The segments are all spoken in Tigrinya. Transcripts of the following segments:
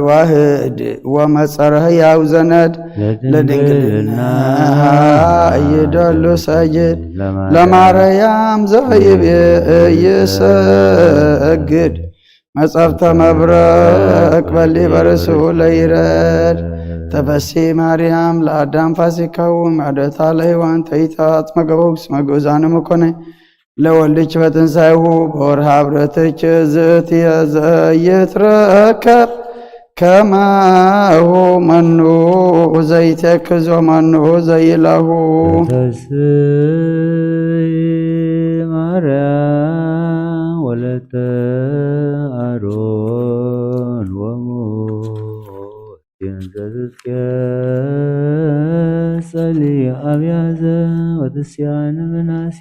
ዋህድ ወመጸረ ህያው ዘነድ ለድንግልና ይደሉ ሰጅድ ለማርያም ዘይቤ ይሰግድ መጸብተ መብረቅ በሊ በርሱ ለይረድ ተፈሲ ማርያም ለአዳም ፋሲካው መዕደታ ለሔዋን ተይታት መገበው ስመ ግዑዛን ምኮነ ለወልድች በትንሳኤሁ በወርሃ ብረትች ዝእትየ ዘይትረከብ ከማሁ መኑ ዘይተክዞ መኑ ዘይለሁ ተስይ ማርያም ወለተ አሮን ወሙሴ ዘዝትየ ጸሊ አብያዘ ወትስያን ምናሴ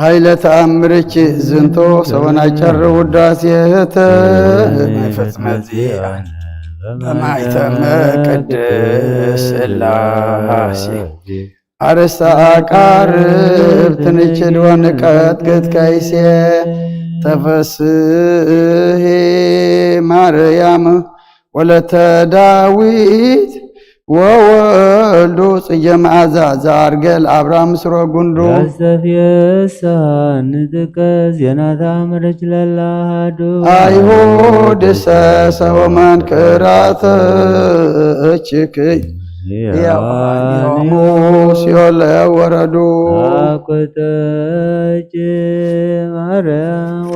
ኃይለ ተአምርች ዝንቶ ሰበናጨር ውዳሴ ህተ መፈጽመ ዚአነ በማይተመ ቅድስ ስላሴ አርሳ አቃርብ ትንችል ወንቀት ገት ከይሴ ተፈስሄ ማርያም ወለተ ዳዊት ወወልዱ ጽጌ መዓዛ ዘአርገል አብርሃም ስሮ ጉንዱ ያስተፍየሳ ንጥቀ ዜና ታምረች ለላሃዱ አይሁድ ሰሰወማን ክራተችክይ ያዋኒሆሙ ሲኦል ወረዱ አኮተች ማርያም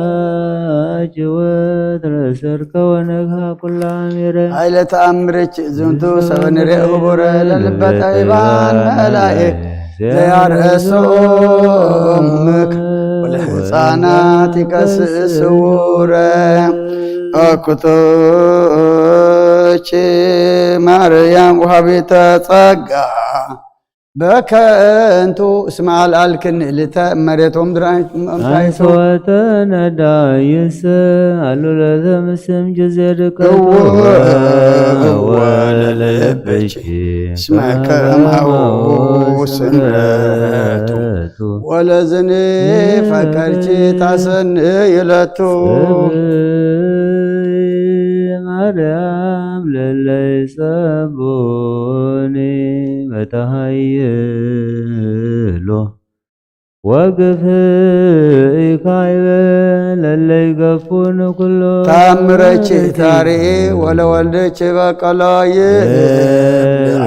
ወሴባች ወትረሰርከ ወነግሃ ኩላ ሚረ ኃይለ ተአምርች ዝንቱ ሰበንሬ ህቡረ ለልበ ጠቢባን መላእክ ዘያርእሶምክ ወለህፃናት ይቀስስ ስውረ አኩቶች ማርያም ውሃቢተ ጸጋ በከንቱ እስመ አልአልክን ልተ መሬቶም ድራይት መምታይቱ አንሶተ ነዳይስ አሉ ለዘምስም ጊዜ ድቀቱ እወ እወ ለልብኪ እስመ ከማሁ ስምረቱ ወለዝኒ ፈቀርኪ ታሰን ይለቱ ማርያም ለለይ ጸቡኒ በተሃይሎ ወግፍእ ኢካይበ ለለይ ገፉን ኩሎ ታምረች ታሪ ወለወልደች በቀሎ ይብልአብ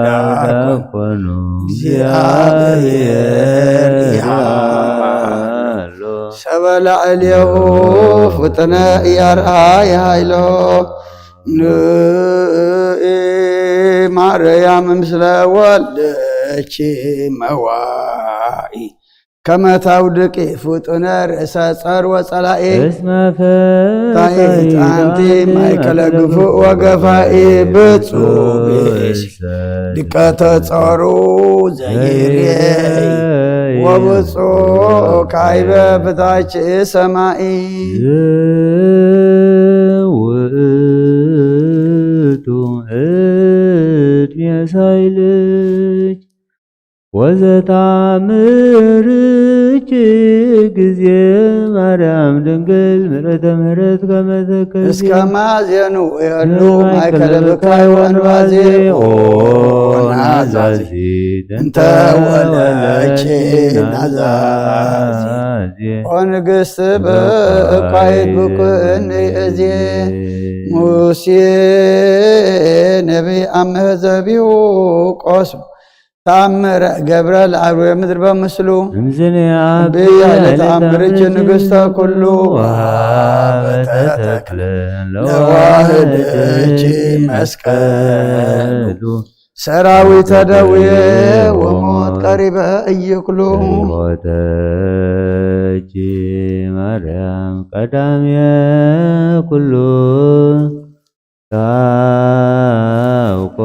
ዳርኮ ዳርኮኑ እግዚአብሔር ያማሎ ሰበ ላዕሌሁ ፍጥነ ያርአይ ሃይሎ ንኢ ማርያም ምስለ ወልደች መዋኢ ከመ ታውድቂ ፍጡነ ርእሰ ጸር ወጸላኢ እስመ ታይት አንቲ ማእከለ ግፉእ ወገፋኢ ብጹእ ብእሲ ድቀተ ጸሩ ዘይርየይ ወብጹእ ካይበ ብታች ሰማኢ ውእቱ እድሜ ሳይልች ወዘታምርች ጊዜ ማርያም ድንግል ምልእተ ምሕረት ከመ ትከዚ እስከ ማዜኑ የሉ ማእከለ ብካይ ወንባዜ ኦ ናዛዚ እንተ ወለች ናዛዚ ኦ ንግስት ብእኳይት ብኩእኒ እዚ ሙሴ ነቢይ አመ ዘቢሁ ቆስሙ ተአምረ ገብረ ለአርዌ ምድር በምስሉ እምዝኒ አብ ብያ ለተአምርች ንግስተ ኩሉ ወሃበተ ተክለ ለዋህደች መስቀሉ ሰራዊተ ደዌ ወሞት ቀሪበ እይክሉ ሞተች ማርያም ቀዳሜ ኩሉ ታውቆ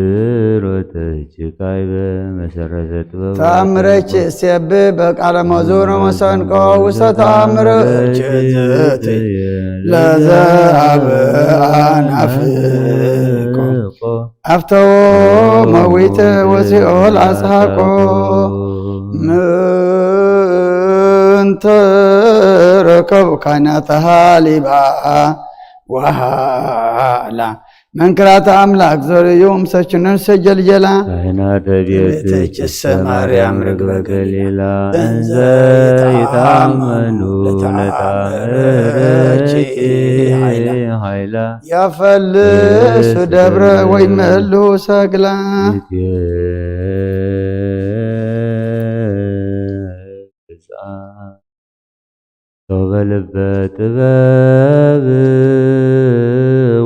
አፍቅሮተች ካይበ መሰረተ ጥበብ ተአምረች እሴብ በቃለ መዝሙር መሰንቆ ውስተ ተአምረች ዝእቲ ለዘአብ አናፍቆ አፍተዎ መዊተ ወሲኦል አስሐቆ ምን ተረከቡ ካይና ተሃሊባ ዋሃላ መንክራተ ኣምላክ ዘርእዩ ምሰችነን ሰጀልጀላ ካህናተ ቤትኪ ቤትኪ ሰማርያም ርግበ ገሊላ እንዘ ይትኣመኑ ለተኣምረኪ ለተኣምረኪ ሓይላ ያፈልሱ ደብረ ወይ መሉ ሰግላ ሶበ ልበ ጥበብ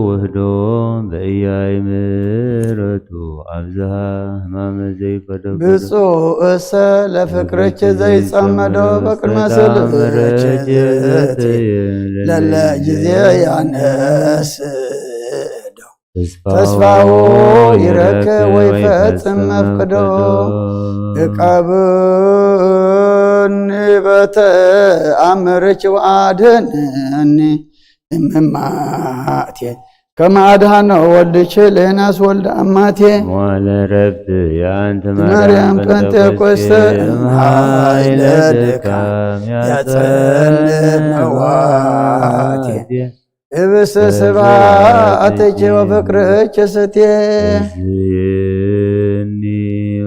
ውህዶ በእያይ ምሕረቱ ኣብዝሃ ህማመ ዘይፈደጉ ብፁዕ እሰ ለፍቅርች ዘይጸመዶ በቅድመ ስልች ለለ ጊዜ ያነስዶ ተስፋሁ ይረክብ ወይ ፈጽም መፍቅዶ እቀብኒ በተኣምርች ወኣድህነኒ እምማቴ ከመ ኣድሃኖ ወልድች ለዮናስ ወልደ ኣማቴ ዋለ ረቢ የአንቲ ማርያም ማርያም ጴንጤቆስተ ጴንጤቆስተ እምኃይለ እምኃይለ ድካም ድካም ያጸልም ያጸልም መዋቴ መዋቴ እብስ ስብሐትኪ ወፍቅርኪ ስትየ እዝኒ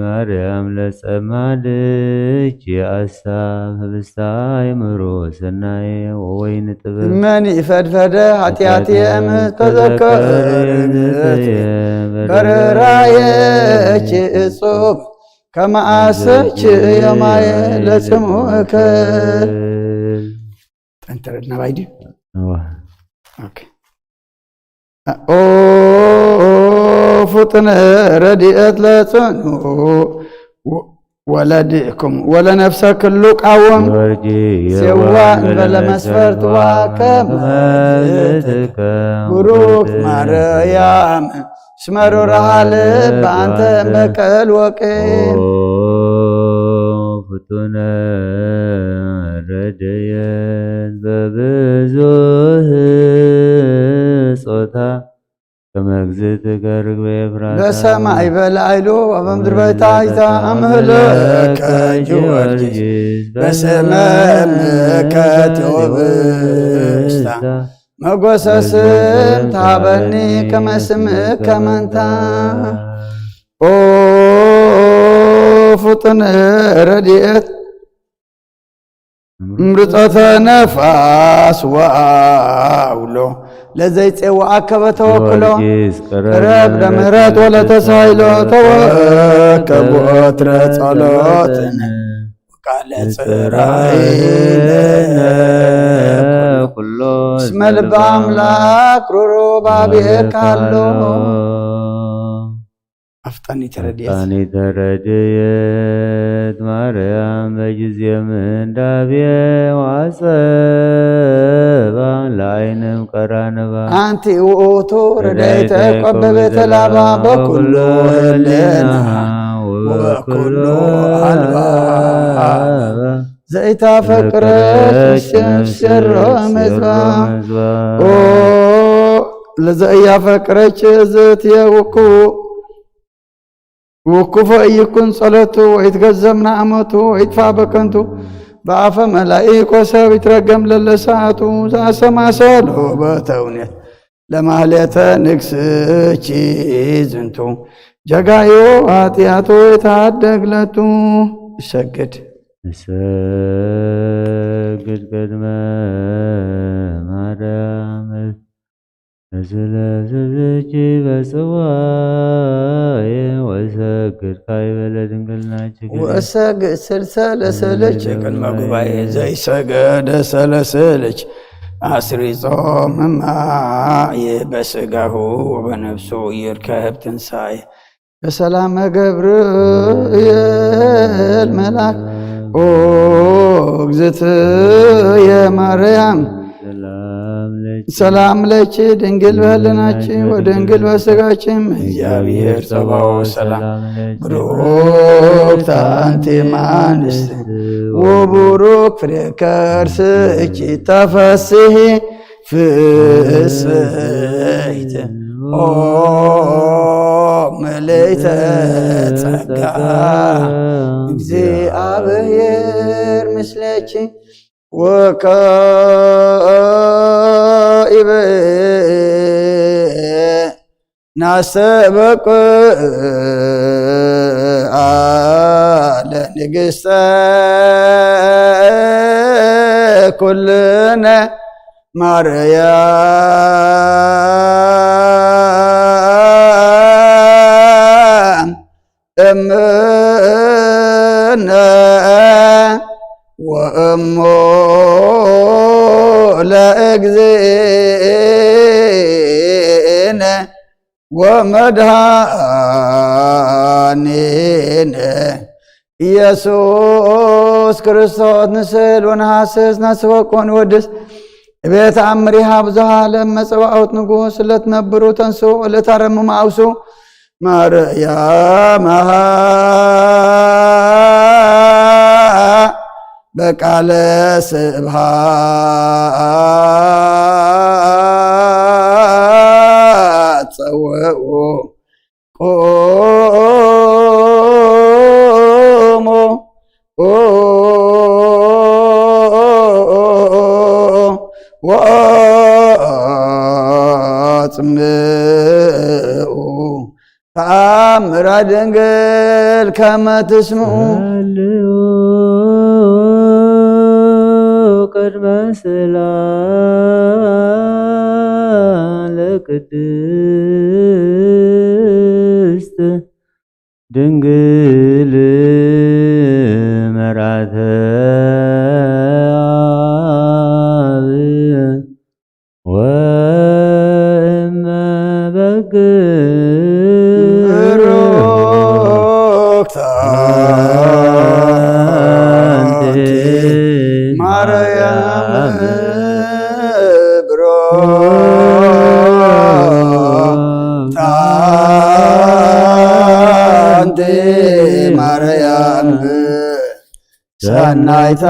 ማርያም ለጸማድኪ የአሳብ ህብስተ አእምሮ ሰናየ ወወይን ጥበብ መን ይፈድፈደ ኃጢአትየ እምተዘከረ በርራየኪ እጹብ ከመ አሰች የማየ ለጽምኡከ ጠንተረድና ባይዲ እዋ። ኦኬ። ኦ ፍጡነ ረድኤት ለጽኑ ወ- ወለድኩም ወለነፍሰ ክሉ ቃወም ጊዮርጊስ ሴዋ የዋህ እንበለ መስፈርት ዋከም መዝትከ ብሩክ ማርያም እስመ ሩራሃ ልብ አንተ መቀል ወቅን ኦ ፍጡነ ረድኤት በብዙህ ጾታ ከመ እግዝእትከ ርግበ ኤፍራታ በሰማይ በላይሉ ወበምድር በታሕታ አምህለከ ጊዮርጊስ በስመ እምከ ቴዎብስታ መጎሰ ስም ታበኒ ከመ ስምከ መንታ ኦ ፍጡን ረድኤት ምርፀተ ነፋስ ወአውሎ ለዘይጼው አከበ ተወክሎ ጊዮርጊስ ቅረብ ቅረብ ለምህረት ለምህረት ወለተሳይሎ ተወከብ ወትረ ጸሎትን ቃለ ጽራይ ኩሎ እስመ ልበ አምላክ ሩሩ ባብኤ ካሎ አፍጣኒተ ረድኤት አፍጣኒተ ረድኤት ማርያም በጊዜ ምንዳቤ ዋጸባ ለአይንም ቀራንባ አንቲ ውእቱ ረድኤተ ረድኤተ ቆበበ ቆበበ ተላባ ተላባ በኩሉ በኩሉ ህሌና ህሌና ወበኩሉ ወበኩሉ አልባ አልባ ዘይታፈቅረች ዘይታፈቅረች ነፍስ ነፍስ የሮ የሮ መዝባ መዝባ። ኦ ለዘኢያፈቅረች እዝእትየ ውኩ ውኩፈ ኢይኩን ጸሎቱ ወይትገዘብ ናእመቱ ወይትፋ በከንቱ በአፈ መላኢኮ ሰብ ይትረገም ለለሰዓቱ ዘአሰማሰሎ በተውኔት ለማህሌተ ንግስቺ ዝንቱ ጀጋዮ ኃጢአቱ የተሃደግ ለቱ ይሰግድ እሰግድ ቅድመ ማርያም ስለ ስብኪ በጽዋዬ ወሰግድ ካይበለ ድንግልናችግር ወሰግድ ስልሰ ለስልች ቅድመ ጉባኤ ዘይሰገደ ሰለስልች አስሪጾ መማየ በስጋሁ ወበነፍሱ ይርከብ ትንሳኤ በሰላመ ገብርኤል መልአክ ኦ እግዝእትየ ማርያም ሰላም ለኪ ሰላም ለኪ ድንግል በህልናኪ ወድንግል በስጋኪ እም እግዚአብሔር ጸባኦት ሰላም ብሩክት አንቲ እም አንስት ወቡሩክ ፍሬ ከርስኪ ተፈስሒ ፍስሕት ኦ ምልእተ ጸጋ እግዚአብሔር ምስለኪ ወካኢበ ናስተበቅዕ ለንግስተ ኩልነ ማርያም እምነ ወእሞ ለእግዚእነ ወመድኃኒነ ኢየሱስ ክርስቶስ። ንስእል ወንሃስስ፣ ነስበኮ ንወድስ። እቤት አምሪሃ ብዙሃ ዓለም መጸዋዕት ንጉስ፣ ለትነብሩ ተንሱ፣ ለታረምሙ አውሱ። ማርያም አሃ በቃለ ስብሃት ጸውዑ ቁሙ ወአጽምዑ ተአምራ ድንግል ከመ ትስምዑ። ጸልዩ ቅድመ ስእላ ለቅድስት ድንግል መርዓተ አብ ወእመ በግ ብሩክት አንቲ ማርያም ብሩክት አንቲ ማርያም ሰናይታ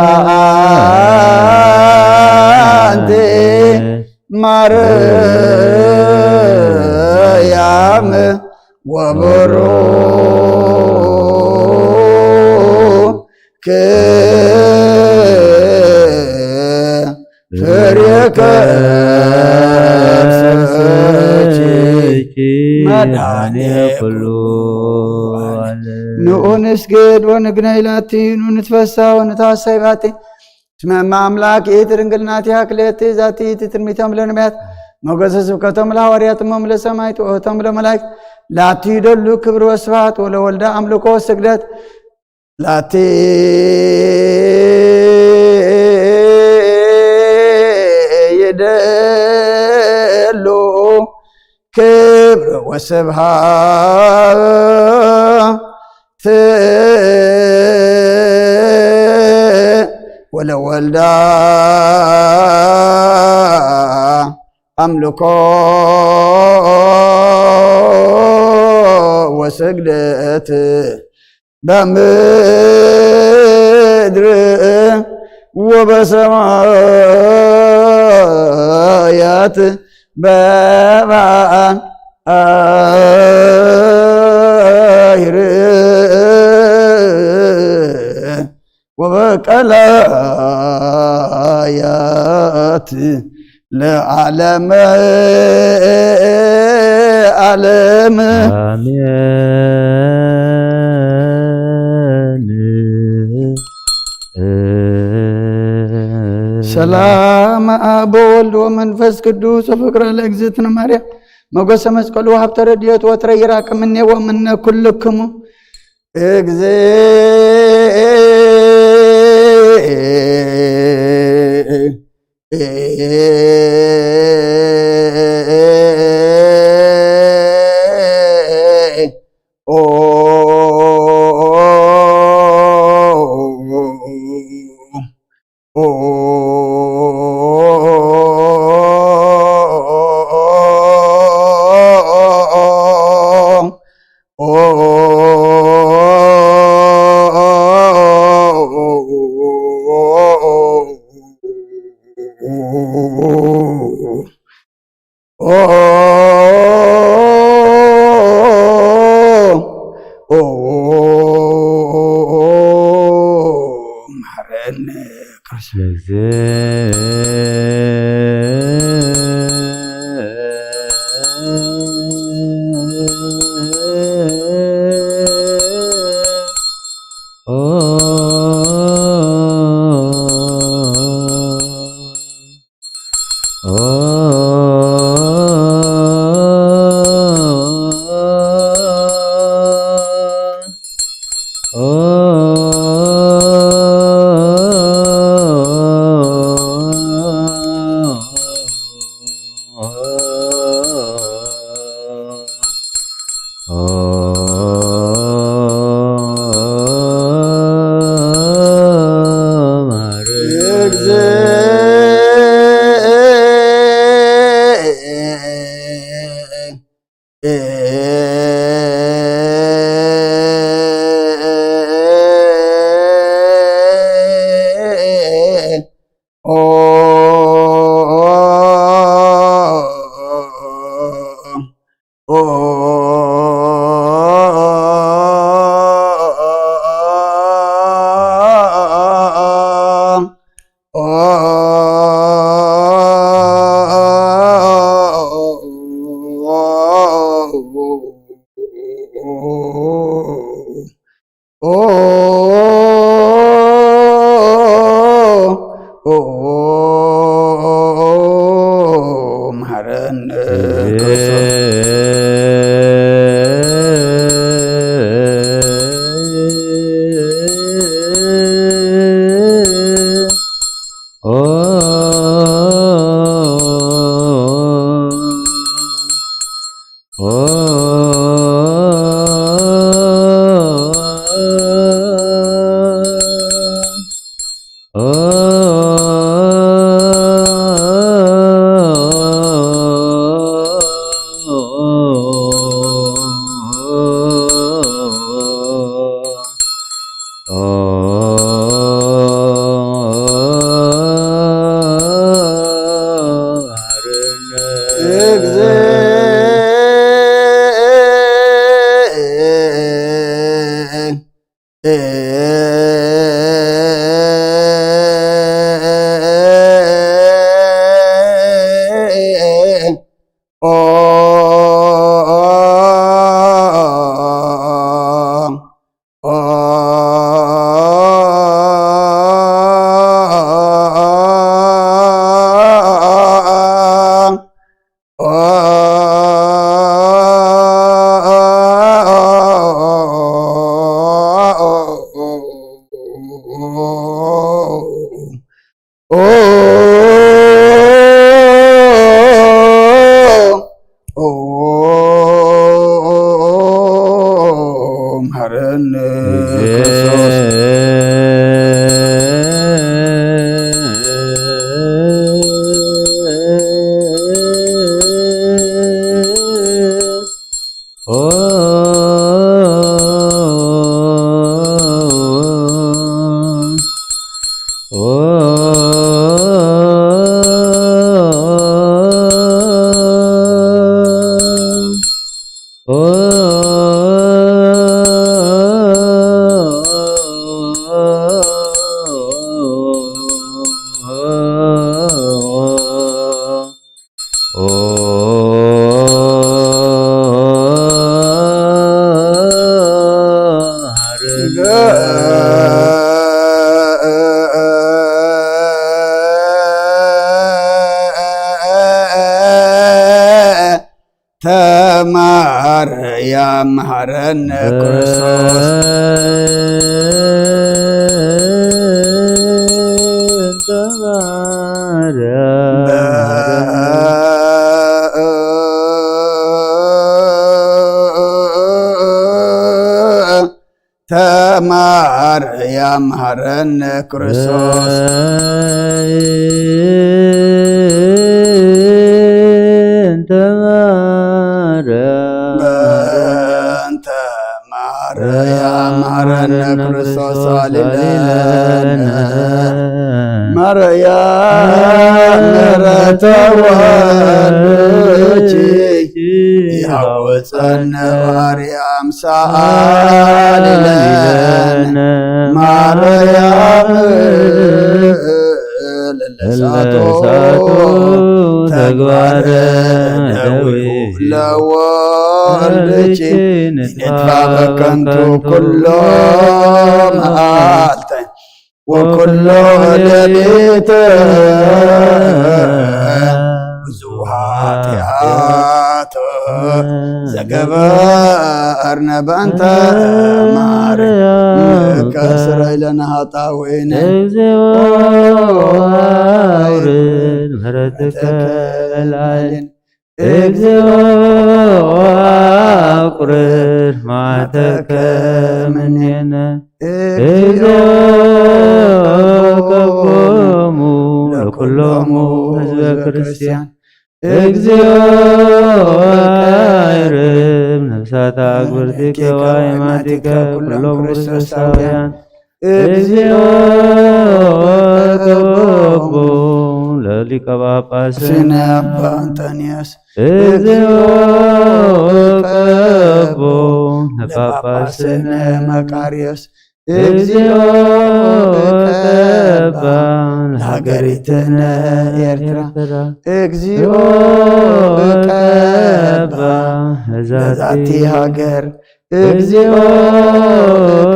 አንቲ ማርያም ወብሩክ ፍሬ ከርሥኪ መድኃኔ ኩሉ ዓለም። ንዑ ንስግድ ወንግነይ ላቲ፣ ንትፈሳ ወንትሐሰይ ባቲ። እስመ እመ አምላክ ይእቲ ድንግል ናቲሃ ክልኤቲ ዛቲ ይእቲ ትንቢቶም ለነቢያት፣ ሞገሰ ስብከቶም ለሐዋርያት፣ እሞም ለሰማዕት፣ ወእቶቶም ለመላእክት፣ ላቲ ይደሉ ክብር ወስብሐት፣ ወለወልዳ አምልኮ ወስግደት፣ ላቲ ይደሉ ክብር ወስብሐት ወለወልዳ አምልኮ ወስግደት በምድር ወበሰማያት በባሕር ወበቀላያት ለዓለመ ዓለም። አሜን። ሰላም አብ ወወልድ ወመንፈስ ቅዱስ ወፍቅረ ለእግዝእትነ ማርያም ሞገሰ መስቀሉ ሀብተ ረድኤት ወትረ ይራቅ እምኔ ወእምነ ኩልክሙ እግዝእ መሐረነ ክርስቶስ። መሐረነ ክርስቶስ። ተማርያም መሐረነ ክርስቶስ። ተማርያም መሐረነ ክርስቶስ። በእንተ ማርያም መሐረነ ክርስቶስ ሳሊ ለነ። ማርያም ምሕረተ ወልድኪ ይሃውፀነ ማርያም ሳሊ ለነ። ማርያም ለሳቶ ተግባረ ደዊሁ ለወልድኪ ንጥፋ በከንቱ ኩሎ መዓልተ ወኩሎ ሌሊተ። ገበርነ በእንተ ማርያም ንከስረ ኢለና ኃጣውኢነ። እግዚኦ አውርድ ምሕረትከ ላዕሌነ። እግዚኦ አቁርር መዓተከ ምኔነ። እግዚኦ ቀቦሙ ለኩሎሙ ህዝበ ክርስቲያን። እግዚኦ አይርብ ነፍሳት አግብርቲከ ወአእማቲከ ኩሎም ክርስቶሳውያን። እግዚኦ ቀቦሙ ለሊቀ ጳጳስነ አባ አንጠንዮስ። እግዚኦ ቀቦ ለጳጳስነ መቃርዮስ። እግዚኦ ቀባ ለሃገሪትነ ኤርትራ። እግዚኦ ቀባ ለዛቲ ሃገር። እግዚኦ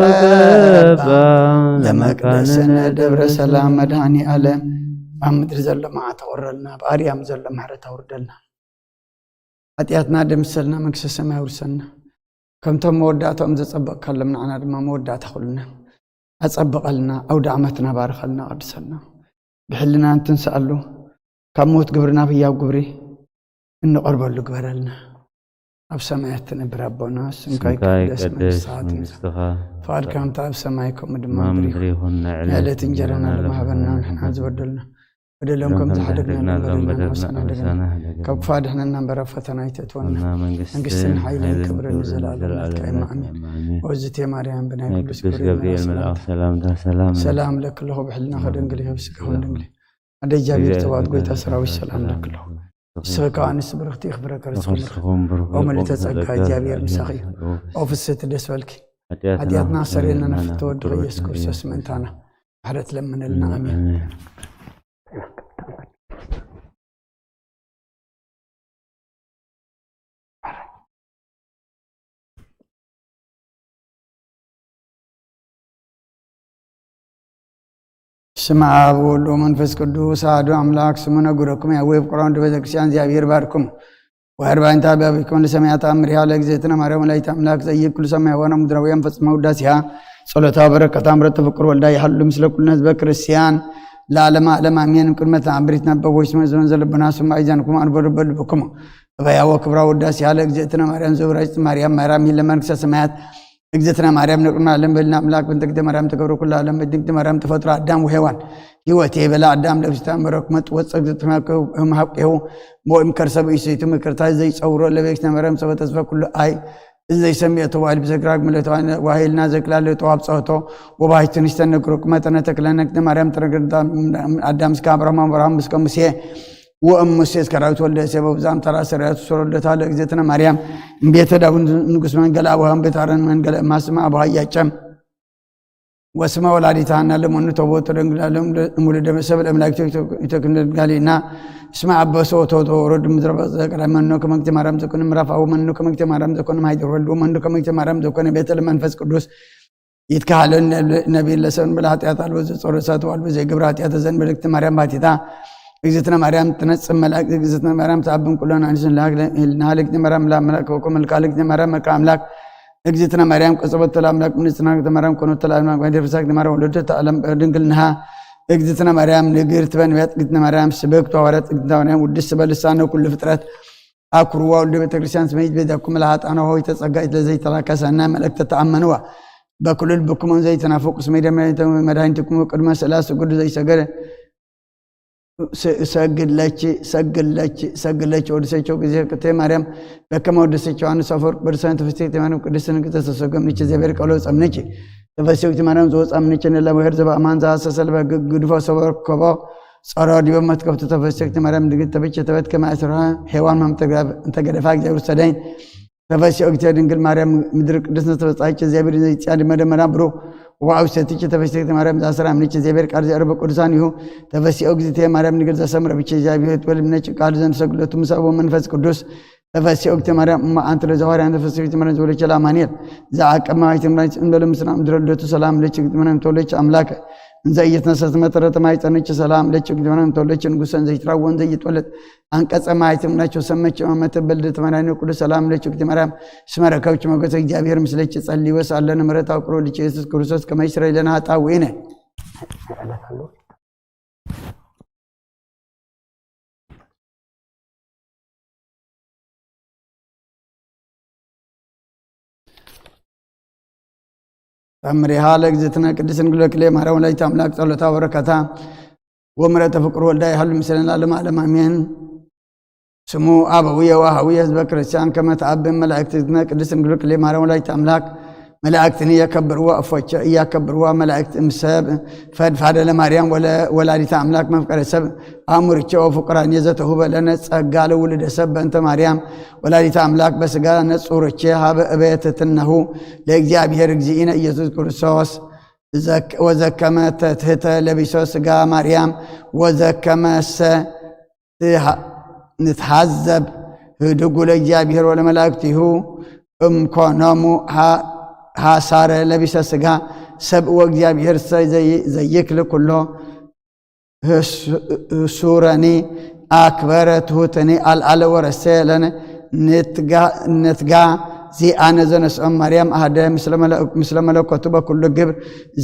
ቀባ ለመቅደስነ ደብረ ሰላም መድኃኔ ዓለም። ኣብ ምድሪ ዘሎ መዓት ኣውርደልና፣ ኣብ ኣርያም ዘሎ ምሕረት ኣውርደልና። ሓጢኣትና ደምሰልና፣ መንግስተ ሰማይ ኣውርሰና። ከምቶም መወዳእታኦም ዘጸበቕካሎም ንዓና ድማ መወዳእታ ኩልና ኣጸብቐልና። ኣውደ ዓመትና ባርኸልና፣ ቀድሰልና። ብሕልና እንትንስኣሉ ካብ ሞት ግብሪ ናብ ህያው ግብሪ እንቐርበሉ ግበረልና። ኣብ ሰማያት ትነብር ኣቦና፣ ስምካ ስምካ ይቀደስ፣ ይቀደስ፣ መንግስትኻ ትምጻእ፣ መንግስትኻ ፍቓድካ ከምቲ ኣብ ሰማይ ከምኡ ድማ ኣብ ኣብ ምድሪ ምድሪ ይኹን። ይኹን። ንዕለት ንዕለት እንጀራና እንጀራና ለማህበና ለማህበና ንሕና ዝበደልና በደሎም ከም ከም ዝሓደግና ዝሓደግና ለመበደልና ለመበደልና ንወሰና ሓደገና። ሓደገና። ካብ ክፉእ ኣድሕነና እምበር ኣብ ፈተና ኣይተእትወና። እና መንግስትን መንግስትን ሓይልን ሓይልን ክብርን ክብርን ንዘለኣለም ናትካ እዩ። ዘለኣለም ኣሜን። ኣሜን። ወዝቴ ማርያም ብናይ ናይ ቅዱስ ቅዱስ ገብርኤል ገብርኤል መልኣክ ሰላምታ ሰላም ሰላም ለክለኹ ብሕልና ከደንግል ይኸብስካ ሆን ድንግል ኣደ እግዚኣብሔር ተዋት ጎይታ ሰራዊት ሰላም ለክለኹ። ንስኺ ከዓ ኣንስቲ ብርኽቲ ኢኺ ፍረ ከርስ ብሩኽ ብሩኽ ኦ ምልእተ ጸጋ እግዚኣብሔር ምሳኺ እዩ። ኦ ፍስሕቲ ደስ በልኪ። ሓጢኣትና ሓጢኣትና ክሰርየልና ክሰርየልና ንፍትወ ወዲ ኢየሱስ ክርስቶስ ምእንታና ምሕረት ለምነልና። ኣሜን። ኣሜን። ስም አብ ወወልድ ወመንፈስ ቅዱስ አሐዱ አምላክ። ስሙ ነግረኩም ያዌ ፍቅሮን ወልድ ቤተክርስቲያን እግዚአብሔር ባርኩም። ወአርባይንታ አብያቢኩም ለሰማያት አምሪሃ ለእግዝእትነ ማርያም ወላዲተ አምላክ ዘይብ ኩሉ ሰማይ ሆነ ምድራውያን ፈጽመ ውዳሴሃ ጸሎታ በረከታ ምረት ተፈቅር ወልዳ ይሃሉ ምስለ ኩልነ ህዝበ ክርስቲያን ለዓለመ ዓለም አሜን። ቅድመ ተአምሪት ነበቦች መዝመን ዘለብና ስማ ይዛንኩም አንበሩ በልብኩም እበያወ ክብራ ውዳሴሃ ለእግዝእትነ ማርያም ዘውራጅ ማርያም ማርያም ይለመንክሰ ሰማያት እግዝእትነ ማርያም ንቅድመ ዓለም በልና ኣምላክ ብንተ ግደ ማርያም ተገብረ ኩሉ ዓለም ብድንግል ማርያም ተፈጥሮ ኣዳም ወሔዋን ህይወት የበላ ኣዳም ለብስታ መረክ መጥ ወፀ እግዝእትነ ማርያም ሀብቄሁ ሞይም ከርሰ ብእሰይቱ ምክርታ ዘይፀውሮ ለቤክስነ ማርያም ሰበ ተስፈ ኩሉ ኣይ ዘይሰምየ ተዋሂል ብዘግራግ ምለተዋሂልና ዘክላለ ተዋብ ፀወቶ ወባሂቱ ንስተነግሮ መጠነ ተክለነ ግደ ማርያም ተረግርዳ ኣዳም እስከ አብርሃም አብርሃም እስከ ሙሴ ወእም ሙሴ እስከ ዳዊት ወልደ እሴ በብዛም ተራ ሰሪያቱ ሶሮ ልደታ ለእግዝእትነ ማርያም እምቤተ ዳዊት ንጉስ መንገለ አቡሃም ቤታረን መንገለ እማስማ አቡሃ እያጨም ወስመ ወላዲተ ሃና ለመኑ ተቦቶ ደንግላለም እሙልደ መሰብ ለእምላክ ኢተክንደ ድንጋሊና እስመ አበሶ ወተወቶ ወረድ ምድረ በዘ ቀዳመኖ ከመግተ ማርያም ዘኮነ ምዕራፍ አቡ መኖ ከመግተ ማርያም ዘኮነ ማይደር ወልድ ወመኖ ከመግተ ማርያም ዘኮነ ቤተ ለመንፈስ ቅዱስ ይትካሃለል ነቢይ ለሰብን ብላ ኃጢአት አልቦ ዘጾረ እሳት አልቦ ዘይገብር ኃጢአት ዘን መልእክት ማርያም ባቲታ እግዝእትነ ማርያም ትነጽእ መልአክ እግዝእትነ ማርያም ተአብን ኩሎን አንስን ለሃግነ ህልና ልግዝእትነ ማርያም ለአምላክ ወኮ መልካ ልግዝእትነ ማርያም መልካ አምላክ እግዝእትነ ማርያም ቀጸበቶ ለአምላክ ምንጽና ግዝእትነ ማርያም ኮኖቶ ለአምላክ ማይደር ፍሳክ ማርያም ወለደት ዓለም ድንግልናሃ እግዝእትነ ማርያም ንግርት በንቢያት እግዝእትነ ማርያም ስብክት ሐዋርያት እግዝእትነ ማርያም ውድስ በልሳነ ኩሉ ፍጥረት አኩርዋ ወልደ ቤተክርስቲያን ስመይት ቤዛኩም ለኃጥአነ ሆይ ተጸጋይት ለዘይተላከሰና መልእክተ ተአመንዋ በኩሉ ልብኩም ዘይተናፍቁ ስመይ ደመ መድኃኒትኩም ቅድመ ስእላ ስጉድ ዘይሰገደ ሰግለች ሰግለች ሰግለች ወድሰቸው ጊዜ ቅድስተ ማርያም በከመ ወድሰች ዮሐንስ አፈወርቅ በልሳነ ተፈስሕቲ ማርያም ቅድስት ንግሥተ ተሰገምንች እግዚአብሔር ቃሎ ጸምንች ተፈስሕቲ ማርያም ዘወጻምንች ንለመሄር ዘበአማን ዘአሰሰል በግድፎ ሰበርከቦ ጸሮ ዲበ መትከፍቱ ተፈስሕቲ ማርያም ድግት ተበች ተበት ከመ አስራ ሔዋን መምተግራ እንተገደፋ እግዚአብሔር ሰዳይን ተፈሲኦ እግዚኦ ድንግል ማርያም ምድር ቅድስት ተፈጻች እግዚአብሔር ዘይጽያ ድመደመና ብሩ ወአብ ሰትች ተፈሲኦ ማርያም ዛሰራ ምንች እግዚአብሔር ቃል ዘርበ ቅዱሳን ይሁ ተፈሲኦ እግዚእተ ማርያም ድንግል ዘሰምረ ብቻ እግዚአብሔር ትወልድ ምነች ቃል ዘንሰግለቱ ምሳቦ መንፈስ ቅዱስ ተፈሲ ኦግቲ ማርያም እማ ኣንቲ ለዘዋርያን ተፈሲ ኦግቲ ማርያም ተወለች ለአማኑኤል ዘአቀማዊት ምራች እንደለ ምስና ምድረ ልደቱ ሰላም ለች ኦግቲ ማርያም ተወለች አምላክ እንዘ ኢየትነሰት መጠረተ ማይጸነች ሰላም ለች ኦግቲ ማርያም ተወለች ንጉሰን ዘይትራወን ዘይትወለድ አንቀጸ ማይትም ናቸው ሰመች መተበልደት ማርያም ቅዱስ ሰላም ለች ኦግቲ ማርያም ስመረከብች መጎተ እግዚአብሔር ምስለች ጸልይ ወስ አለን ምረት አውቅሮ ልች ኢየሱስ ክርስቶስ ከመይስረ ይለና ጣውኢነ ተምሪሃ ለእግዝእትነ ቅድስት ድንግል ወክልኤ ማርያም ወላዲተ አምላክ ጸሎታ ወበረከታ ወምሕረተ ፍቁር ወልዳ ይሃሉ ምስለና ለዓለመ ዓለም አሜን። ስሙ አበውየ ወአሃውየ ህዝበ ክርስቲያን ከመ ተአብን መላእክትነ ቅድስት ድንግል ወክልኤ ማርያም ወላዲተ አምላክ መላእክትን እየከብርዋ እፎቸ እያከብርዋ መላእክት እምሰብ ፈድፋደ ለማርያም ወለ ወላዲተ አምላክ መፍቀረ ሰብ አእምርቸ ወፍቁራን የዘተሁበ ለነ ጸጋ ለውልደ ሰብ በእንተ ማርያም ወላዲተ አምላክ በስጋ ነጹርቼ ሀበ እበየ ትትነሁ ለእግዚአብሔር እግዚእነ ኢየሱስ ክርስቶስ ዘክ- ወዘከመ ተትህተ ለቢሶ ስጋ ማርያም ወዘከመሰ ትሃ- ንትሃዘብ ህድጉ ለእግዚአብሔር ወለመላእክቲሁ እምኮኖሙ ሃ- ሃሳረ ለቢሰ ስጋ ሰብ ወእግዚአብሔር ሰ ዘይ- ዘይክል ኩሎ ህሱረኒ አክበረ ትሁትኒ አልዓለ ወረሰ ለነ ንትጋ ዚአነ ዘነስኦም ማርያም አህደ ምስለ መለኮቱ በኩሉ ግብር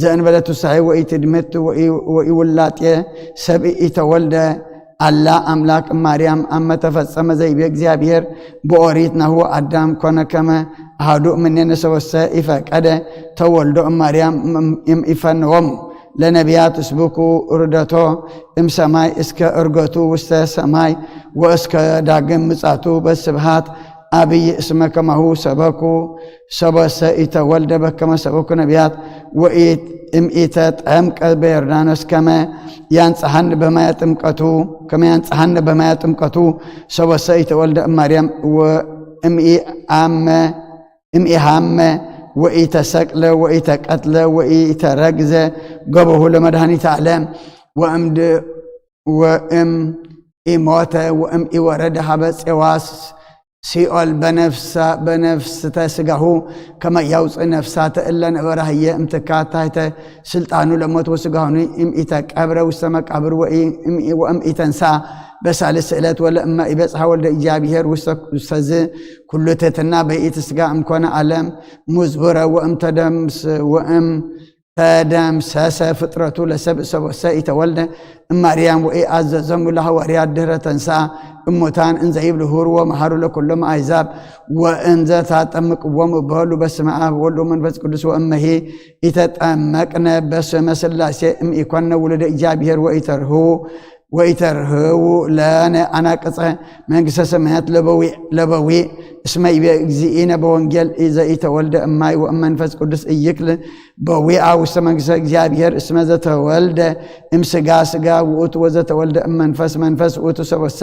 ዘእንበለ ትሳሄ ወኢትድምት ወኢውላጤ ሰብ ኢተወልደ አላ አምላክ ማርያም አመ ተፈጸመ ዘይቤ እግዚኣብሔር ብኦሪት ናሁ አዳም ኮነ ከመ አሃዱ እምኔነ ሰወሰ ኢፈቀደ ተወልዶ እማርያም እምኢፈነዎሙ ለነቢያት እስቡኩ ርደቶ እምሰማይ እስከ እርገቱ ውስተ ሰማይ ወእስከ ዳግም ምጻቱ በስብሃት አብይ እስመ ከማሁ ሰበኩ ሰበሰ ኢተወልደ በከመ ሰበኩ ነቢያት ወእምኢተጠምቀ በዮርዳኖስ ከመ ያንጽሐኒ በማየ ጥምቀቱ ከመ ያንጽሐኒ በማየ ጥምቀቱ ሰበሰ ኢተወልደ እማርያም ወእምኢአመ እምኢሃመ ወኢተሰቅለ ወኢተቀትለ ወኢተረግዘ ገበሁ ለመድኃኒተ ዓለም ወእምድ ወእም ኢሞተ ወእም ኢወረደ ሀበ ጼዋስ ሲኦል በነፍስተ ስጋሁ ከመ ያውፅእ ነፍሳተ እለ ነበረ ህየ እምትካት ታሕተ ስልጣኑ ለሞት ወስጋሁኒ እም ኢተቀብረ ውስተ መቃብር ወእም ኢተንሳ በሳልስ ዕለት ወለ እመ ኢበጽሐ ወልደ እግዚኣብሔር ውስተ ዝ ኩሉ ትሕትና በይእቲ ስጋ እምኮነ ዓለም ሙዝቡረ ወእም ተደምስ ወእም ተደምሰሰ ፍጥረቱ ለሰብእ ሰቦሰ ኢተወልደ እማርያም ወኢአዘዞሙ ለሐዋርያት ድህረ ተንሳ እሙታን እንዘ ይብሉ ሁሩ ወመሃሩ ለኩሎም አሕዛብ ወእንዘ ታጠምቅዎሙ በሉ በስመ አብ ወወልድ ወመንፈስ ቅዱስ ወእመሂ ኢተጠመቅነ በስመ ስላሴ እምኢኮነ ውሉደ እግዚኣብሔር ወኢተርህዉ ወኢተርህዉ ለነ አናቅጸ መንግስተ ሰማያት ለበዊዕ ለበዊዕ እስመ ይቤ እግዚእነ በወንጌል ዘኢተወልደ እማይ ወእመንፈስ ቅዱስ እይክል በዊዓ ውስተ መንግስተ እግዚኣብሔር እስመ ዘተወልደ እምስጋ ስጋ ውእቱ ወዘተወልደ እመንፈስ መንፈስ ውእቱ ሰበሰ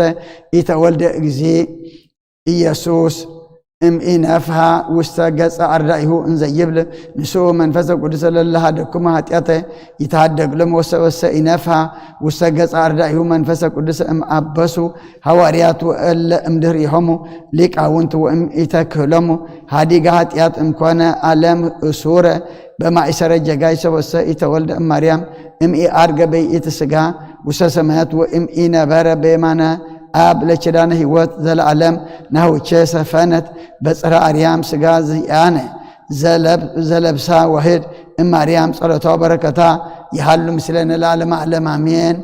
ኢተወልደ እግዚእ ኢየሱስ እምኢነፍሃ ውስተ ገጸ አርዳኢሁ እንዘ ይብል ንስኡ መንፈሰ ቅዱስ ለለሃደኩም ኃጢአተ ይትሃደግሎም ወሰበሰ ኢነፍሃ ውስተ ገጸ አርዳኢሁ መንፈሰ ቅዱስ እምአበሱ ሐዋርያቱ እለ እምድህሪሆሙ ሊቃውንት ወእም ኢተክህሎሙ ሃዲገ ኃጢአት እምኮነ ዓለም እሱረ በማእሰረ ጀጋይ ሰበሰ ኢተወልደ እማርያም እምኢአድገ በይእቲ ስጋ ውስተ ሰማያት ወእም ኢነበረ በየማነ አብ ለኪዳነ ሕይወት ዘለዓለም ናሁቼ ሰፈነት በጽረ አርያም ስጋ ዝያነ ዘለብ- ዘለብሳ ዋህድ እማርያም ጸሎታ ወበረከታ ይሃሉ ምስለነ ለዓለመ ዓለም አሜን።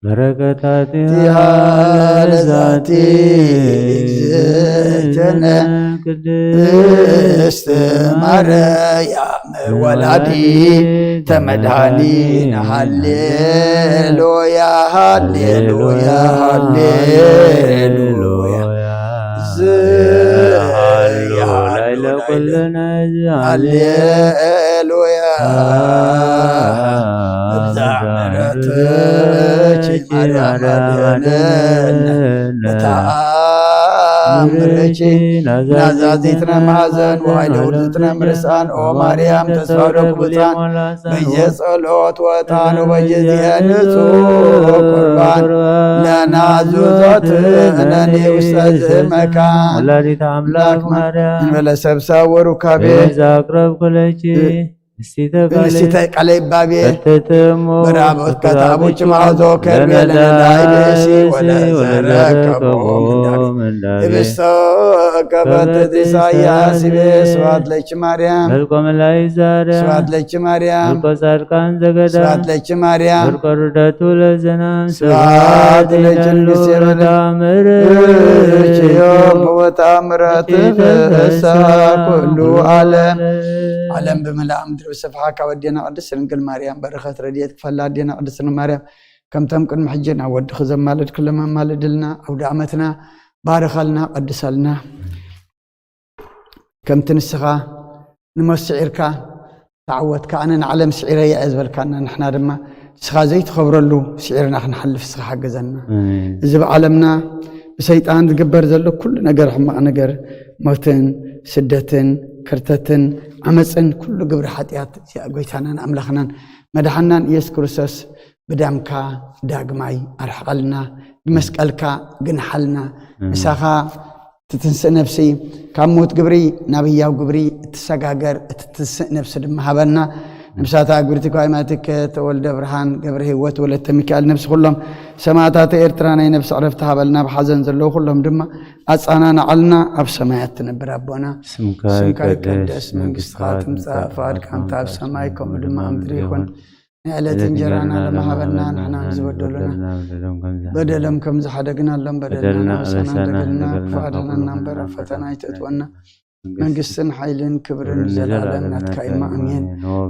በረከታቲሃ ቲሃ ለዛቲ ለዛቲ እግዝእትነ እግዝእትነ ቅድስት ቅድስት ማርያም ወላዲተ መድኃኒነ። ሃሌሉያ ሃሌሉያ ሃሌሉያ። ሃሌሉያ። ሃሌሉያ። እብዛ ምሕረትኪ ማርያም አድነን። ምርኪ ናዛዚትነ ማዘን ወሃይለ ውርዝትነ ምርሳን ኦ ማርያም ተስፋ ለቅቡፃን በየ ጸሎት ወጣን ወበየ ዚአ ንጹህ ቁርባን ለናዙዛት እነኒ ውስተ ዝመካ ወላዲተ ኣምላክ ማርያም እንበለ ሰብሳ ወሩካቤ ቤዛ ኣቅረብኩ ለኪ ንስቲተ ቃለ ንስቲተ ቃለ ይባቤ ፈተተ እሞ በራቦት ፍቅራብኪ ከተአቦች ማዞ ከርቤ ለነዳይ ለነዳይ ብእሲ ብእሲ ወለዘረከቦ ወለዘረከቦ ምንዳቤ ምንዳቤ ህብስተ ከበትት ከበትት ኢሳያስ ይቤ ኢሳያስ ስብሐት ለኪ ማርያም መልኮ መላእክት ዛርያ ስብሐት ለኪ ማርያም መልኮ ጻድቃን ዘገዳ ስብሐት ለኪ ማርያም መልኮ ርደቱ ለዘናም ስብሐት ስብሐት ለኪ ለኪ ንግሥት ንግሥት የሆነ የሆነ ምርኪ ምርኪ ዮም ወተአምራት ፍስሐ ኩሉ ዓለም። ዓለም ብምልኣ ምድሪ ብስፍሓ ካብ ኣዴና ቅድስት ድንግል ማርያም በረኸት ረድኤት ክፈላ ኣዴና ቅድስት ድንግል ማርያም ከምቶም ቅድሚ ሕጂ ናብ ወድኺ ዘማለድክሎም ኣማልድልና። ኣውደ ዓመትና ባርኸልና ቀድሰልና። ከምቲ ንስኻ ንሞት ስዒርካ ተዓወትካ ኣነ ንዓለም ስዒረያ እየ ዝበልካና ንሕና ድማ ንስኻ ዘይትኸብረሉ ስዒርና ክንሓልፍ ንስኻ ሓግዘና። ኣሜን። እዚ ብዓለምና ብሰይጣን ዝግበር ዘሎ ኩሉ ነገር ሕማቕ ነገር ሞትን ስደትን ከርተትን ዓመፅን ኩሉ ግብሪ ሓጢኣት እዚኣ ጎይታናን ኣምላኽናን መድሓናን ኢየሱስ ክርስቶስ ብደምካ ዳግማይ ኣርሕቐልና ብመስቀልካ ግንሓልና ምሳኻ ትትንስእ ነፍሲ ካብ ሞት ግብሪ ናብ ህያው ግብሪ እትሰጋገር እትትንስእ ነፍሲ ድማ ሃበና። ነብሳታ ግብርቲ ኳይማትከ ተወልደ ብርሃን ገብረ ህይወት ወለተ ሚካኤል ነብሲ ኩሎም ሰማዕታተ ኤርትራ ናይ ነብሲ ዕረፍቲ ሃበልና። ብሓዘን ዘለዉ ኩሎም ድማ ኣጻናናዓልና። ኣብ ሰማያት ትነብር ኣቦና ስምካ ስምካ ይቀደስ ይቀደስ መንግስትኻ መንግስትኻ ትምጻእ ትምጻእ ፍቓድካ ፍቓድካ እንተ ኣብ ሰማይ ከምኡ ድማ ኣብ ምድሪ ይኹን። ናይ ዕለት ዕለት እንጀራና እንጀራና ለመሃበልና ለመሃበልና ንሕና ንሕና ዝበደሉና ዝበደሉና በደሎም ከም ዝሓደግናሎም በደልና በደልና ኣበሳና ኣበሳና እንደገልና እንደገልና ክፉእ ዓለምና እናንበር ኣብ ፈተና ኣይተእትወና። መንግስትን ሓይልን ክብርን ክብርን ዘለኣለም ዘለኣለም ናትካ ናትካ እዩ። እማ ኣሜን። ኣሜን።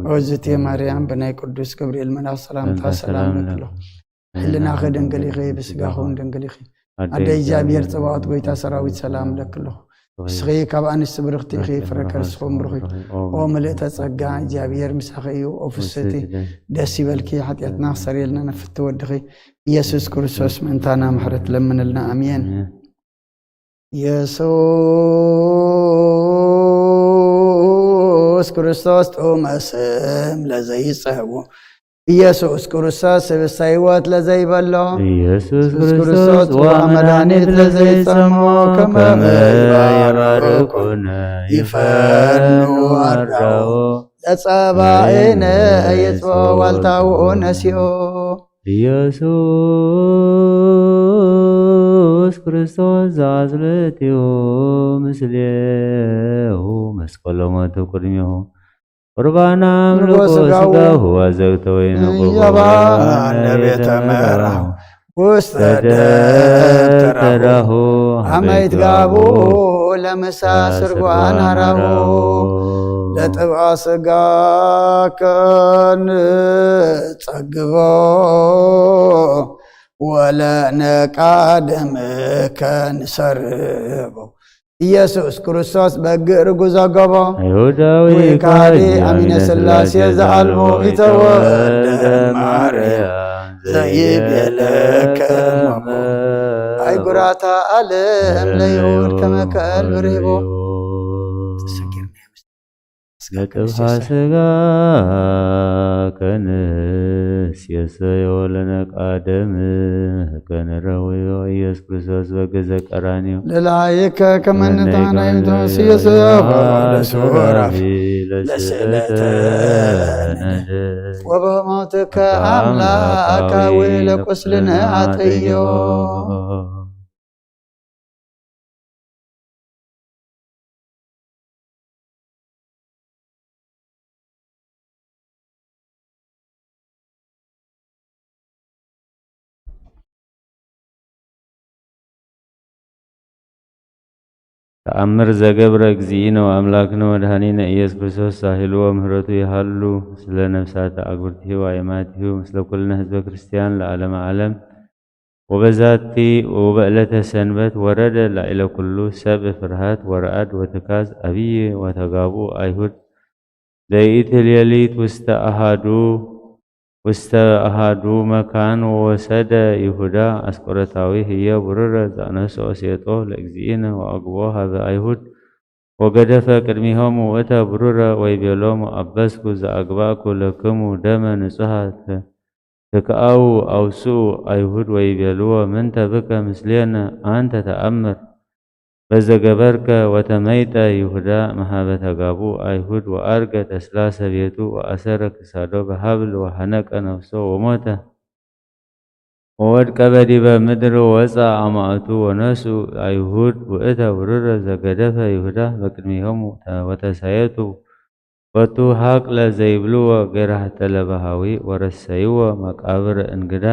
ኦ እግዝእትየ ማርያም ብናይ ቅዱስ ገብርኤል መልኣኽ ሰላምታ ሰላምታ ሰላም ሰላም ንብሎ። ለኪ። ህልናኺ ድንግል ኢኺ፣ ብስጋኺ እውን ድንግል ኢኺ። ኣደይ ኣደይ እግዚኣብሔር እግዚኣብሔር ጸባኦት ጎይታ ሰራዊት ሰላም ለኪ ኣለኹ። ንስኺ ካብ ኣንስቲ ብርኽቲ ኢኺ፣ ፍረ ከርስኹም ብሩኽ እዩ። ኦ ምልእተ ጸጋ እግዚኣብሔር ምሳኺ እዩ። ኦ ፍስህቲ ደስ ይበልኪ፣ ሓጢኣትና ክሰርየልና ንፍቲ ወድኺ ኢየሱስ ክርስቶስ ምእንታና ምሕረት ለምንልና። ኣሜን። ኣሜን። ኢየሱስ ክርስቶስ ጥዑመ ስም ለዘይጸውዖ ኢየሱስ ክርስቶስ ህብስተ ሕይወት ለዘይበሎ ኢየሱስ ኢየሱስ ክርስቶስ ክርስቶስ ጽዋ ጽዋ መድኃኒት መድኃኒት ለዘይጸምኦ ለዘይጸምኦ ከመ ከመ ይባርኩነ ይባርኩነ ይፈኑ ይፈኑ ኣርዳኦ። ኣርዳኦ። ለጸባኢነ ለጸባኢነ ይጽቦ ዋልታኡ ነሲኦ። ኢየሱስ ክርስቶስ ዘአስልጥዮ ምስሌሁ መስቀሎ ሞቱ ቅድሜሁ ቁርባና ኣምልኮ ንጎ ስጋሁ ስጋሁ አዘግተ ወይነ ንያባ ጎበና ነቤተ መራሁ ውስተ ደብተራሁ አመይት ጋቡ ለምሳ ስርጓን ሃራሁ ለጥብአ ስጋ ከንጸግቦ ወለነቃደም ከንሰርቦ ኢየሱስ ክርስቶስ በግ ርጉዞ ገቦ ኣይሁዳዊ ወይ ካዲ ካዲ ኣሚነ ኣሚነ ሥላሴ ሥላሴ ዘኣልቦ ዘኣልቦ ይተወልደ ይተወልደ ማርያም ማርያም ዘይቤለከ ዘይቤለከ እሞ። እሞ። ኣይጉራታ ዓለም ለይሁድ ከመ ከልቢ ርህቦ። ተሰጊርና ነጥብኻ ስጋ ከንስየሰዮ ለነቃደም ከንረውዮ ኢየሱስ ክርስቶስ በገዘ ቀራንዮ ለላይከ ከመንታናይቶ ስየሰዮ ለሱራፊ ለስእለተ ለስእለተ ነደ ወበሞትከ አምላካዊ ለቁስልነ አጥዮ። ተኣምር ዘገብረ እግዚእነ ወኣምላክነ ወመድኃኒነ ኢየሱስ ክርስቶስ ሳህልዎ ምህረቱ ይሃሉ ስለ ነፍሳተ ኣግብርቲሁ ወአእማቲሁ ምስለ ኩልነ ህዝበ ክርስቲያን ለዓለመ ዓለም። ወበዛቲ ወበዕለተ ሰንበት ወረደ ላዕለ ኩሉ ሰብ ፍርሃት ወረዓድ ወትካዝ አብይ ወተጋብኡ አይሁድ ለይእቲ ሌሊት ውስተ አሃዱ ውስተ ኣሃዱ መካን ወወሰደ ይሁዳ ኣስቆሮታዊ ህየ ብሩረ ዘኣነስኦ ሴጦ ለእግዚእነ ወአግቦ ሀበ አይሁድ ወገደፈ ቅድሚሆሙ ውእተ ብሩረ ወይቤሎሙ አበስኩ ዘአግባእኩ ለክሙ ደመ ንጹሃ ትክአው አውስኡ አይሁድ ወይቤልዎ ምንተ ብከ ምስሌነ አንተ ተአምር በዘገበርከ ወተመይጠ ይሁዳ መሃበ ተጋቡ አይሁድ ወአርገ ተስላሰ ቤቱ ወአሰረ ክሳዶ በሀብል ወሐነቀ ነፍሶ ወሞተ ወወድቀ በዲበ ምድር ወወፃ አማእቱ ወነሱ አይሁድ ውእተ ብሩረ ዘገደፈ ይሁዳ በቅድሚሆሙ ወተሳየቱ ወቱ ሀቅለ ዘይብልዎ ገራህተ ለበሃዊ ወረሰይዎ መቃብር እንግዳ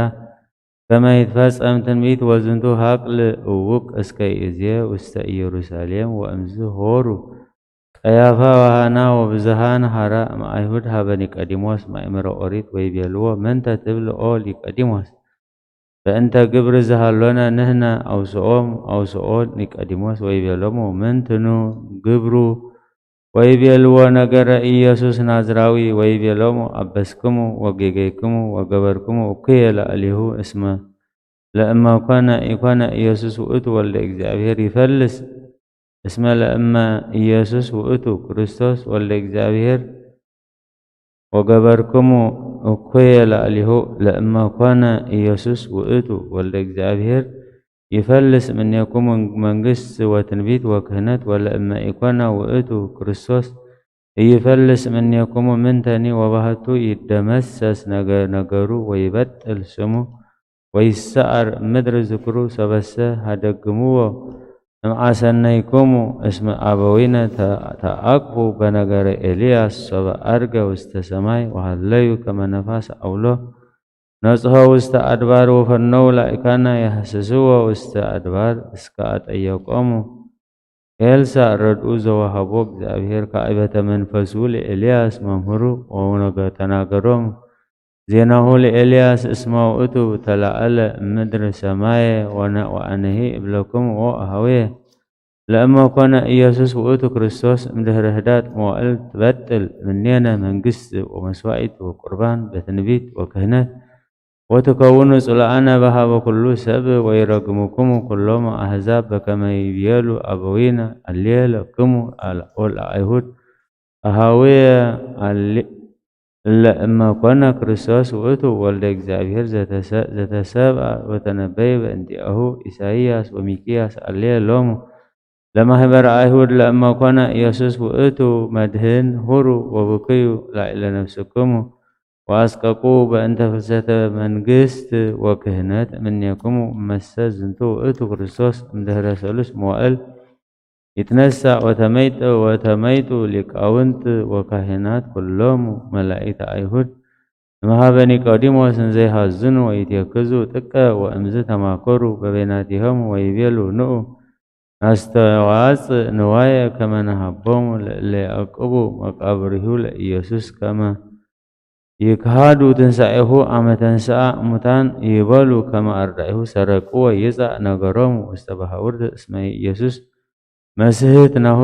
ከመ ይትፈጸም ትንቢት ወዝንቱ ሀቅል እውቅ እስከ ይእዜ ውስተ ኢየሩሳሌም ወእምዝ ሆሩ ቀያፋ ወሃና ወብዝሃን ሀራ እምአይሁድ ሀበ ኒቀዲሞስ ማእምረ ኦሪት ወይቤልዎ ምንተ ትብል ኦ ኒቀዲሞስ በእንተ ግብር ዝሃሎነ ንህነ አውስኦም አውስኦ ኒቀዲሞስ ወይቤሎሙ ምንትኑ ግብሩ ወይቤልዎ ነገረ ኢየሱስ ናዝራዊ ወይቤሎሙ አበስክሙ ወጌጌክሙ ወገበርክሙ እኩየ ላዕሌሁ እስመ ለእመ ኮነ ኢኮነ ኢየሱስ ውእቱ ወልደ እግዚኣብሔር ይፈልስ እስመ ለእመ ኢየሱስ ውእቱ ክርስቶስ ወልደ እግዚኣብሔር ወገበርክሙ እኩየ ላዕሌሁ ለእመ ኮነ ኢየሱስ ውእቱ ወልደ እግዚኣብሔር ይፈልስ እምኔክሙ መንግስት ወትንቢት ወክህነት ወለእመ ኢኮነ ውእቱ ክርስቶስ ኢይፈልስ እምኔክሙ ምንተኒ ወባህቱ ይደመሰስ ነገ- ነገሩ ወይበጥል ስሙ ወይሰዓር ምድር ዝክሩ ሰበሰ ሀደግምዎ እምአሰነይክሙ እስመ አበዊነ ተአቅፉ በነገረ ኤልያስ ሶበ አርገ ውስተ ሰማይ ወሃለዩ ከመ ነፋስ አውሎ ነጽሖ ውስተ አድባር ወፈነው ላይካነ የሐስስዎ ውስተ አድባር እስከ አጠየቆሙ ኤልሳዕ ረድኡ ዘወሃቦ እግዚኣብሔር ካዕበተ መንፈሱ ለኤልያስ መምህሩ ወነገ ተናገሮም ዜናሁ ለኤልያስ እስመ ውእቱ ተላዕለ ምድር ሰማየ ወአነሂ እብለኩም ኦ አሃውየ ለእመ ኮነ ኢየሱስ ውእቱ ክርስቶስ እምድህረ ህዳጥ መዋእል ትበጥል እምኔነ መንግስት ወመስዋዕት ወቁርባን በትንቢት ወክህነት ወትከውኑ ጽሉኣነ በሃበ ኩሉ ሰብ ወይረግምኩሙ ኩሎም አሕዛብ በከመ ይቤሉ አበዊነ አልየ ለክሙ ወለአይሁድ አሃውየ እለ እመ ኮነ ክርስቶስ ውእቱ ወልደ እግዚኣብሔር ዘተሰብአ ወተነበየ በእንቲአሁ ኢሳይያስ ወሚክያስ አልየ ሎሙ ለማህበረ አይሁድ ለእመ ኮነ ኢየሱስ ውእቱ መድህን ሁሩ ወብክዩ ላዕለ ነፍስክሙ ወአስቀቁ በእንተ ፍልሰተ መንግስት ወክህነት እምኔክሙ እመሰ ዝንቱ ውእቱ ክርስቶስ እምድህረ ሰሉስ መዋእል ይትነሳእ ወተመይጠ ወተመይጡ ሊቃውንት ወካህናት ኩሎሙ መላኢተ አይሁድ እምሃበ ኒቆዲሞስ እንዘይሃዝኑ ወይትየክዙ ጥቀ ወእምዝ ተማከሩ በበይናቲሆም ወይቤሉ ንኡ ናስተዋጽእ ንዋየ ከመ ነሃቦሙ ለእለ ያዕቅቡ መቃብሪሁ ለኢየሱስ ከመ ይክሃዱ ትንሳኤሁ አመ ተንስአ እሙታን ይበሉ ከመ አርዳኢሁ ሰረቅዎ ይጻእ ነገሮሙ ውስተ ባሃውርት እስመ ኢየሱስ መስህት ናሁ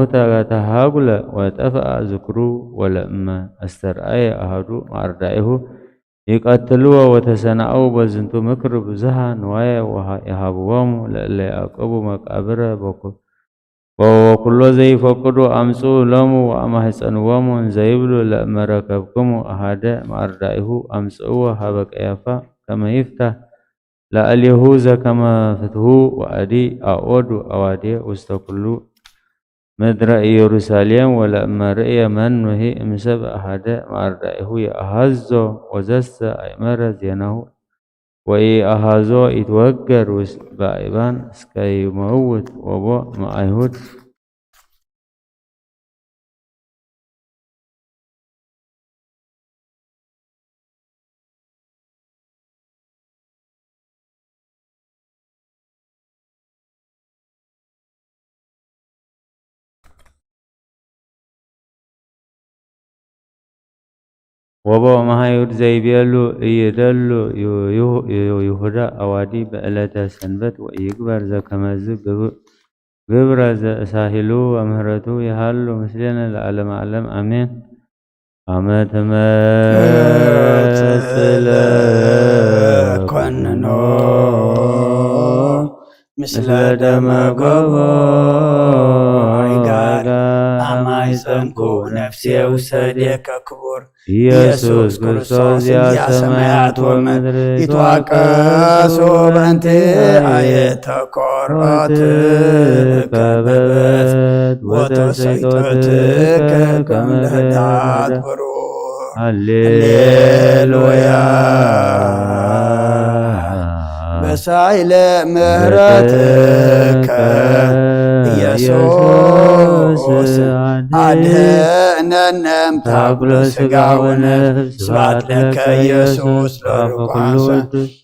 ተሃጉለ ወጠፍአ ዝክሩ ወለእመ አስተርአየ አሃዱ መአርዳኢሁ ይቀትልዎ ወተሰናኡ በዝንቱ ምክር ብዙሃ ንዋየ ይሃብዎሙ ለእለ ያዕቅቡ መቃብረ ወኩሎ ዘይፈቅዱ አምጽኡ ሎሙ ወአማህጸንዎሙ እንዘይብሉ ለእመ ረከብክሙ አሃደ እምአርዳኢሁ አምጽእዎ ሀበ ቀያፋ ከመ ይፍታህ ላዕሌሁ ዘከመ ፍትሁ ወአዲ አኦዱ አዋዴ ውስተ ኩሉ ምድረ ኢየሩሳሌም ወለእመ ርእየ መኑሂ እምሰብ አሃደ እምአርዳኢሁ ይአሃዞ ወዘሰ አእመረ ዜናሁ ወኢአሃዞ ይትወገር ውስጥ በአይባን እስከ ይመውት ወቦ መአይሁድ ወቦ መሃይሁድ ዘይቤሉ እይደሉ ይሁዳ አዋዲ በዕለተ ሰንበት ወእይግበር ዘከመዝ ግብረ ዘእሳሂሉ ወምህረቱ ይሃሉ ምስሌነ ለዓለመ ዓለም አሜን። አመ ትመጽእ ስለ ኮንኖ ምስለ ደመ ጎቦ ይጋር ኣማይ ጸንኩ ነፍሴ ውሰዴከ ክቡር ኢየሱስ ክርስቶስ እንዲያ ሰማያት ወምድር ይትዋቀሱ በእንቲ አየተኮሮት ከበበት ወተሰይጦትከ ከም ለህዳት ብሩር። ሃሌሉያ። በሳይለ ምህረትከ ኢየሱስ አድህነነ እምታኩሎ ስጋ ወነፍስ። ስብሐት ለከ ኢየሱስ ለሩቃን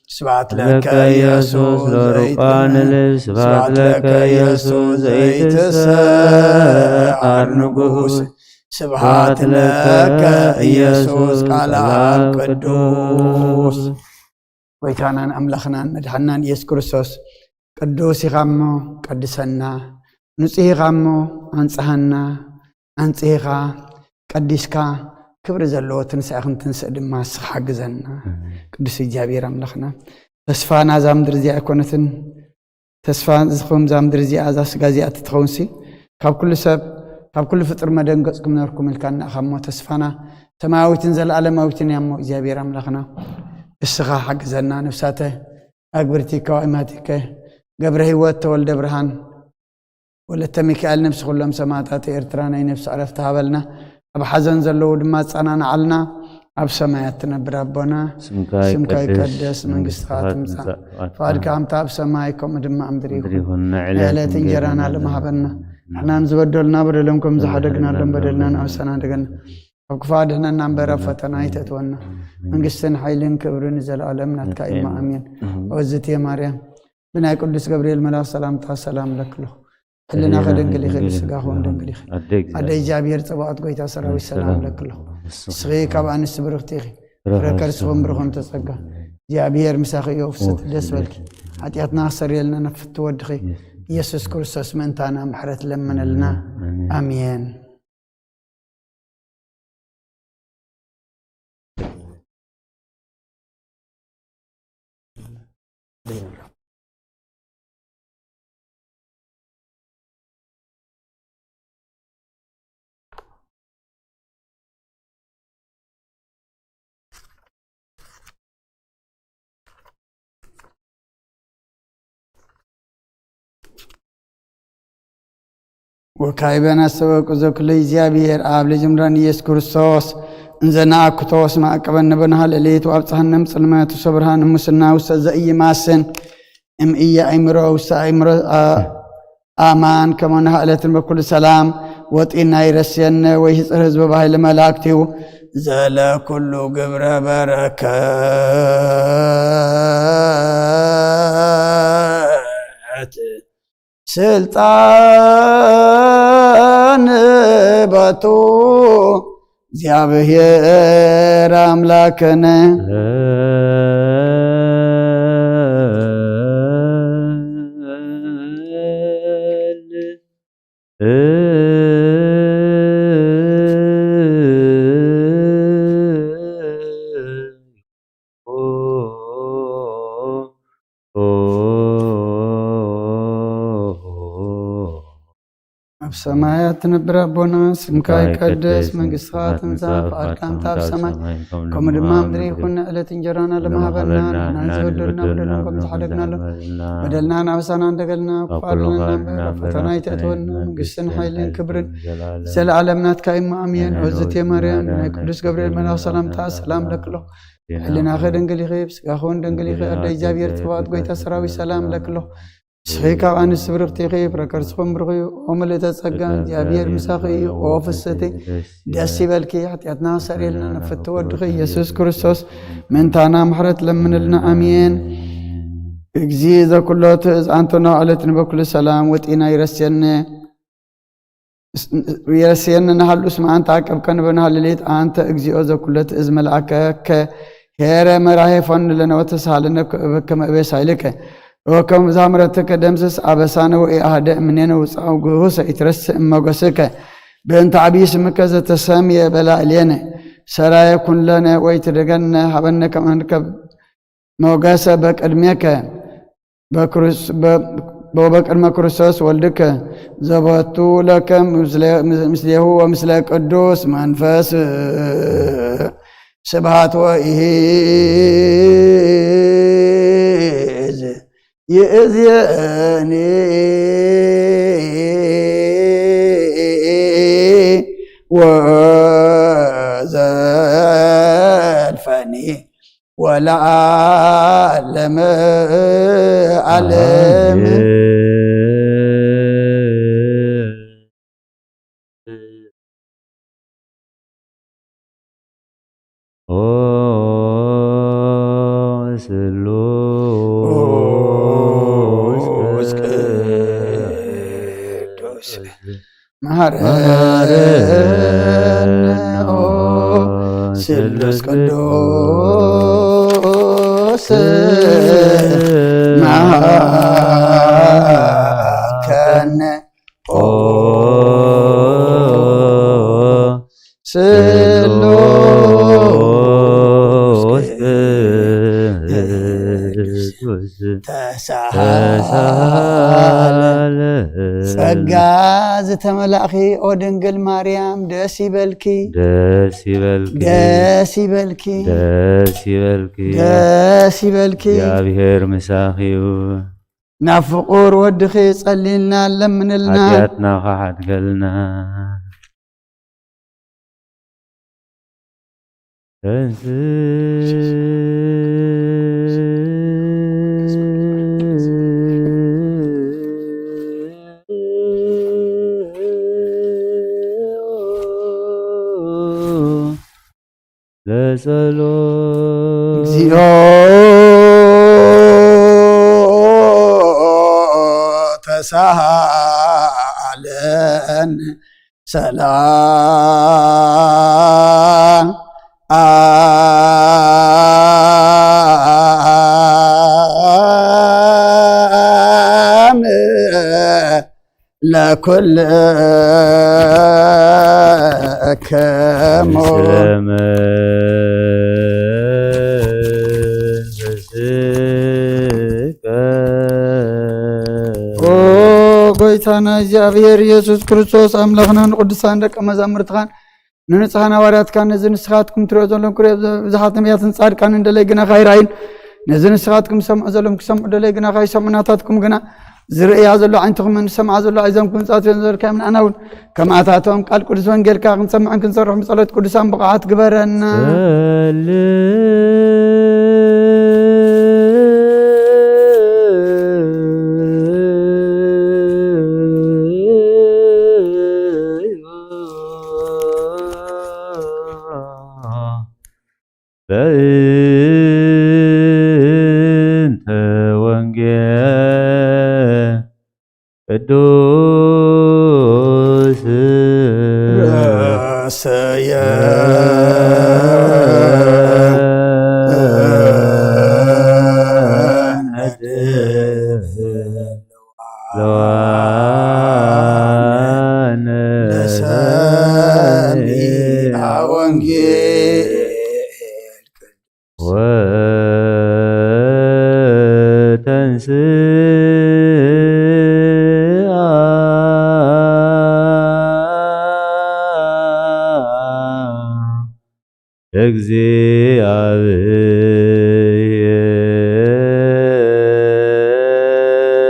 ስብሐት ለከ ኢየሱስ ለሩቃን ዘይትሰ- ልብ። ስብሐት ለከ ኢየሱስ ዘይትሰዓር ንጉስ። ስብሐት ለከ ኢየሱስ ቃል አብ ቅዱስ። ጎይታናን ኣምላኽናን መድሓናን ኢየሱስ ክርስቶስ ቅዱስ ኢኻ እሞ ቀድሰና፣ ንጹህ ኢኻ እሞ ኣንጽሃና፣ ኣንጽሂኻ ቀዲስካ ክብሪ ዘለዎ ትንሳኤ ክንትንስእ ድማ ንስኻ ሓግዘና። ኣሜን። ቅዱስ እግዚኣብሔር ኣምላኽና ተስፋና እዛ ምድሪ እዚኣ ኣይኮነትን፣ ተስፋ ዝኹም እዛ ምድሪ እዚኣ እዛ ስጋ እዚኣ ትትኸውንሲ ካብ ኩሉ ሰብ ካብ ኩሉ ፍጡር መደንገጽኩም ነርኩም ኢልካ እናእኻ እሞ ተስፋና ሰማያዊትን ዘለኣለማዊትን እያ እሞ እግዚኣብሔር ኣምላኽና እስኻ ሓግዘና። ነፍሳተ ኣግብርቲ ከዋይማቲከ ገብረ ህይወት ተወልደ ብርሃን ወለተ ሚካኤል ነፍሲ ኩሎም ሰማዕታት ኤርትራ ናይ ነፍሲ ዕረፍቲ ሃበልና። ኣብ ሓዘን ዘለዉ ድማ ኣጸናንዓልና። ኣብ ሰማያት ትነብር ኣቦና ስምካ ስምካ ይቀደስ፣ ይቀደስ፣ መንግስትኻ መንግስትኻ ትምጻእ፣ ትምጻእ፣ ፍቓድካ ከምታ ኣብ ሰማይ ከምኡ ድማ ኣብ ምድሪ ምድሪ ይኹን። ይኹን። ናይ ናይ ዕለት ዕለት እንጀራና እንጀራና ሎም ሃበና። ሃበና። ንሕና ንዝበደሉና በደሎም ከም ንሕና ዝሓደግናሎም በደልና ንሓደግናሎም ንኣውሰና ደገና። ኣብ ክፉእ ኣድሕነና እምበር ኣብ ፈተና ኣይተእትወና። ኣሜን። መንግስትን ሓይልን ክብርን ንዘለኣለም ናትካ ናትካ እዩ። እማ ኣሜን። ኣሜን። ኣሜን። ኦዝቲ ማርያም ብናይ ቅዱስ ገብርኤል መልኣኽ ሰላምታ ሰላም ለክሎ። ሕልናኸ ሕልናኸ ደንግል ኢኺ፣ ደንግል ኢኺ፣ ብስጋኹ እውን ደንግል ኢኺ። ኣደ እግዚኣብሔር። ኣደ እግዚኣብሔር ጸባኦት ጎይታ ሰራዊት ሰላም ሰላም ለክሎ። ንስኺ ንስኺ ካብ ኣንስቲ ብርኽቲ ኢኺ። ፍረ ፍረ ከርስኹም ከርስኹም ብሩኽ እንተ ጸጋ። እግዚኣብሔር ምሳኺ እዩ። ፍስሕቲ ደስ በልኪ። ሓጢኣትና ክሰርየልና ነፍቲ ወድኺ ኢየሱስ ኢየሱስ ክርስቶስ ምእንታና ምሕረት ለምነልና። ኣሜን። ኣሜን። ወካይበና ሰበቁ ዘኩለ እግዚኣብሔር ኣብ ልጅምራን ኢየሱስ ክርስቶስ እንዘ ነኣክቶ ስማ ኣቀበን ንበናሃ ለሌት ወኣብጽሐነ ምጽልመት ውሰ ብርሃን ሙስና ውሰ ዘኢይማስን እም ኢየ ኣይምሮ ውሰ ኣይምሮ አ- ኣማን ከመ ናሃ ዕለትን በኩሉ ሰላም ወጢና ይረስየነ ወይ ህጽር ህዝበ ባሃይለ መላእክቲው ዘለ ኩሉ ግብረ በረከት ስልጣን ባቱ እግዚኣብሔር ኣምላክነ። ኣብ ሰማያት ትነብር ኣቦና፣ ስምካ ይቀደስ፣ መንግስትኻ ትምጻእ፣ ፍቓድካ እንተ ኣብ ሰማይ ከምኡ ድማ ኣብ ምድሪ ይኹን። ዕለት እንጀራና ለማሃበልና፣ ንሕና ዝበደልና በደልና ከም ዝሓደግናሎም በደልና ናብሳና እንደገልና፣ ካብ ኩሉ ክፋልና እናንበር፣ ናብ ፈተና ይተእትወና፣ መንግስትን ሓይልን ክብርን ዘለዓለም ናትካ እዩ። ኣሜን። ኦዝቴ ማርያም፣ ናይ ቅዱስ ገብርኤል መልኣኽ ሰላምታ ሰላም ለክሎ። ሕልናኸ ደንግል ኢኺ፣ ብስጋኸ እውን ደንግል ኢኺ። ኣደ እግዚኣብሔር ጽባኦት ጎይታ ሰራዊት ሰላም ለክሎ። ንስኺ ካብ ኣንስቲ ብርኽቲ ኢኺ፣ ፍረ ከርስኹም ብሩኽ እዩ። ኦ ምልእተ ጸጋ፣ እግዚኣብሔር ምሳኺ እዩ። ኦ ፍስሕቲ፣ ደስ ይበልኪ፣ ሓጢኣትና ክሰርየልና ንፍቲ ወድኺ ኢየሱስ ክርስቶስ ምእንታና ምሕረት ለምንልና። ኣሜን። እግዚእ ዘኩሎ ትእዝ ኣንቶና ዕለት ንበኩሉ ሰላም ወጢና ይረስየነ የረስየኒ ንሃሉ እስመ ኣንተ አቀብከኒ በንሃ ሌሊት። አንተ እግዚኦ ዘኩለ ትእዝ መልአከከ ሄረ መራሄ ፈኑ ለነ ወተሳሃለነ ከመ እቤ ሳይልከ ወከም ዛምረትከ ደምስስ አበሳነ ወኢአህደ እምኔነ ውፅአው ግሁሰ ኢትረስእ እመጎስከ በእንተ ዓብዪ ስምከ ዘተሰምየ በላዕሌነ። ሰራየ ኩን ለነ ወይትደገነ ሀበነ ከመ ንርከብ ሞገሰ በቅድሜከ በክርስ-፣ በ-፣ በቅድመ ክርስቶስ ወልድከ ዘቦቱ ለከ ምስለ-፣ ምስሌሁ ወምስለ ቅዱስ መንፈስ ስብሐት ወኢዝ ይእዝየኒ ወዘልፈኒ ወለዓለመ ዓለም። ኦ ስሉስ ቅዱስ መሐረነ ኦ ስሉስ ቅዱስ መሐረነ ኦ ስሉስ ቅዱስ ተሳሃለ። ጸጋ ዝተመላእኺ ኦ ድንግል ማርያም ደስ ይበልኪ። ደስ ይበልኪ። ደስ ይበልኪ። ደስ ይበልኪ። ደስ ይበልኪ። እግዚኣብሔር ምሳኺ እዩ። ናብ ፍቑር ወድኺ ጸልይልና፣ ለምንልና። ሓጢኣትና ኸሓድገልና። ለጸሎት። እግዚኦ ተሳሃለን ሰላም ለኩልክሙ። ኦ ጎይታና እግዚኣብሔር ኢየሱስ ክርስቶስ ኣምላኽና ንቅዱሳን ደቀ መዛሙርትኻን ንንጹሓን ሃዋርያትካን ነዚ ንስኻትኩም ትሪኦ ዘለኹም ክሪኦ ብዙሓት ነቢያትን ጻድቃንን ደለይ ግናኻ ይርኣዩን ነዚ ንስኻትኩም ሰምዑ ዘለኹም ክሰምዑ ደለይ ግናኻ ይሰምዑ ናታትኩም ግና ዝርእያ ዘሎ ዓይንትኹምን ዝሰምዓ ዘሎ ኣእዛንኩም ዝጻትዮ ዘለካዮም ንኣና እውን ከምኣታቶም ቃል ቅዱስ ወንጌልካ ክንሰምዕን ክንሰርሕን ብጸሎት ቅዱሳን ብቕዓት ግበረና። በእንተ ወንጌል ቅዱስ ረሰየ ለዋነ ለሰሚዐ ወንጌል ወተንስአ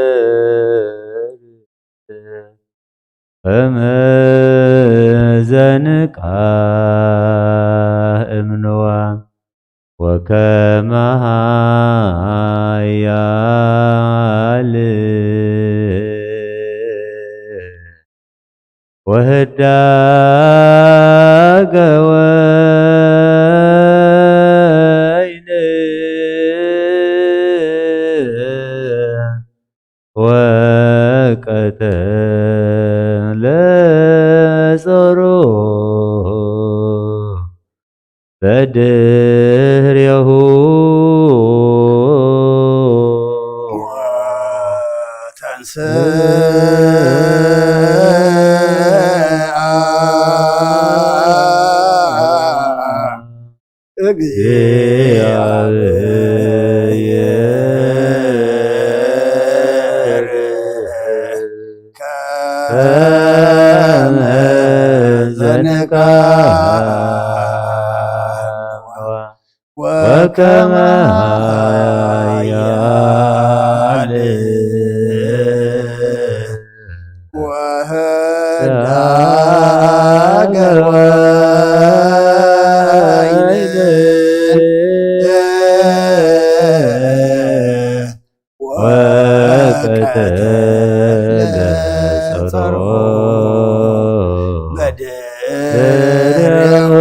እግዚአብሔር ከመ ዘንቃ እምንዋ ወከመ ኃያል ወህዳገ ወይን ወቀተለ ጾሮ በድህሬሁ ወተንስአ ከመ ዘንቃ ወከመ ኃያል ወህዳገ ወይን ወቀተለ ጸሮ በድሬሁ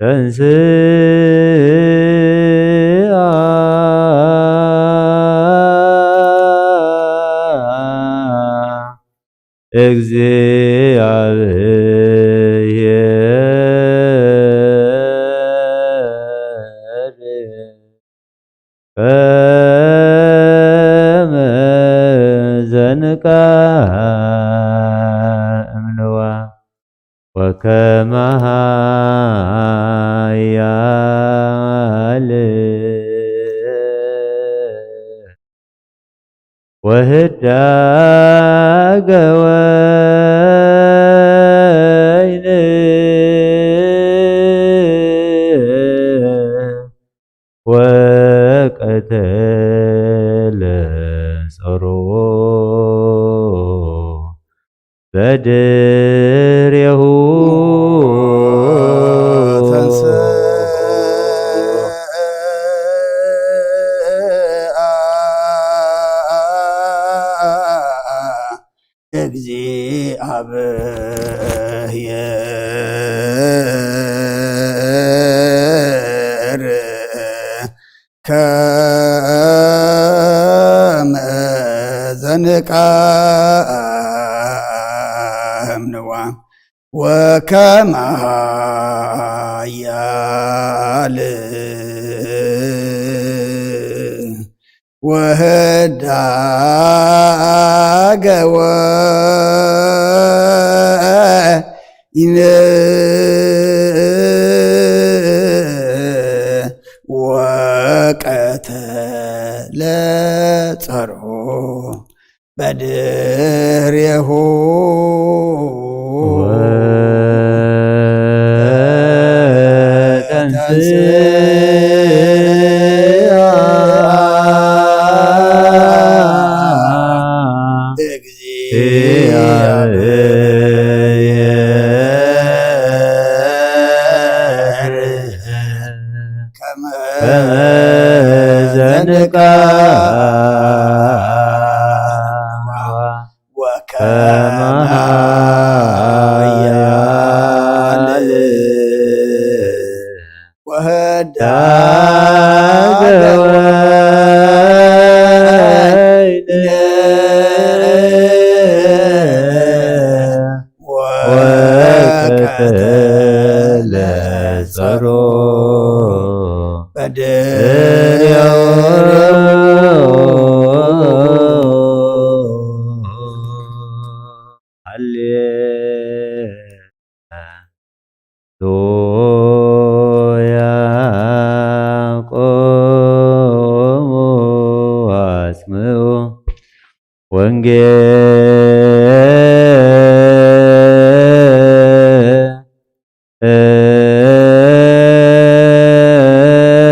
ተንስአ እግዚአብሔር ከመ ዘንቃ እምንዋ ወከመ ኃያል ወህዳገ ወይን ወቀተለ ጸሮ በድሬሁ ተንስአ እግዚአብሔር ከመ ዘንቃ እምንዋ ወከመ ኃያል ወህዳገ ወይን ወቀተለ ጸሮ በድሬሁ ወተንስአ እግዚአብሔር ከመ ዘንቃ ወከመ ኃያል ወህዳገ ወይን ወቀተለ ጸሮ በድሬሁ ሃሌ ሉያ ቆሙ አስምዑ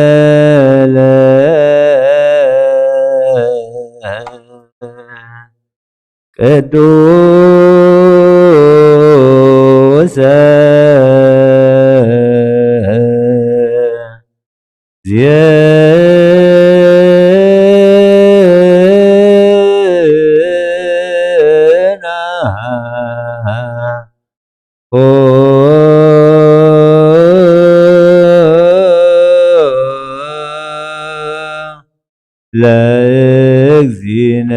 ወንጌል ቅዱሰ ዜና ለእግዚእነ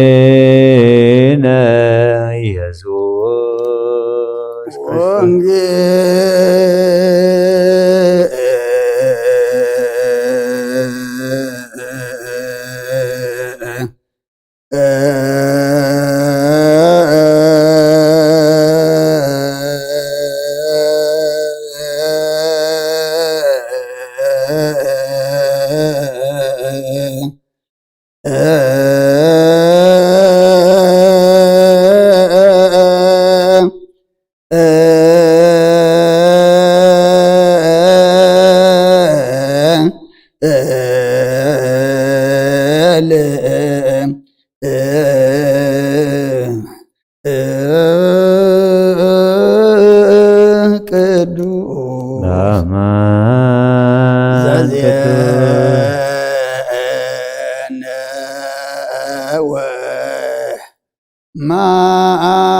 ወመድኃኒነ ኢየሱስ ክርስቶስ።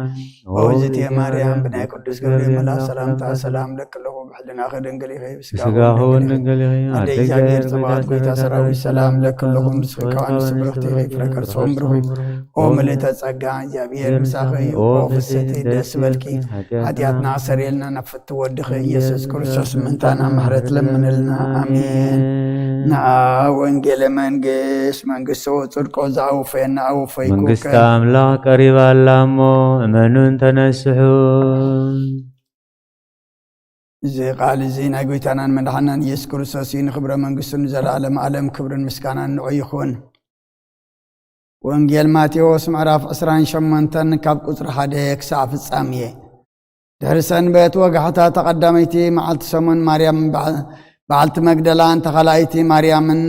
ኣሜን። ኦ እግዝእትየ ማርያም፣ ብናይ ቅዱስ ገብርኤል መልኣክ ሰላምታ ሰላም ለኪ ኣለኹ፣ ብሕልናኺ ድንግል ኢኺ፣ ብስጋኺ እውን ድንግል ኢኺ። ኣደ እግዚኣብሔር ጽባኦት፣ ጎይታ ሰራዊት፣ ሰላም ለኪ ኣለኹ፣ ንስኺ ከኣ ንስብርኽቲ ኢኺ፣ ፍረ ከርሲ እውን ብሩኽ እዩ። ኦ ምልእተ ጸጋ፣ እግዚኣብሔር ምሳኺ እዩ። ኦ ፍስሕቲ፣ ደስ ይበልኪ፣ ሓጢኣትና ኣሰሪየልና፣ ናብ ፍትው ወድኺ ኢየሱስ ክርስቶስ ምእንታና ምሕረት ለምንልና። ኣሜን። ንኣ ወንጌለ መንግስት፣ መንግስቶ ጽድቆ ዝኣወፈየና ኣወፈይኩ። መንግስቲ ኣምላኽ ቀሪባ ኣላ እሞ፣ እመኑን ተነስሑ። እዚ ቃል እዚ ናይ ጎይታናን መድሓናን ኢየሱስ ክርስቶስ እዩ። ንኽብረ መንግስቱ ንዘለኣለም ኣለም ክብርን ምስጋናን ንዑ ይኹን። ወንጌል ማቴዎስ ምዕራፍ ዕስራን ሸሞንተን ካብ ቁጽሪ ሓደ ክሳዕ ፍጻሜ። ድሕሪ ሰንበት ወጋሕታ፣ እታ ቀዳመይቲ መዓልቲ ሰሙን፣ ማርያም በዓ-፣ በዓልቲ መግደላን እታ ካልኣይቲ ማርያምን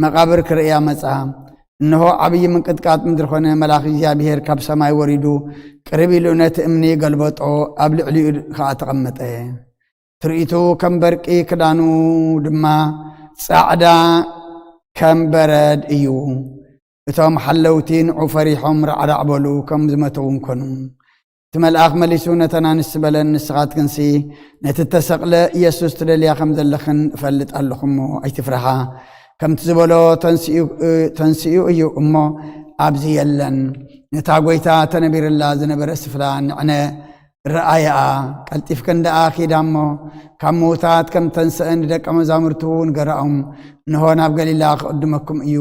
መቓብር ክርእያ መጻ። እንሆ፣ ዓብዪ ምንቅጥቃጥ ምድሪ ኾነ፣ መልኣኽ እግዚኣብሔር ካብ ሰማይ ወሪዱ ቅርብ ኢሉ ነቲ እምኒ ገልበጦ፣ ኣብ ልዕሊኡ ኸኣ ተቐመጠ። ትርኢቱ ከም በርቂ፣ ክዳኑ ድማ ጻዕዳ ከም በረድ እዩ። እቶም ሓለውቲ ንዑ ፈሪሖም ራዕራዕ በሉ፣ ከም ዝመተው እውን ኮኑ። እቲ መልኣኽ መሊሱ ነተን ኣንስቲ በለን፣ ንስኻትክንሲ ነቲ እተሰቕለ ኢየሱስ ትደልያ ከም ዘለኽን እፈልጥ ኣለኹ እሞ ኣይትፍርሃ። ከምቲ ዝበሎ ተንሲኡ፣ ተንሲኡ እዩ እሞ ኣብዚ የለን። ነታ ጐይታ ተነቢርላ ዝነበረ ስፍራ ንዕነ ረኣያኣ። ቀልጢፍክን ደኣ ኪዳ እሞ ካብ ምዉታት ከም ተንስአ ንደቀ መዛሙርቱ ንገራኦም። እንሆ ናብ ገሊላ ክቕድመኩም እዩ፣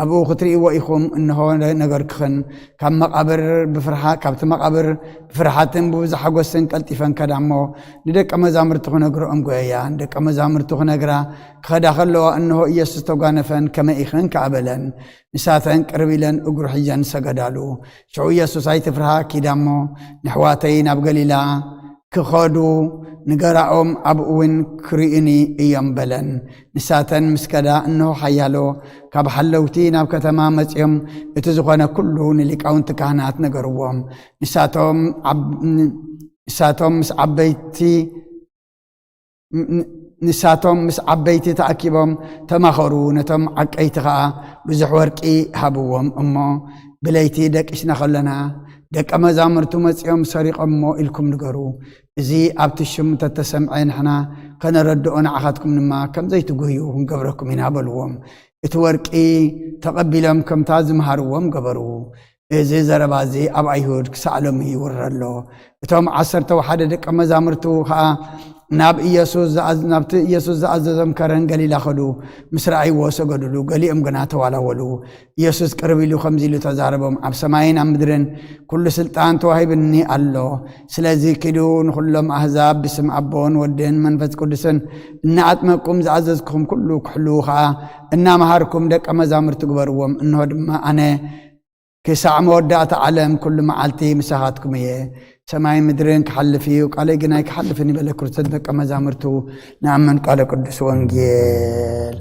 ኣብኡ ክትርእይዎ ኢኹም። እንሆ ነገርክኽን። ካብ መቓብር ብፍርሃ-፣ ካብቲ መቓብር ብፍርሃትን ብብዙሕ ሓጎስን ቀልጢፈን ከዳ እሞ ንደቀ መዛሙርቱ ክነግርኦም ጐየያ። ንደቀ መዛሙርቱ ክነግራ ክኸዳ ከለዋ እንሆ ኢየሱስ ተጓነፈን፣ ከመይ ኢኽን ከኣ በለን። ንሳተን ቅርብ ኢለን እግሩ ሒዘን ሰገዳሉ። ሽዑ ኢየሱስ ኣይትፍርሃ፣ ኪዳ እሞ ንኣሕዋተይ ናብ ገሊላ ክኸዱ ንገራኦም፣ ኣብኡ እውን ክርእዩኒ እዮም በለን። ንሳተን ምስ ከዳ፣ እንሆ ሓያሎ ካብ ሓለውቲ ናብ ከተማ መጺኦም እቲ ዝኾነ ኩሉ ንሊቃውንቲ ካህናት ነገርዎም። ንሳቶም ዓብ-፣ ንሳቶም ምስ ዓበይቲ ን-፣ ንሳቶም ምስ ዓበይቲ ተኣኪቦም ተማኸሩ፣ ነቶም ዓቀይቲ ኸኣ ብዙሕ ወርቂ ሃብዎም። እሞ ብለይቲ ደቂስና ኸለና ደቀ መዛሙርቱ መጺኦም ሰሪቖሞ ኢልኩም ንገሩ። እዚ ኣብቲ ሽም እንተተሰምዐ ንሕና ኸነረድኦ፣ ንዓኻትኩም ድማ ከም ዘይትጉህዩ ክንገብረኩም ኢና በልዎም። እቲ ወርቂ ተቐቢሎም ከምታ ዝመሃርዎም ገበሩ። እዚ ዘረባ እዚ ኣብ ኣይሁድ ክሳዕ ሎሚ ይውረ ኣሎ። እቶም ዓሰርተ ወሓደ ደቀ መዛሙርቱ ኸኣ ናብ ኢየሱስ ዝኣዝ-፣ ናብቲ ኢየሱስ ዝኣዘዞም ከረን ገሊላ ኸዱ። ምስ ረኣይዎ ሰገዱሉ፣ ገሊኦም ግና ተዋላወሉ። ኢየሱስ ቅርብ ኢሉ ከምዚ ኢሉ ተዛረቦም፣ ኣብ ሰማይን ኣብ ምድርን ኩሉ ስልጣን ተዋሂብኒ ኣሎ። ስለዚ ኪዱ ንኹሎም ኣህዛብ ብስም ኣቦን ወድን መንፈስ ቅዱስን እናኣጥመቅኩም ዝኣዘዝኩኹም ኩሉ ክሕልዉ ኸኣ እናመሃርኩም ደቀ መዛሙርቲ ግበርዎም። እንሆ ድማ ኣነ ክሳዕ መወዳእታ ዓለም ኩሉ መዓልቲ ምሳኻትኩም እየ። ሰማይን ምድርን ክሓልፍ እዩ፣ ቃለይ ግን ኣይክሓልፍን እዩ በለ ክርስቶስ ደቀ መዛሙርቱ። ንኣምን ቃለ ቅዱስ ወንጌል።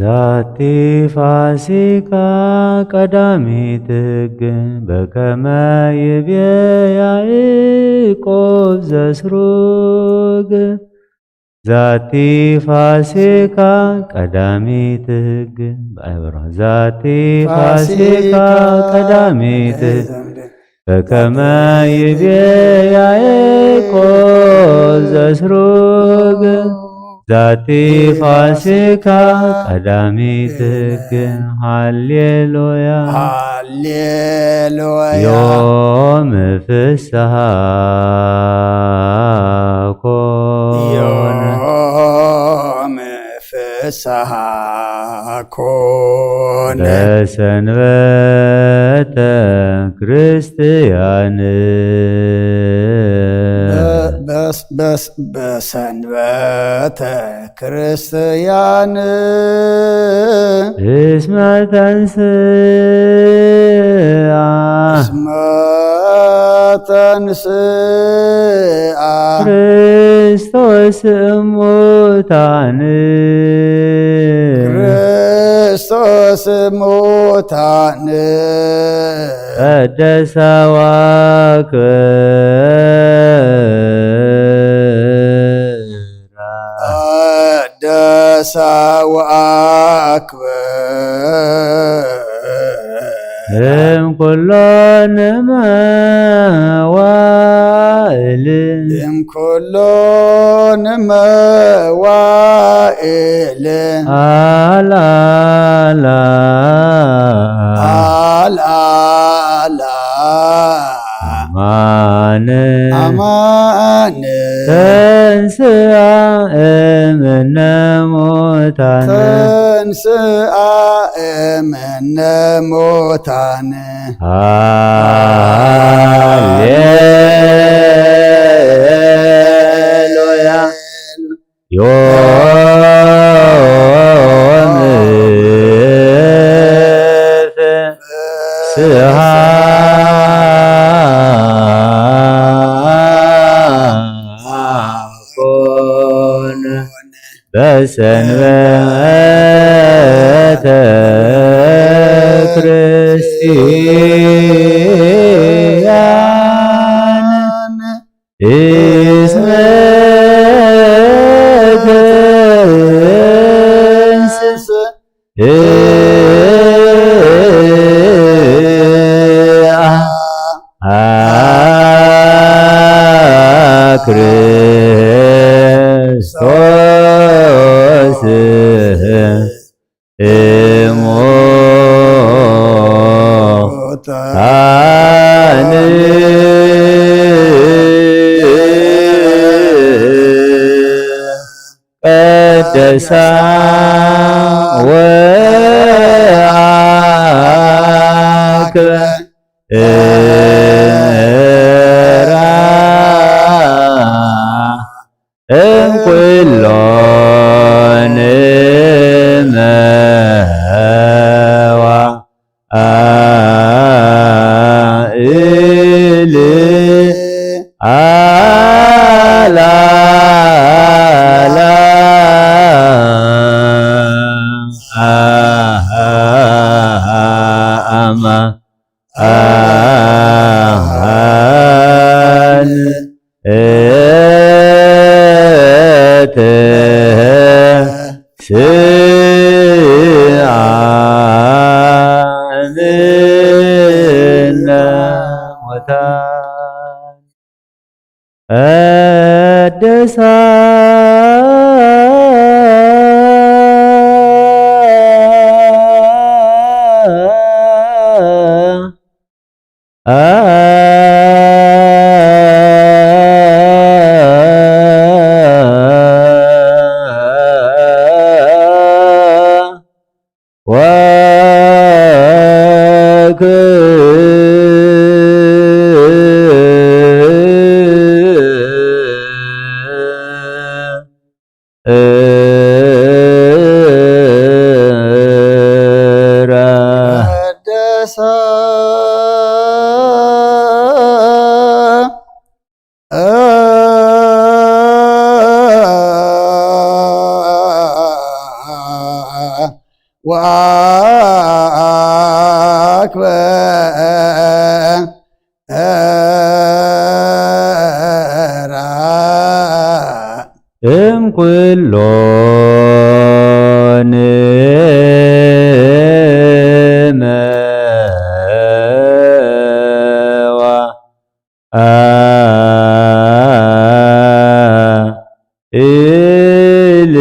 ዛቲ ፋሲካ ቀዳሚት ሕግ በከመ ይቤ ያዕቆብ ዘስሩግ። ዛቲ ፋሲካ ቀዳሚት ሕግ። ዛቲ ፋሲካ ቀዳሚት ሕግ በከመ ይቤ ያዕቆብ ዘስሩግ። ዛቲ ፋሲካ ቀዳሚት ሕግ። ሃሌሉያ። ሃሌሉያ። ዮም ፍስሃ ኮነ። ዮም ፍስሃ ኮነ። በሰንበተ ክርስትያን። በ-፣ በስ-፣ በስ-፣ በሰንበተ ክርስትያን። እስመ ተንስአ። እስመ ተንስአ። ክርስቶስ እሙታን። ክርስቶስ እሙታን። ቀደሳ ወአክብራ። ቀደሳ ወአክብራ። እም ኩሎን መዋእል። እም ኩሎን መዋእል። አልዓላ። አልዓላ። አማን። አማን። ተንስአ እምነ ሙታን። ተንስአ እምነ ሙታን። ሃሌሉያ። ዮም ፍስሃ ኮነ። በሰንበተ ክርስትያን። እስመ ተንስ አ ክርስቶስ እሙታን። ቀደሳ ወአክብራ እምኩሎን መዋእል አላላ አማ አሃን እትህ ስአምነ ሙታን። ቀደሳ ወክብራ። ወአክበ እም ኩሎን እመዋ ኢል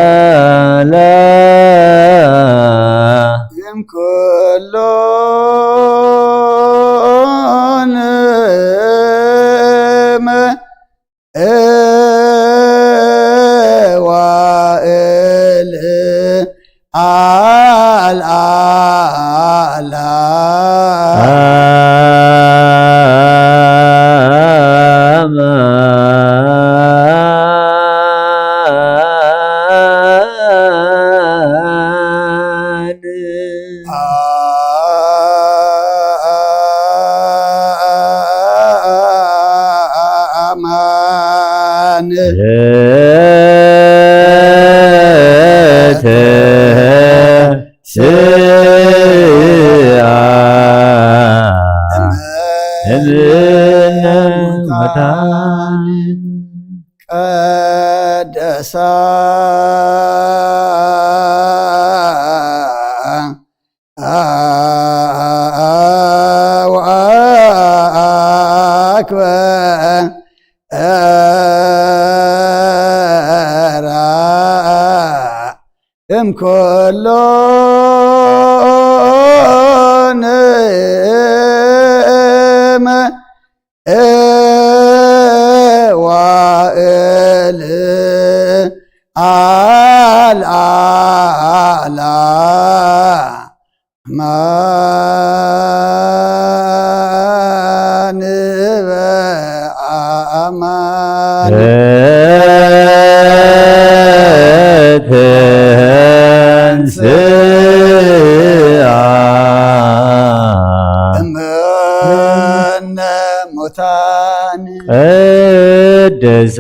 አላላ እም ኩሎን እመ እዋእል አልአላ አማን አማን ተንሥአ እምነ ሙታን ቀደሳ ወአክበራ እም ኩሎን እመ እዋእል አልአላ አማን በአማን ተንሥአ እምነ ሙታን ቅድሳ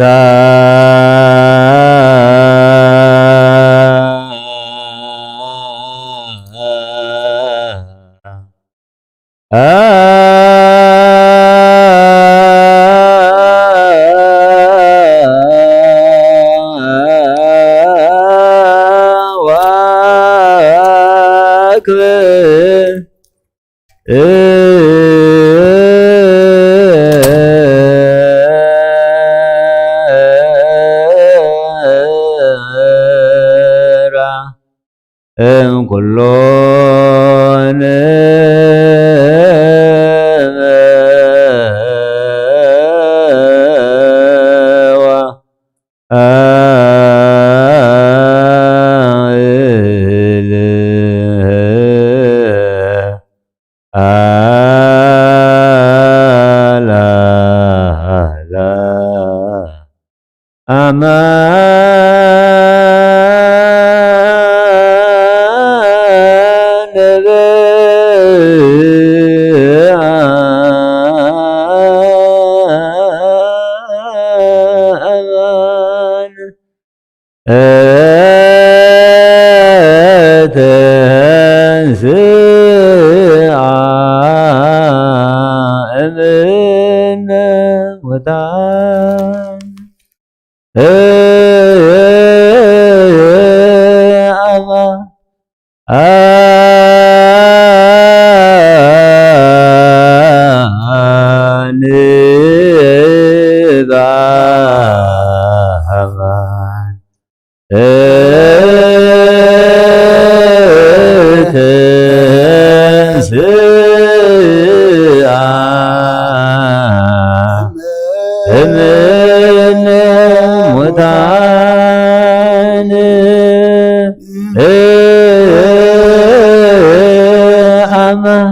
ወአክብር እም ኩሎን አላላ አማን በአማን ተንሥአ እምነ ሙታን አማን በአማን ተንሥአ እምነ ሙታን አማን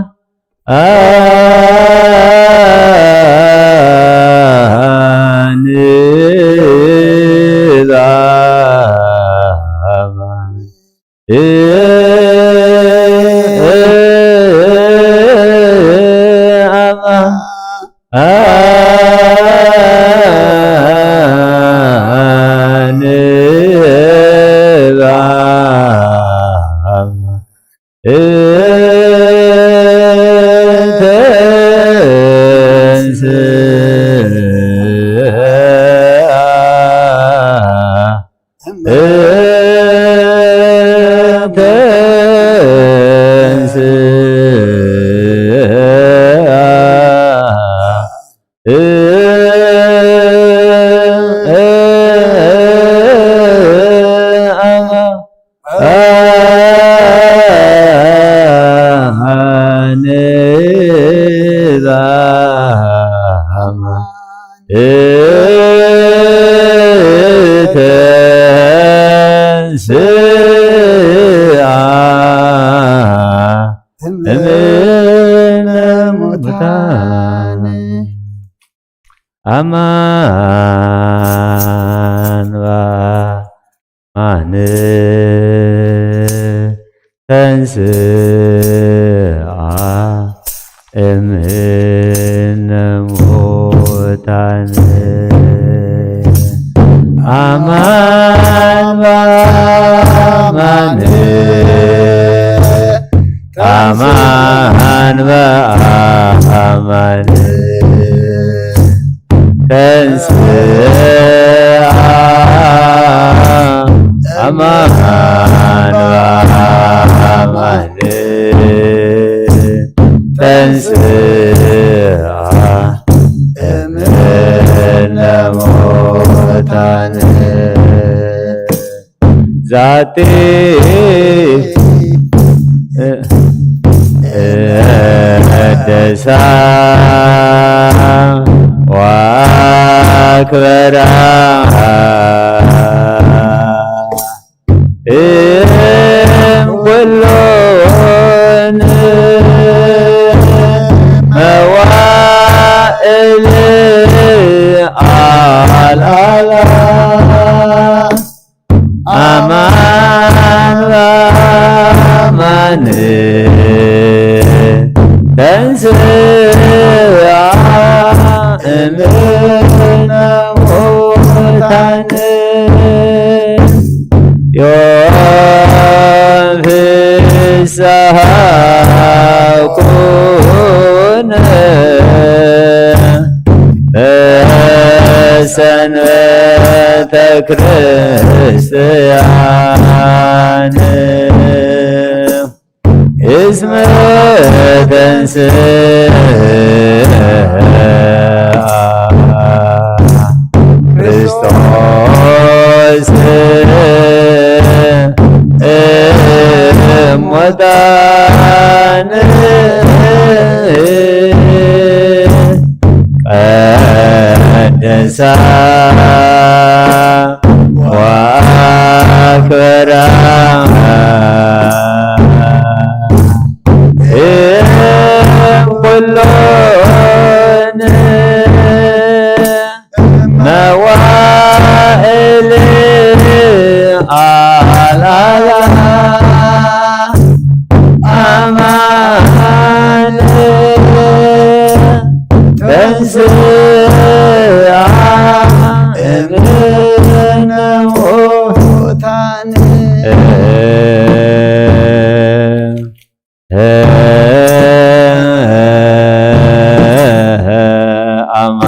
በአማን አማን ተንስአ እምነ ሙታን። አማን በአማን ተንስአ እምነ ሙታን። አማን በአማን፣ አማን በአማን ተንስአ፣ አማን በአማን ተንስአ እምነ ሙታን። ዛቲ ቀደሳ ወአክበራ እም ኩሎን መዋእል አልዓላ። አማን በአማን ተንስአ እምነ ሙታን። ዮም ፍስሐ ኩነ በሰንበተ ክርስቲያን እስመ ተንስአ ክርስቶስ እሙታን። ቀደሳ ወአክበራ እም ኩሎን መዋእል አልዓላ። አማን ተንስአ እምነ ሙታን። አማ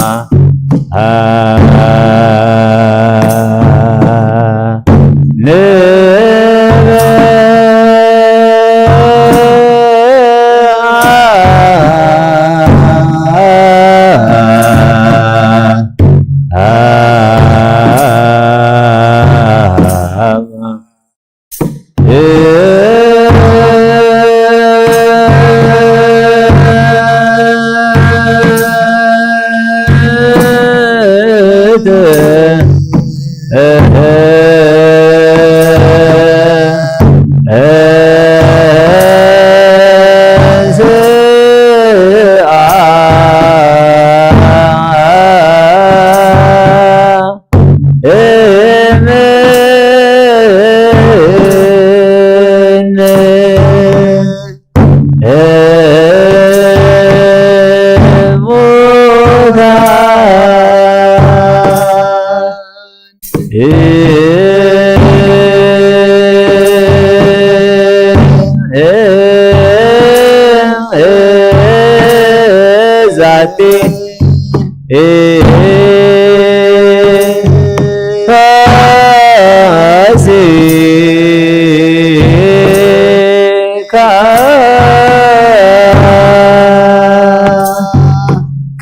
ፋሲካ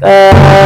ቀዳሚ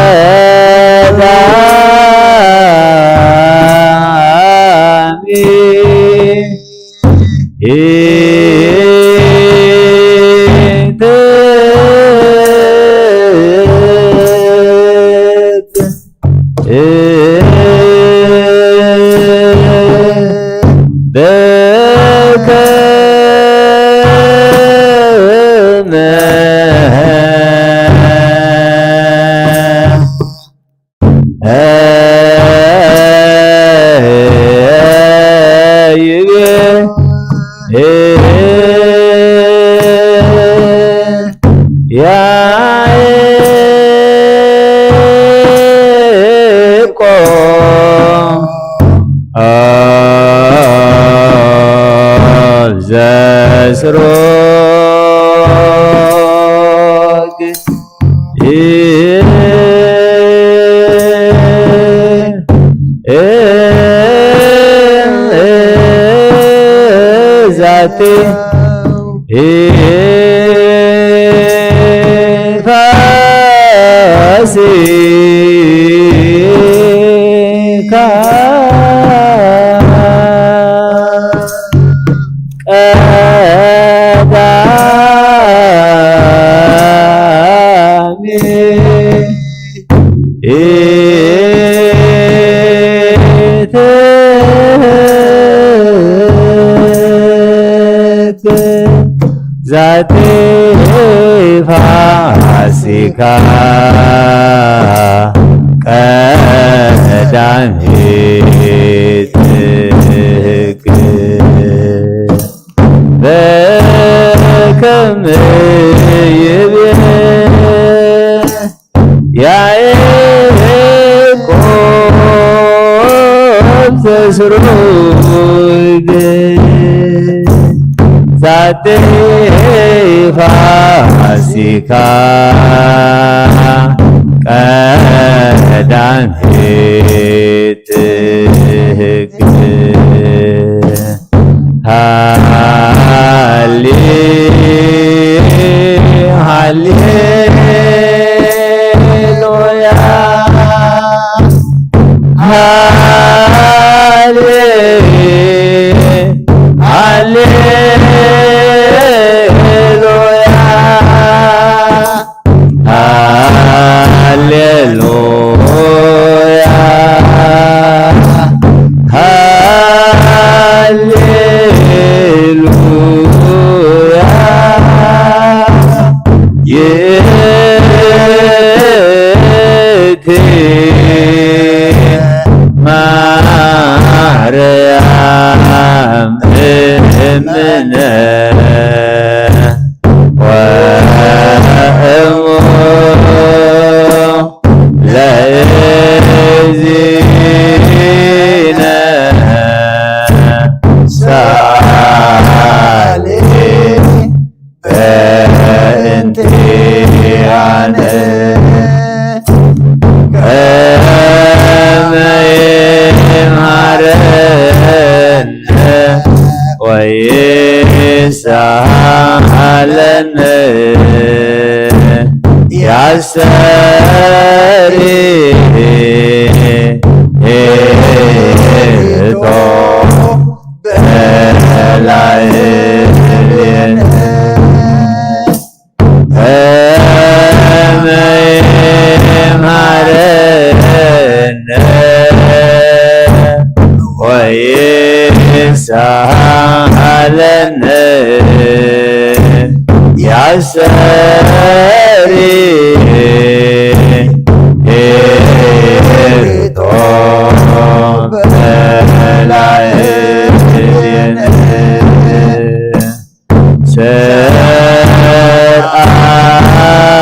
ዛቲ ፋሲካ ቀዳሚ ኢትክ ዛቲ ፋሲካ ቀዳሚት በከመ ይቤ ያዕቆብ ዘስሩግ ዛቲ ፋሲካ ቀዳሚት ትህግ ሃሌ ሃሌሉያ ሃሌ ሃሌሉያ ሃሌሉያ ሃሌሉያ ይእቲ ማርያም እምነ ወእሙ ለእግዚእነ ሰአሊ በእንቲአነ ከመ ይምሃረነ ወይስሃለነ ያስተሪ ሄቶ በላዕሌነ ከመ ይምሃረነ ወይስሃለነ ያስተሪ ሄቶ በላዕሌነ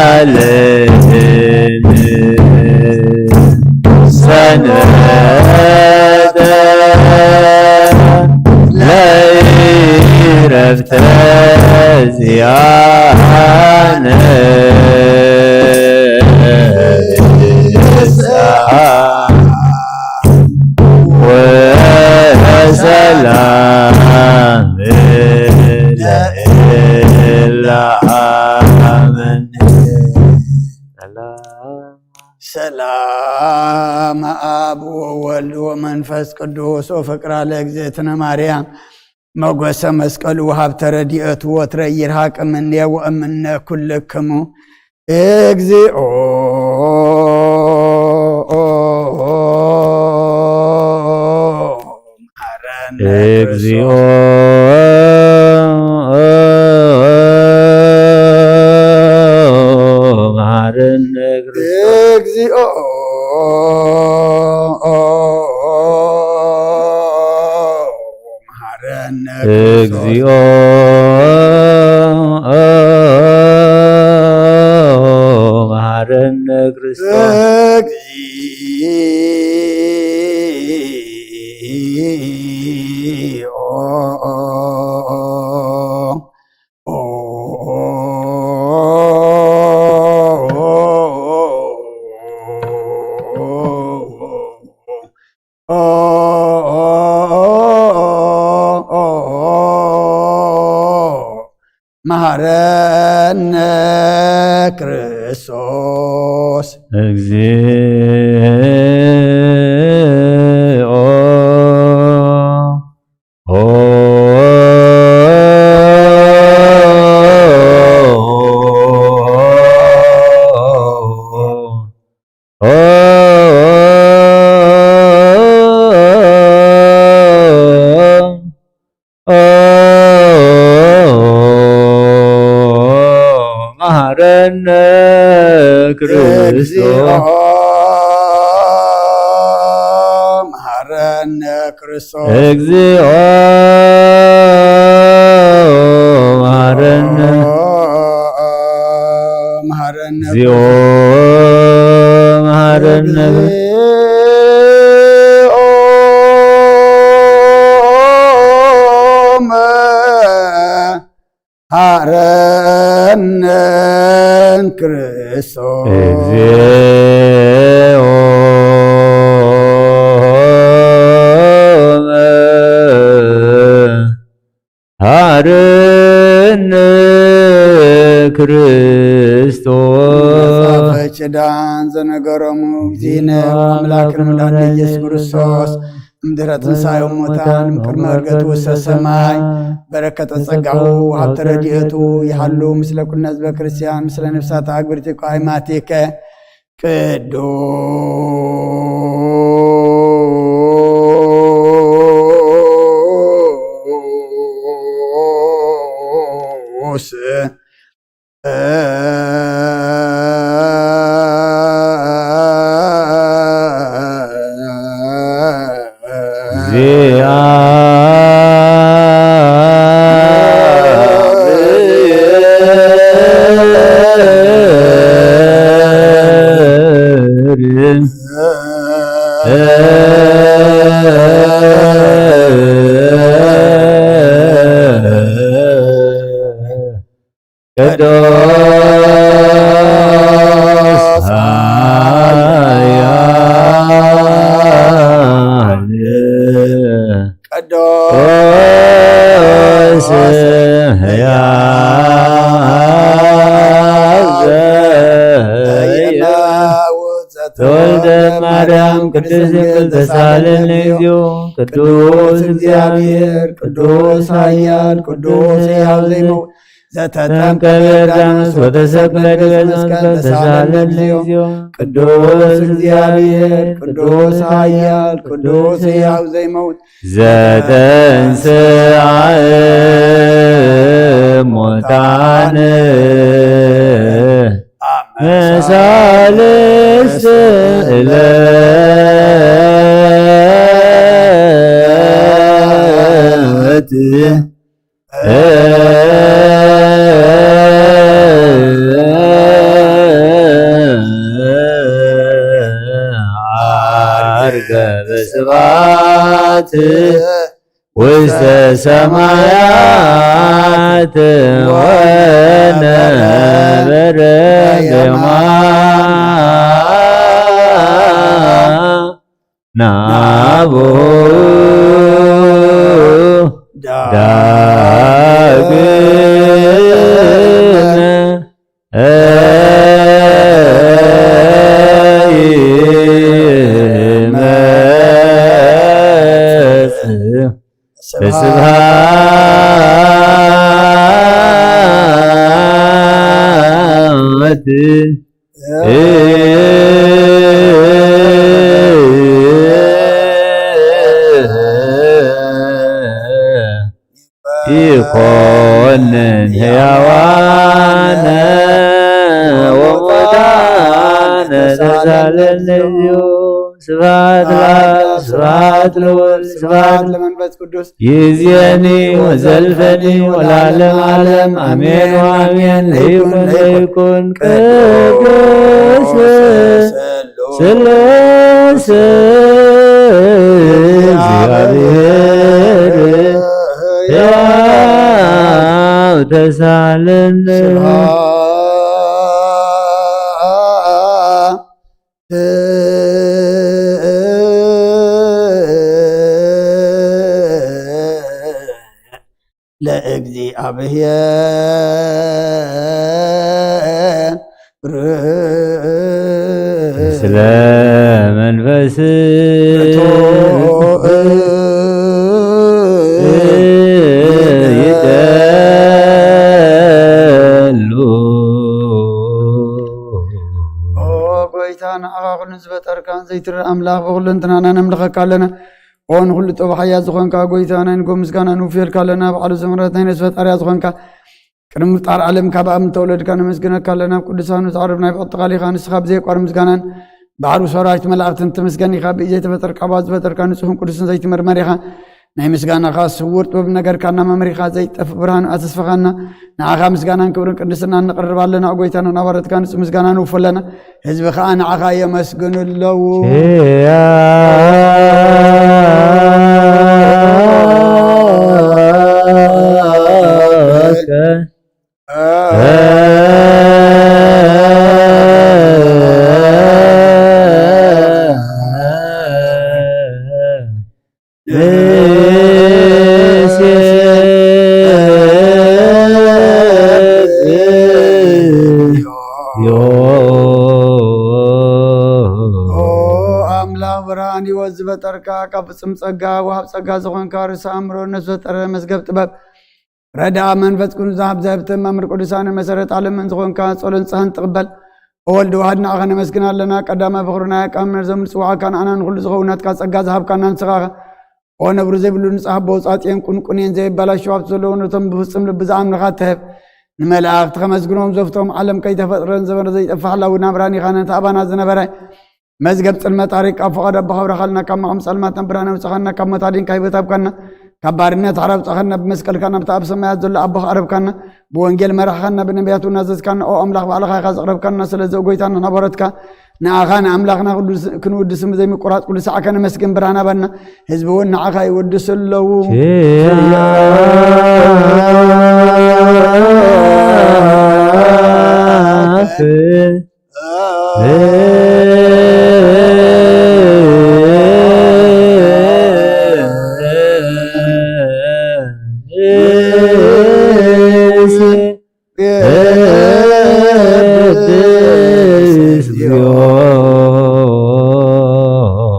ሰርዓልን ሰንበተ ለይረፍተ ዚያነ እላሃመን። ሰላም አብ ወወልድ ወመንፈስ ቅዱስ ወፍቅራ ለእግዝእትነ ማርያም ሞገሰ መስቀሉ ወሀብተ ረድኤቱ ወትረ ይርሃቅ እምኔ ወእምነ ኩልክሙ እግዚኦ። መሐረነ እግዚኦ። መሐረነ ክርስቶስ። እግዚኦ። መሐረነ ክርስቶስ። እግዚኦ። መሐረነ ክርስቶስ። እግዚኦ። መሐረነ ክርስቶስ። እግዚኦ። መሐረነ ክርስቶስ። መሐረነ ክርስቶስ። እግዚኦ። መሐረነ። መሐረነ። እግዚኦ። መሐረነ። መሐረነ ክርስቶስ። እግዚኦ። መሐረነ ክርስቶስ። መጽሐፈ ኪዳን ዘነገሮሙ እግዚእነ ወአምላክነ መድኃኒነ ኢየሱስ ክርስቶስ እምድረ ትንሣኤ እሙታን እምቅድመ ዕርገቱ ውስተ ሰማይ በረከተ ጸጋሁ ወሀብተ ረድኤቱ ይሃሉ ምስለ ኩልነ ህዝበ ክርስቲያን ምስለ ነፍሳት አግብርቲከ ወአይማቲከ ቅዱስ። ቅዱስ ኃያል ቅዱስ ሕያው ዘኢይመውት ዘተወልደ ማርያም ቅድስት ድንግል ተሳለነ እግዚኦ። ቅዱስ እግዚአብሔር ቅዱስ ኃያል ቅዱስ ሕያው ዘይመውት ዘተጠምቀ በዮርዳኖስ ወተሰቅለ ዲበ መስቀል ተሳለነ እግዚኦ። ቅዱስ እግዚአብሔር ቅዱስ ኃያል ቅዱስ ሕያው ዘይመውት ዘተንሥአ እሙታን መሳልስት ዕለት ዐርገ በስብሐት ውስተ ሰማያት ወነበረ በየማነ አቡሁ ዳግም ይኮንን ሕያዋነ ወሙታነ ተሳለነ እዩ። ስብሐት ለአብ፣ ስብሐት ለወልድ፣ ስብሐት ለመንፈስ ቅዱስ። ይእዜኒ ወዘልፈኒ ወለዓለመ ዓለም፣ አሜን ወአሜን። ለይኩን ለይኩን ቅዱስ ስሉስ እግዚአብሔር ሕያው ተሳለነ። ስብሐት ለእግዚአብሔር ምስለ መንፈስ ርቱዕ ይደሉ። ኦ ጎይታ፣ ንዓኻ ኩሉ ዝፈጠርካን ዘይትርኢ ኣምላኽ፣ ብኹሉ እንትናና ነምልኸካ ኣለና። ኦ ንኹሉ ጥበብ ሓያል ዝኾንካ ጎይታ፣ ናይ ንጎ ምስጋና ንውፍየልካ ኣለና። ባዕሉ ዘምረት ናይ ነፍሲ ፈጣርያ ዝኾንካ፣ ቅድሚ ምፍጣር ዓለም ካብ ኣብ ምተወለድካ ነመስግነካ ኣለና። ኣብ ቅዱሳኑ ዝዓርብ ናይ ብቕጥቃል ኢኻ። ንስኻ ብዘየቋርብ ምስጋናን ባሕሩ ሰራዊት መላእኽትን ትምስገን ኢኻ። ብኢድ ዘይተፈጠርካ፣ ብኣፍ ዝፈጠርካ፣ ንጹሕን ቅዱስን ዘይትምርመር ኢኻ። ናይ ምስጋናኻ ስውር ጥበብ ነገርካና መምሪኻ፣ ዘይጠፍእ ብርሃን ኣተስፈኻና። ንዓኻ ምስጋናን ክብርን ቅድስናን ነቕርብ ኣለና። ኦ ጎይታና፣ ናባረትካ ንጹህ ምስጋና ንውፎ ኣለና። ህዝቢ ኸኣ ንዓኻ የመስግኑ ኣለዉ። ኪያከ ኦ ኣምላኽ ብርሃን ህይወት ዝበጠርካ፣ ካብ ፍጹም ጸጋ ወሃብ ጸጋ ዝኾንካ፣ ርእሲ ኣእምሮ ነፍሲ ዘጠረ መዝገብ ጥበብ፣ ረድኣ መንፈስ ቅዱስ፣ ዘሃብ ዘህብትን መምህር ቅዱሳንን መሰረት ዓለምን ዝኾንካ፣ ጸሎን ንስሓን ትቕበል። ኦ ወልድ ዋሕድ፣ ንዓኻ ነመስግን ኣለና። ቀዳማይ በኹሪ ናይ ኣቃምር ዘምልጽ ውዓካ ንዓና ንኹሉ ዝኸውን ናትካ ጸጋ ዝሃብካና ንስኻ ኢኻ። ኦ ነብሪ ዘይብሉ ንጽህ ኣቦ፣ ውጻጤን ቁንቁኔን ዘይበላሸው ሃብቲ ዘለዎ፣ ነቶም ብፍጹም ልቢ ዝኣምንኻ ትህብ። ንመላእኽቲ ከመስግኖም ዘፍቶም፣ ዓለም ከይተፈጥረን ዘበነ ዘይጠፍእ ሓላዊ ናብራን ኢኻ። ነቲ ኣባና ዝነበረ መዝገብ ጽልመት ኣሪቕካ፣ ኣብ ፈቓዶ ኣቦኻ ኣብረኻልና። ካብ መቓም ጸልማት ናብ ብርሃን ኣውጻኻና፣ ካብ ሞት ኣዲንካ ህይወት ሃብካና፣ ካብ ባርነት ሓራ ኣውጻኻና። ብመስቀልካ ናብቲ ኣብ ሰማያት ዘሎ ኣቦኻ ኣቕረብካና፣ ብወንጌል መራሕኻና፣ ብነቢያት እውን ኣዘዝካና። ኦ ኣምላኽ፣ ባዕልኻ ኢኻ ዘቕረብካና። ስለዚ ኦ ጎይታ፣ ንናባረትካ ንኣኻ ንኣምላኽና ክንውድስ ብዘይምቁራጽ ኩሉ ሳዕ ከነመስግን ብርሃን ሃበና። ህዝቢ እውን ንዓኻ ይውድሱ ኣለዉ። ቅዱስ እግዚኦ።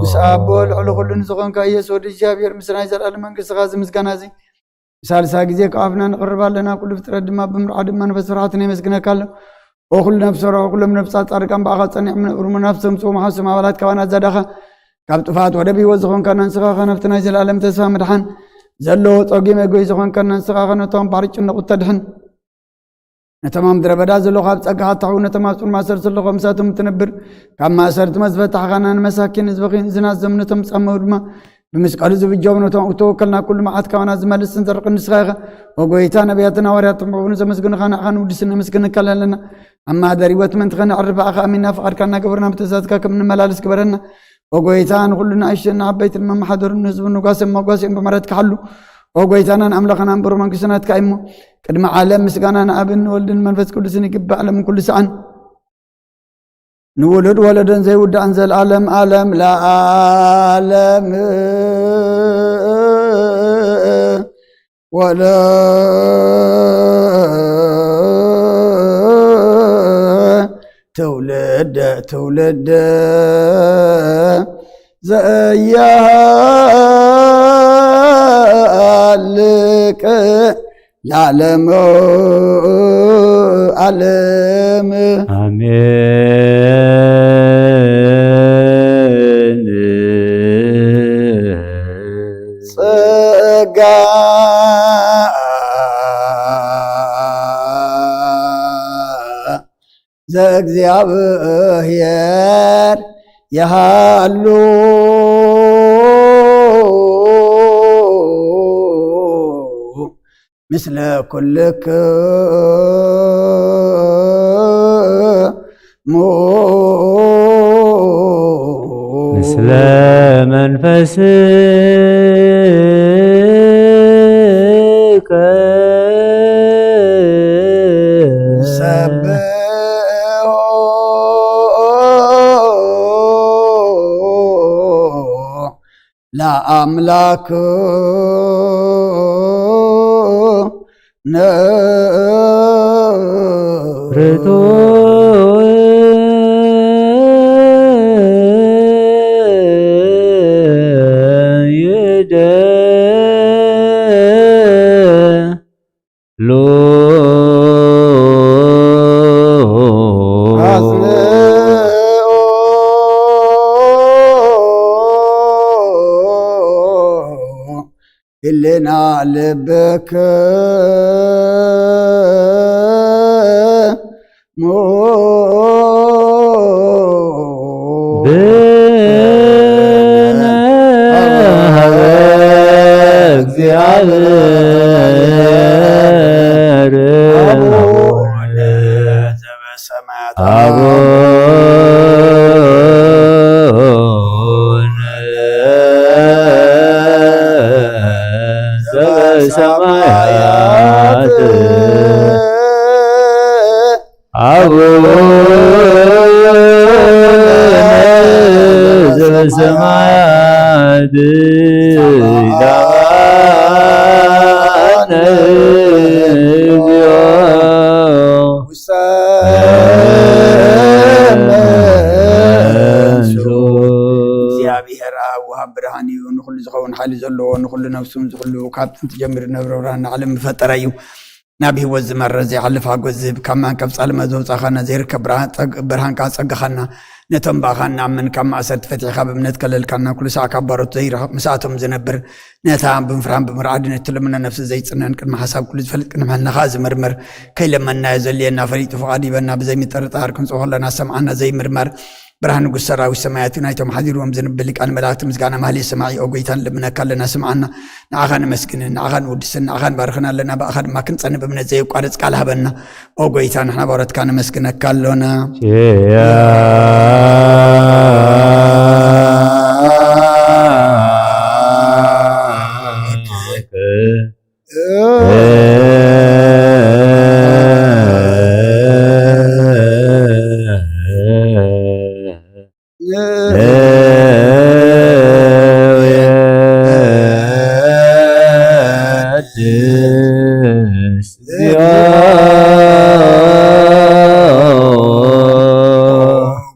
ምስ ኣቦ ልዕሊ ኩሉ ንዝኾንካ ኢየሱስ ወዲ እግዚኣብሔር፣ ምስ ናይ ዘለኣለም መንግስትኻ እዚ ምስጋና እዚ ሳልሳ ግዜ ካብ ኣፍና ነቕርብ ኣለና። ኩሉ ፍጥረት ድማ ብምርዓድ መንፈስ ፍርሓትን የመስግነካ ኣሎ። ኦ ኩሉ ነፍሲ ርሑቕ፣ ኩሎም ነፍሳት ጻድቃን ብኣኻ ጸኒዖም ነብሩ፣ መናፍስቶም ጽሙ ሓስም ኣባላት ካባና ዘዳኻ፣ ካብ ጥፋት ወደብ ህይወት ዝኾንካና ንስኻ ኸ፣ ናብቲ ናይ ዘለኣለም ተስፋ ምድሓን ዘለዎ ጸጊ መግቢ ዝኾንካና ንስኻ ኸ፣ ነቶም ባሕሪ ጭንቑት ተድሕን። ነቶም ኣብ ምድረ በዳ ዘለዉ ካብ ጸጋኻ ትሕው፣ ነቶም ኣብ ጽኑዕ ማእሰርቲ ዘለዉ ከምሳቶም እትነብር፣ ካብ ማእሰርቲ መዝፈታሕኻና ንመሳኪን ህዝብኺን ዝናዘሙ ነቶም ዝጸመሙ ድማ ብመስቀሉ ዝብጀዎም፣ ነቶም እተወከልና ኩሉ መዓት ካባና ዝመልስን ዘርቕን ንስኻ ኢኻ። ኦ ጎይታ፣ ነቢያትን ሃዋርያትን ብዕቡን ዘመስግኑኻ ንዓኻ ንውድስን ነመስግነካ ኣለና። ኣብ ማህደር ህይወት ምእንቲ ኸነዕርፍ ብኣኻ ኣሚንና ፍቓድካ እናገበርና ብትእዛዝካ ከም እንመላለስ ግበረና። ኦ ጎይታ፣ ንኹሉ ንኣሽቱን ንዓበይትን መመሓደሩን ንህዝቡን ንጓስን መጓስን ብምሕረትካ ሓሉ። ኦ ጎይታናን ኣምላኽናን ብሩኽ መንግስቲ ናትካ እዩ እሞ፣ ቅድሚ ዓለም ምስጋና ንኣብን ንወልድን መንፈስ ቅዱስን ይግባእ፣ ዓለምን ኩሉ ሰዓን። ንውሉድ ወለዶን ዘይውዳእን ዘልኣለም ኣለም ለኣለም። ወለ ትውልደ ትውልደ ዘያልቅ ለዓለሙ። ዓለም። ኣሜን። ጸጋ ዘእግዚኣብሔር ይሃሉ ምስለ ኩልክሙ። ምስለ መንፈስከ። ንሰብሖ ለኣምላክነ። ርቱዕ ይደ ሉ። ኣጽንኦ ህልና ልብክሙ። ብነ ሀበ እግዚኣብሔር። አቡነ ዘበሰማያት። አቡነ ዘበሰማያት። አቡነ ዘበሰማያት። ይትባረክ ስምከ። እግዚአብሔር አብ ወሃብ ብርሃን እዩ፣ ንኹሉ ዝኸውን ሓይሊ ዘለዎ፣ ንኹሉ ነፍሱን ዝኹሉ ካብ ጥንቲ ጀሚሩ ዝነበረ ብርሃን ንዓለም ዝፈጠረ እዩ። ናብ ህይወት ዝመርሕ ዘይሓልፍ ሓጎስ ዝህብ፣ ካብ ማንቀፍ ጻልመት ዘውጻኻና፣ ዘይርከብ ብርሃን ጸግ-፣ ብርሃን ከኣ ጸጋኻና፣ ነቶም ብኣኻ እንኣምን ካብ ማእሰርቲ ፈቲሕካ ብእምነት ከለልካና፣ ኩሉ ሳዕ ካብ ባሮት ዘይርሕቕ ምስኣቶም ዝነብር፣ ነታ ብምፍርሃን ብምርዓድን እትልምኖ ነፍሲ ዘይጽነን፣ ቅድሚ ሓሳብ ኩሉ ዝፈልጥ፣ ቅድሚ ሕልና ከኣ ዝምርምር፣ ከይለመንናዮ ዘድልየና ፈሊጡ ፍቓድ ይበና፣ ብዘይምጥርጣር ክንጽሆ ከለና ዝሰምዓና ዘይምርመር፣ ብርሃን ንጉስ ሰራዊት ሰማያት እዩ። ናይቶም ሓዲርዎም ዝንብል ሊቃነ መላእክት ምስጋና ማህሌት ሰማዒ፣ ኦ ጎይታ፣ ንልምነካ ኣለና፣ ስምዓና። ንዓኻ ነመስግንን፣ ንዓኻ ንውድስን፣ ንዓኻ ንባርኽን ኣለና። ብኣኻ ድማ ክንጸንዕ ብእምነት ዘየቋርጽ ቃል ሃበና። ኦ ጎይታ፣ ንሕና ባሮትካ ነመስግነካ ኣሎና።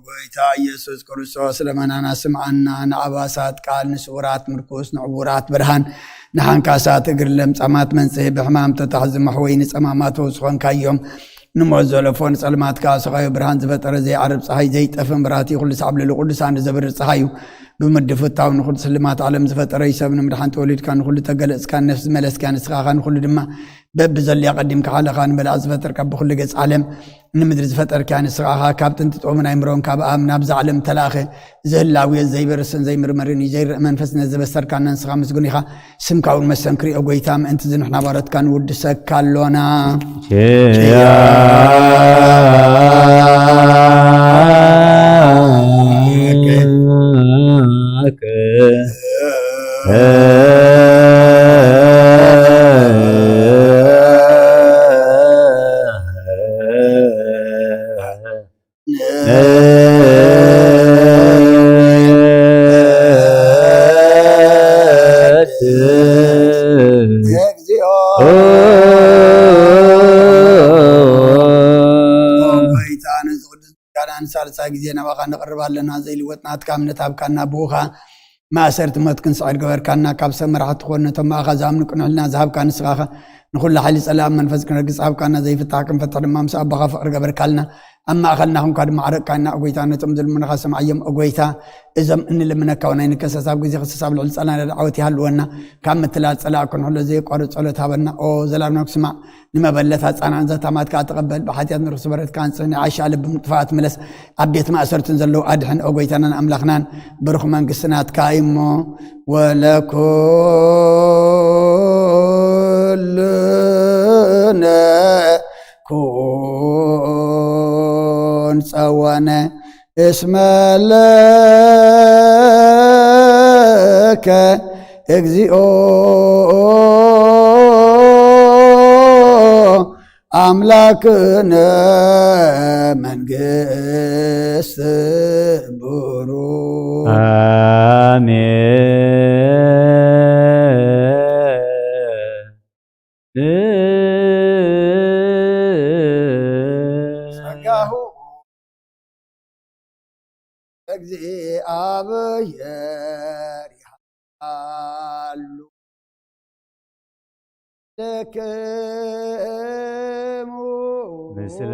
ጎይታ ኢየሱስ ክርስቶስ ለመናና ስምዓና፣ ንኣባሳት ቃል፣ ንስውራት ምርኩስ፣ ንዕውራት ብርሃን፣ ንሓንካሳት እግሪ ለምጻማት መንጽሄ፣ ብሕማም ተታሕዚ መሕወይ፣ ንጸማማት ፈውሲ ኾንካዮም። ንሞት ዘለፎ ንጸልማት ከኣ ስቓዩ፣ ብርሃን ዝፈጠረ ዘይዓርብ ጸሓይ፣ ዘይጠፍእ መብራህቲ፣ ኩሉ ሳዕ ኣብ ልዕሊ ቅዱሳን ንዘብርህ ጸሓዩ፣ ብምድፍታው ንኹሉ ስልማት ዓለም ዝፈጠረ እዩ። ሰብ ንምድሓን ተወሊድካ፣ ንኹሉ ተገለጽካ፣ ነፍሲ ዝመለስካ ንስኻ ኢኻ፣ ንኹሉ ድማ በብዘድልያ ቀዲምካ ሓለኻ ንመላእ ዝፈጠርካ ብኹሉ ገጽ ዓለም ንምድሪ ዝፈጠርካ ንስኻ ኢኻ። ካብ ጥንቲ ጥበብን ኣይምሮን ካብ ኣብ ናብዛ ዓለም ተላእኸ፣ ዝህላው ዘይበርስን ዘይምርመርን እዩ፣ ዘይረእ መንፈስ ነዚ ዘበሰርካና ንስኻ ምስጉን ኢኻ። ስምካ እውን መሰንክሪ ኦ ጎይታ፣ ምእንቲ እዚ ንሕና ባሮትካ ንውድሰካ ኣሎና። እግዚኦ። ኦ ጎይታ፣ ነዚ ቅዱስ ምስጋና ንሳልሳይ ግዜ ናባኻ ነቕርብ ኣለና። ዘይልወጥ ናትካ እምነት ሃብካና፣ ብኡኻ ማእሰርቲ ሞት ክንስዕር ገበርካና። ካብ ሰብ መራሕቲ ትኾን ነቶም ብኣኻ ዝኣምኑ ቅኑዕ ሕልና ዝሃብካ ንስኻ ኢኻ። ንኹሉ ሓይሊ ጸላእን መንፈስ ክነግጽ ሃብካና፣ ዘይፍታሕ ክንፈትሕ ድማ ምስ ኣቦኻ ፍቕሪ ገበርካልና። ኣብ ማእኸልና ኹንካ ድማ ዓረቅካና፣ ኦ ጎይታ፣ ነቶም ዝልምኑኻ ስምዓዮም፣ ኦ ጎይታ። እዞም እንልምነካ እውን ኣይንከሰስ፣ ኣብ ግዜ ክሰስ ኣብ ልዕሊ ጸላእና ደዓወት ይሃልወና። ካብ ምትላል ጸላእ ክንሕሎ ዘየቋርጽ ጸሎት ሃበና። ኦ ዘላለም ክስማዕ ንመበለት ኣጻናን ዘታማት ከኣ ተቐበል። ብሓጢኣት ንርክስ በረትካ ኣንጽህ፣ ናይ ዓሻ ልብም ጥፋኣት ምለስ። ኣብ ቤት ማእሰርትን ዘለዉ ኣድሕን። ኦ ጎይታናን ኣምላኽናን፣ ብሩኽ መንግስቲ ናትካ እዩ እሞ፣ ወለኩልነ ኩን ጸወነ እስመ ለከ እግዚኦ ኣምላክነ መንግስት ብሩ። ጸጋሁ ለእግዚኣብሔር ይሃሉ ለክሙ ምስለ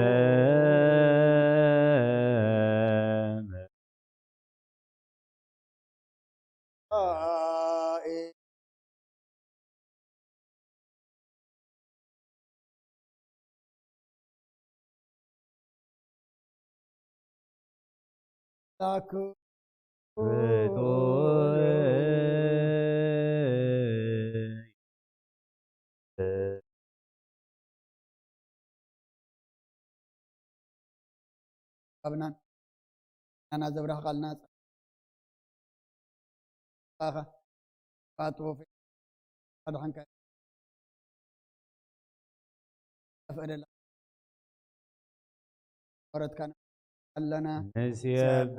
ኣብናን ናና ዘብራህቃልና ጸ-፣ ጸፋኻ፣ ፋትዎ፣ ኣድሓንካ፣ ኣፍቀደላ፣ ወረትካና ኣለና። ንስየብሃከ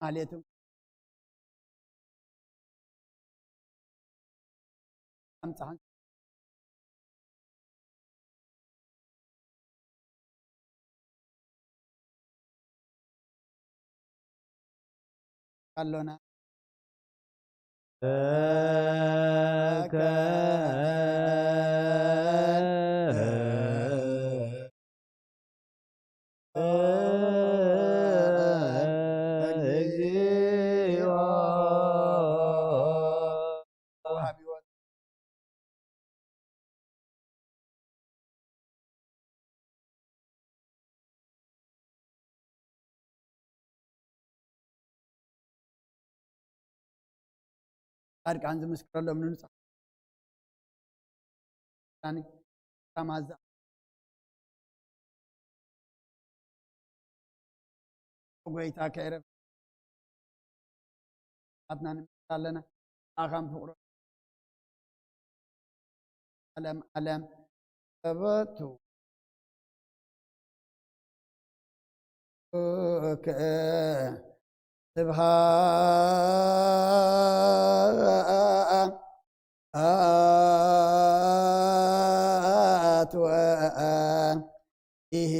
ማለት እዩ። ኣምጽኣን ኣሎና። ጻድቃን ዝምስክረሎም ንንጹሃን። ጎይታ ከይረፍ ኣትና ንምስል ኣለና። ኣኻም ፍቕሮ ዓለም ዓለም ተበቱ። ስብሃት ወ-፣ ኢሂ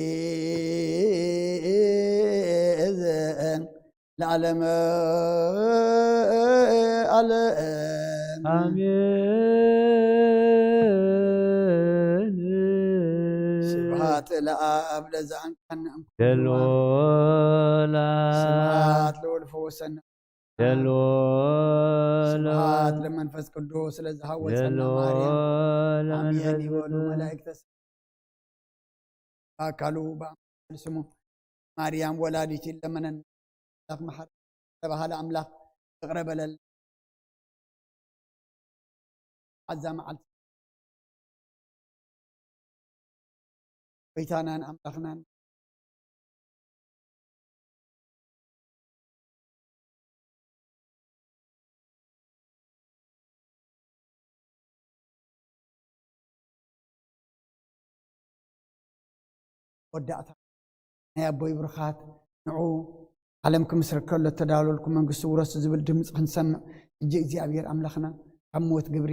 እዝን ለዓለመ ዓለም። ኣሜን። ስብሃት ለኣብ ለዘኣንቀነ እንኩ። ስብሃት ለወልድ ፈወሰነ። ስብሃት ለመንፈስ ቅዱስ ስለዝሃወፀና ማርያም። ኣሜን ይበሉ መላእክተ ኣካሉ በአማኑኤል ስሙ ማርያም ወላዲት ይለመነን። ኣምላኽ መሓሪ ዝተባህለ ኣምላኽ ይቕረ በለልና። ኣዛ መዓልቲ ጎይታናን ኣምላኽናን ወዳእታ ናይ ኣቦይ ብሩኻት ንዑ ዓለም ክምስረት ከሎ እተዳለወልኩም መንግስቲ ውረሱ ዝብል ድምፂ ክንሰምዕ፣ ሕጂ እግዚኣብሔር ኣምላኽና ካብ ሞት ግብሪ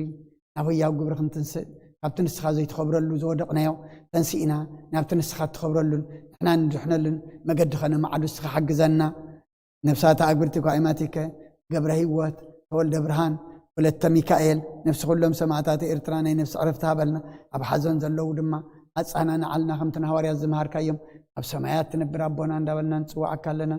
ናብ ህያው ግብሪ ክንትንስእ፣ ካብቲ ንስኻ ዘይትኸብረሉ ዝወደቕናዮ ተንሲእና ናብቲ ንስኻ እትኸብረሉን ንሕና ንድሕነሉን መገዲ ኸነማዕዱ እስኻ ሓግዘና። ነፍሳት ኣግብርቲ ኳይማቲከ ገብረ ህይወት፣ ተወልደ ብርሃን፣ ወለተ ሚካኤል፣ ነፍሲ ኩሎም ሰማዕታት ኤርትራ ናይ ነፍሲ ዕረፍቲ ሃበልና። ኣብ ሓዘን ዘለዉ ድማ ኣጻናንዓልና፣ ከምቲ ንሃዋርያት ዝመሃርካዮም ኣብ ሰማያት ትነብር ኣቦና እንዳበልና ንጽውዓካ ኣለና።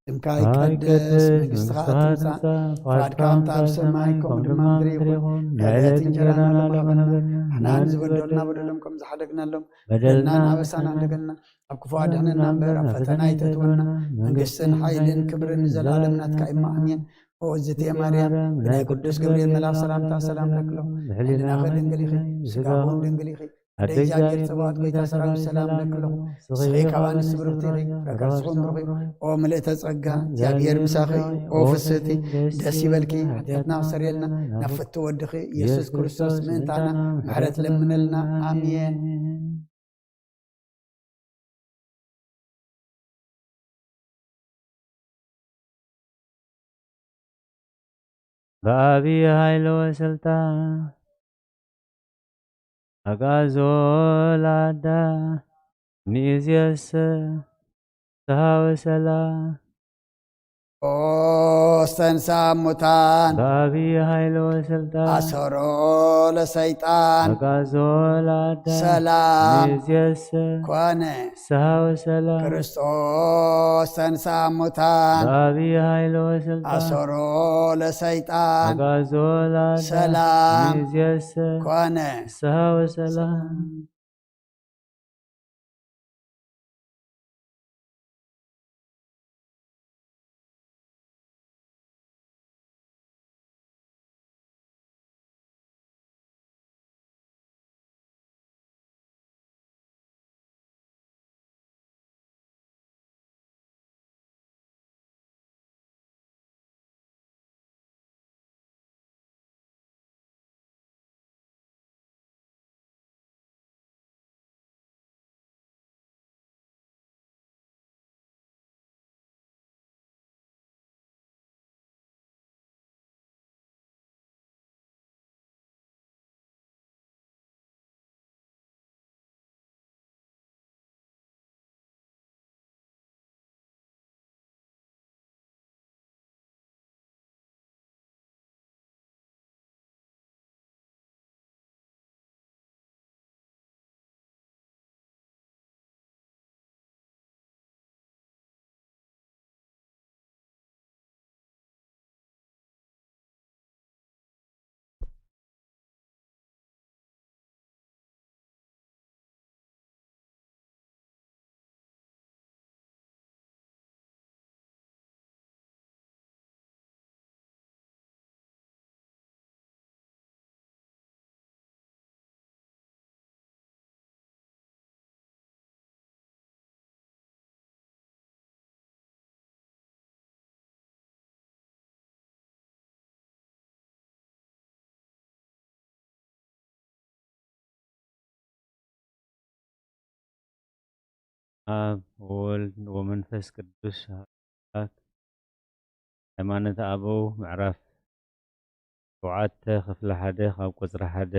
ስምካ ይቀደስ፣ መንግስትኻ ትምጻእ፣ ፍቓድካ ከምቲ ኣብ ሰማይ ከምኡ ድማ ኣብ ምድሪ ይኹን። ዕለት እንጀራና ሎሚ ሃበና። ንሕና ንዝበደሉና በደሎም ከም ዝሓደግናሎም በደልናን ኣበሳና እንደገልና ኣብ ክፉ ኣድሕነና እምበር ኣብ ፈተና ኣይተእትወና። መንግስትን ሓይልን ክብርን ንዘለኣለም ናትካ እማ ኣሜን። ኦ እዝእትየ ማርያም፣ ብናይ ቅዱስ ገብርኤል መልኣክ ሰላምታ ሰላም ለክሎ። ሕሊናኺ ድንግል ኢኺ፣ ስጋኹ ድንግል ኢኺ። ኣደ እግዚኣብሔር ጸባኦት ጎይታ ሰራዊት ሰላም ለክሎ። ስኺ ካብ ኣንስቲ ብርኽቲ ኢኺ፣ ፍረ ከርስኹም ብሩኽ እዩ። ኦ ምልእተ ጸጋ፣ እግዚኣብሔር ምሳኺ እዩ። ኦ ፍስህቲ፣ ደስ ይበልኪ፣ ሓጢኣትና ክሰርየልና ናብ ፍቱ ወድኺ ኢየሱስ ክርስቶስ ምእንታና ምሕረት ለምነልና። ኣሜን። ብዓብዪ ኃይለ ወስልጣን ኣግዓዞ ለአዳም ሚእዝየሰ ተሃወሰላ። ኦ ስተንሳ ሙታን ብዓብዪ ኃይለ ወስልጣን ኣሰሮ ለሰይጣን ኣግዓዞ ለአዳም ሰላም ሚእዝየሰ ኮነ። ፍስሐ ወሰላም ክርስቶስ ተንሳ ሙታን ብዓብዪ ኃይለ ወስልጣን ኣሰሮ ለሰይጣን ኣግዓዞ ለአዳም ሰላም ሚእዝየሰ ኮነ። ፍስሐ ወሰላም። ኣብ ወልድ ወመንፈስ ቅዱስ ኣሐዱ ኣምላክ። ሃይማኖተ ኣበው ምዕራፍ ሸውዓተ ክፍሊ ሓደ ካብ ቁጽሪ ሓደ።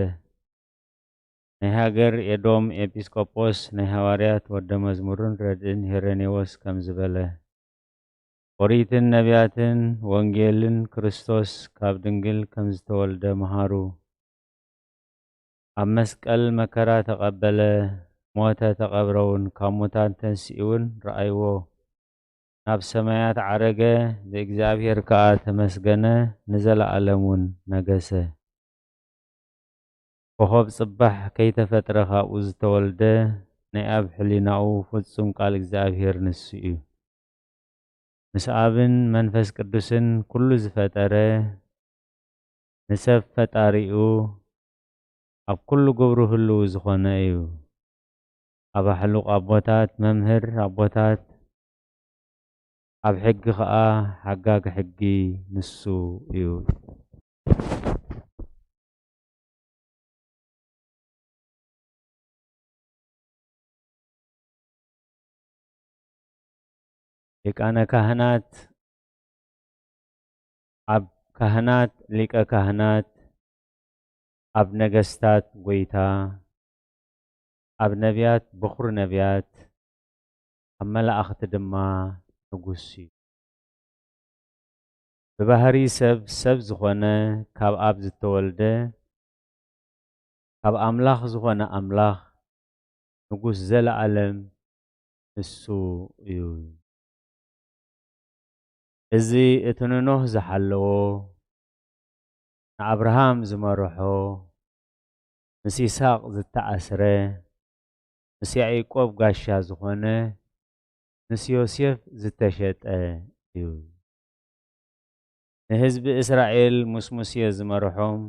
ናይ ሃገር ኤዶም ኤጲስቆጶስ ናይ ሃዋርያት ወደ መዝሙርን ረድእን ሄሬኔዎስ ከምዚ በለ። ኦሪትን ነቢያትን ወንጌልን ክርስቶስ ካብ ድንግል ከም ዝተወልደ መሃሩ። ኣብ መስቀል መከራ ተቐበለ፣ ሞተ፣ ተቐብረ እውን፣ ካብ ሙታን ተንሲኡ እውን ረኣይዎ። ናብ ሰማያት ዓረገ፣ ብእግዚኣብሔር ከኣ ተመስገነ፣ ንዘለኣለም እውን ነገሰ። ኮኾብ ጽባሕ ከይተፈጥረ ካብኡ ዝተወልደ ናይ ኣብ ሕሊናኡ ፍጹም ቃል እግዚኣብሔር ንሱ እዩ። ምስ ኣብን መንፈስ ቅዱስን ኩሉ ዝፈጠረ ንሰብ ፈጣሪኡ ኣብ ኩሉ ግብሩ ህልው ዝኾነ እዩ። ኣብ ኣሕሉቕ ኣቦታት መምህር ኣቦታት ኣብ ሕጊ ኸኣ ሓጋጊ ሕጊ ንሱ እዩ። ሊቃነ ካህናት፣ ኣብ ካህናት ሊቀ ካህናት፣ ኣብ ነገስታት ጐይታ፣ ኣብ ነቢያት በኹሪ ነቢያት፣ ኣብ መላእኽቲ ድማ ንጉስ እዩ። ብባህሪ ሰብ፣ ሰብ ዝኾነ፣ ካብ ኣብ ዝተወልደ፣ ካብ ኣምላኽ ዝኾነ ኣምላኽ፣ ንጉስ ዘለኣለም ንሱ እዩ። እዚ እቲ ንኖህ ዝሓለዎ፣ ንኣብርሃም ዝመርሖ፣ ምስ ይስሐቅ ዝተኣስረ፣ ምስ ያዕቆብ ጋሻ ዝኾነ፣ ምስ ዮሴፍ ዝተሸጠ እዩ። ንህዝቢ እስራኤል ምስ ሙሴ ዝመርሖም፣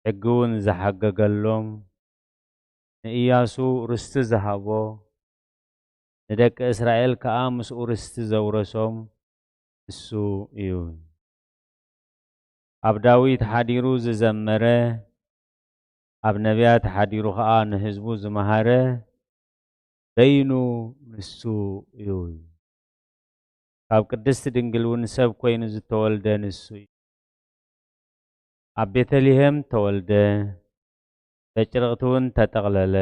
ሕጊ እውን ዝሓገገሎም፣ ንኢያሱ ርስቲ ዝሃቦ፣ ንደቂ እስራኤል ከኣ ምስኡ ርስቲ ዘውረሶም ንሱ እዩ። ኣብ ዳዊት ሓዲሩ ዝዘመረ፣ ኣብ ነቢያት ሓዲሩ ከኣ ንህዝቡ ዝመሃረ በይኑ ንሱ እዩ። ካብ ቅድስቲ ድንግል እውን ሰብ ኮይኑ ዝተወልደ ንሱ እዩ። ኣብ ቤተልሔም ተወልደ፣ በጭርቕቲ እውን ተጠቕለለ፣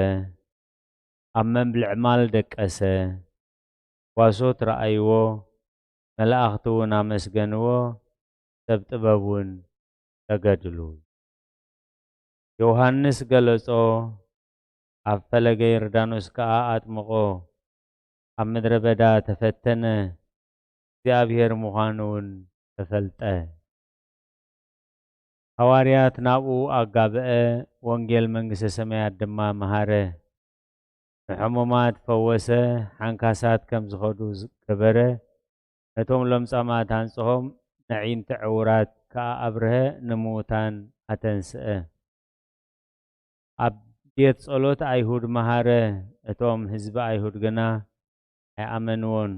ኣብ መብልዕ ማል ደቀሰ፣ ጓሶት ረኣይዎ፣ መላእኽቲ እውን ኣመስገንዎ፣ ሰብ ጥበብ እውን ሰገድሉ። ዮሃንስ ገለጾ፣ ኣብ ፈለገ ዮርዳኖስ ከኣ ኣጥምቖ፣ ኣብ ምድረ በዳ ተፈተነ፣ እግዚኣብሔር ምዃኑ እውን ተፈልጠ። ሃዋርያት ናብኡ ኣጋብአ፣ ወንጌል መንግስተ ሰማያት ድማ መሃረ። ንሕሙማት ፈወሰ፣ ሓንካሳት ከም ዝኸዱ ገበረ፣ ነቶም ለምጻማት ኣንጽሆም፣ ነዒንቲ ዕውራት ከኣ ኣብርሀ፣ ንምዉታን ኣተንስአ። ኣብ ቤት ጸሎት ኣይሁድ መሃረ፣ እቶም ህዝቢ ኣይሁድ ግና ኣይኣመንዎን።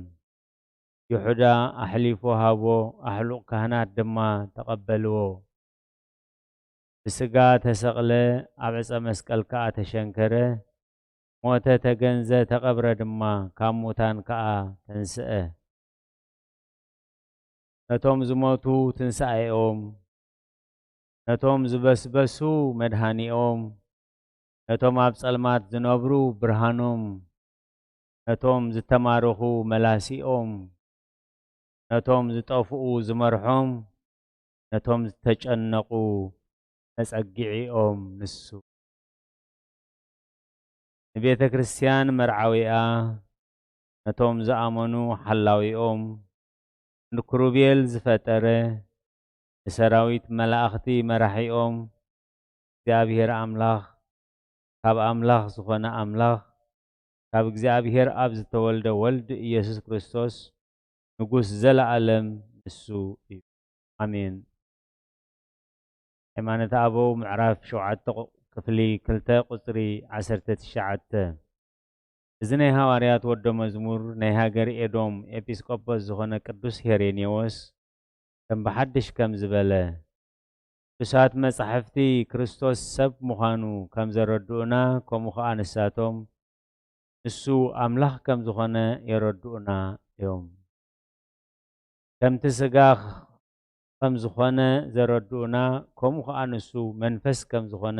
ይሁዳ ኣሕሊፉ ሃቦ፣ ኣሕሉቕ ካህናት ድማ ተቐበልዎ። ብስጋ ተሰቕለ፣ ኣብ ዕጸ መስቀል ከኣ ተሸንከረ፣ ሞተ፣ ተገንዘ፣ ተቐብረ ድማ፣ ካብ ሙታን ከኣ ተንስአ። ነቶም ዝሞቱ ትንሳኤኦም፣ ነቶም ዝበስበሱ መድሃኒኦም፣ ነቶም ኣብ ጸልማት ዝነብሩ ብርሃኖም፣ ነቶም ዝተማረኹ መላሲኦም፣ ነቶም ዝጠፍኡ ዝመርሖም፣ ነቶም ዝተጨነቑ መጸግዒኦም ንሱ። ንቤተ ክርስቲያን መርዓዊኣ፣ ነቶም ዝኣመኑ ሓላዊኦም፣ ንክሩቤል ዝፈጠረ፣ ንሰራዊት መላእኽቲ መራሒኦም፣ እግዚኣብሔር ኣምላኽ፣ ካብ ኣምላኽ ዝኾነ ኣምላኽ፣ ካብ እግዚኣብሔር ኣብ ዝተወልደ ወልድ ኢየሱስ ክርስቶስ፣ ንጉስ ዘለኣለም ንሱ እዩ። ኣሜን። ሃይማኖተ ኣበው ምዕራፍ ሸውዓተ ቁ-፣ ክፍሊ ክልተ ቁጽሪ ዓሰርተ ትሽዓተ። እዚ ናይ ሃዋርያት ወዶ መዝሙር ናይ ሃገር ኤዶም ኤጲስቆጶስ ዝኾነ ቅዱስ ሄሬኔዎስ ከም ብሓድሽ ከም ዝበለ፣ ቅዱሳት መጻሕፍቲ ክርስቶስ ሰብ ምዃኑ ከም ዘረድኡና፣ ከምኡ ኸኣ ንሳቶም ንሱ ኣምላኽ ከም ዝኾነ የረድኡና እዮም። ከምቲ ስጋ ከም ዝኾነ ዘረድኡና፣ ከምኡ ኸኣ ንሱ መንፈስ ከም ዝኾነ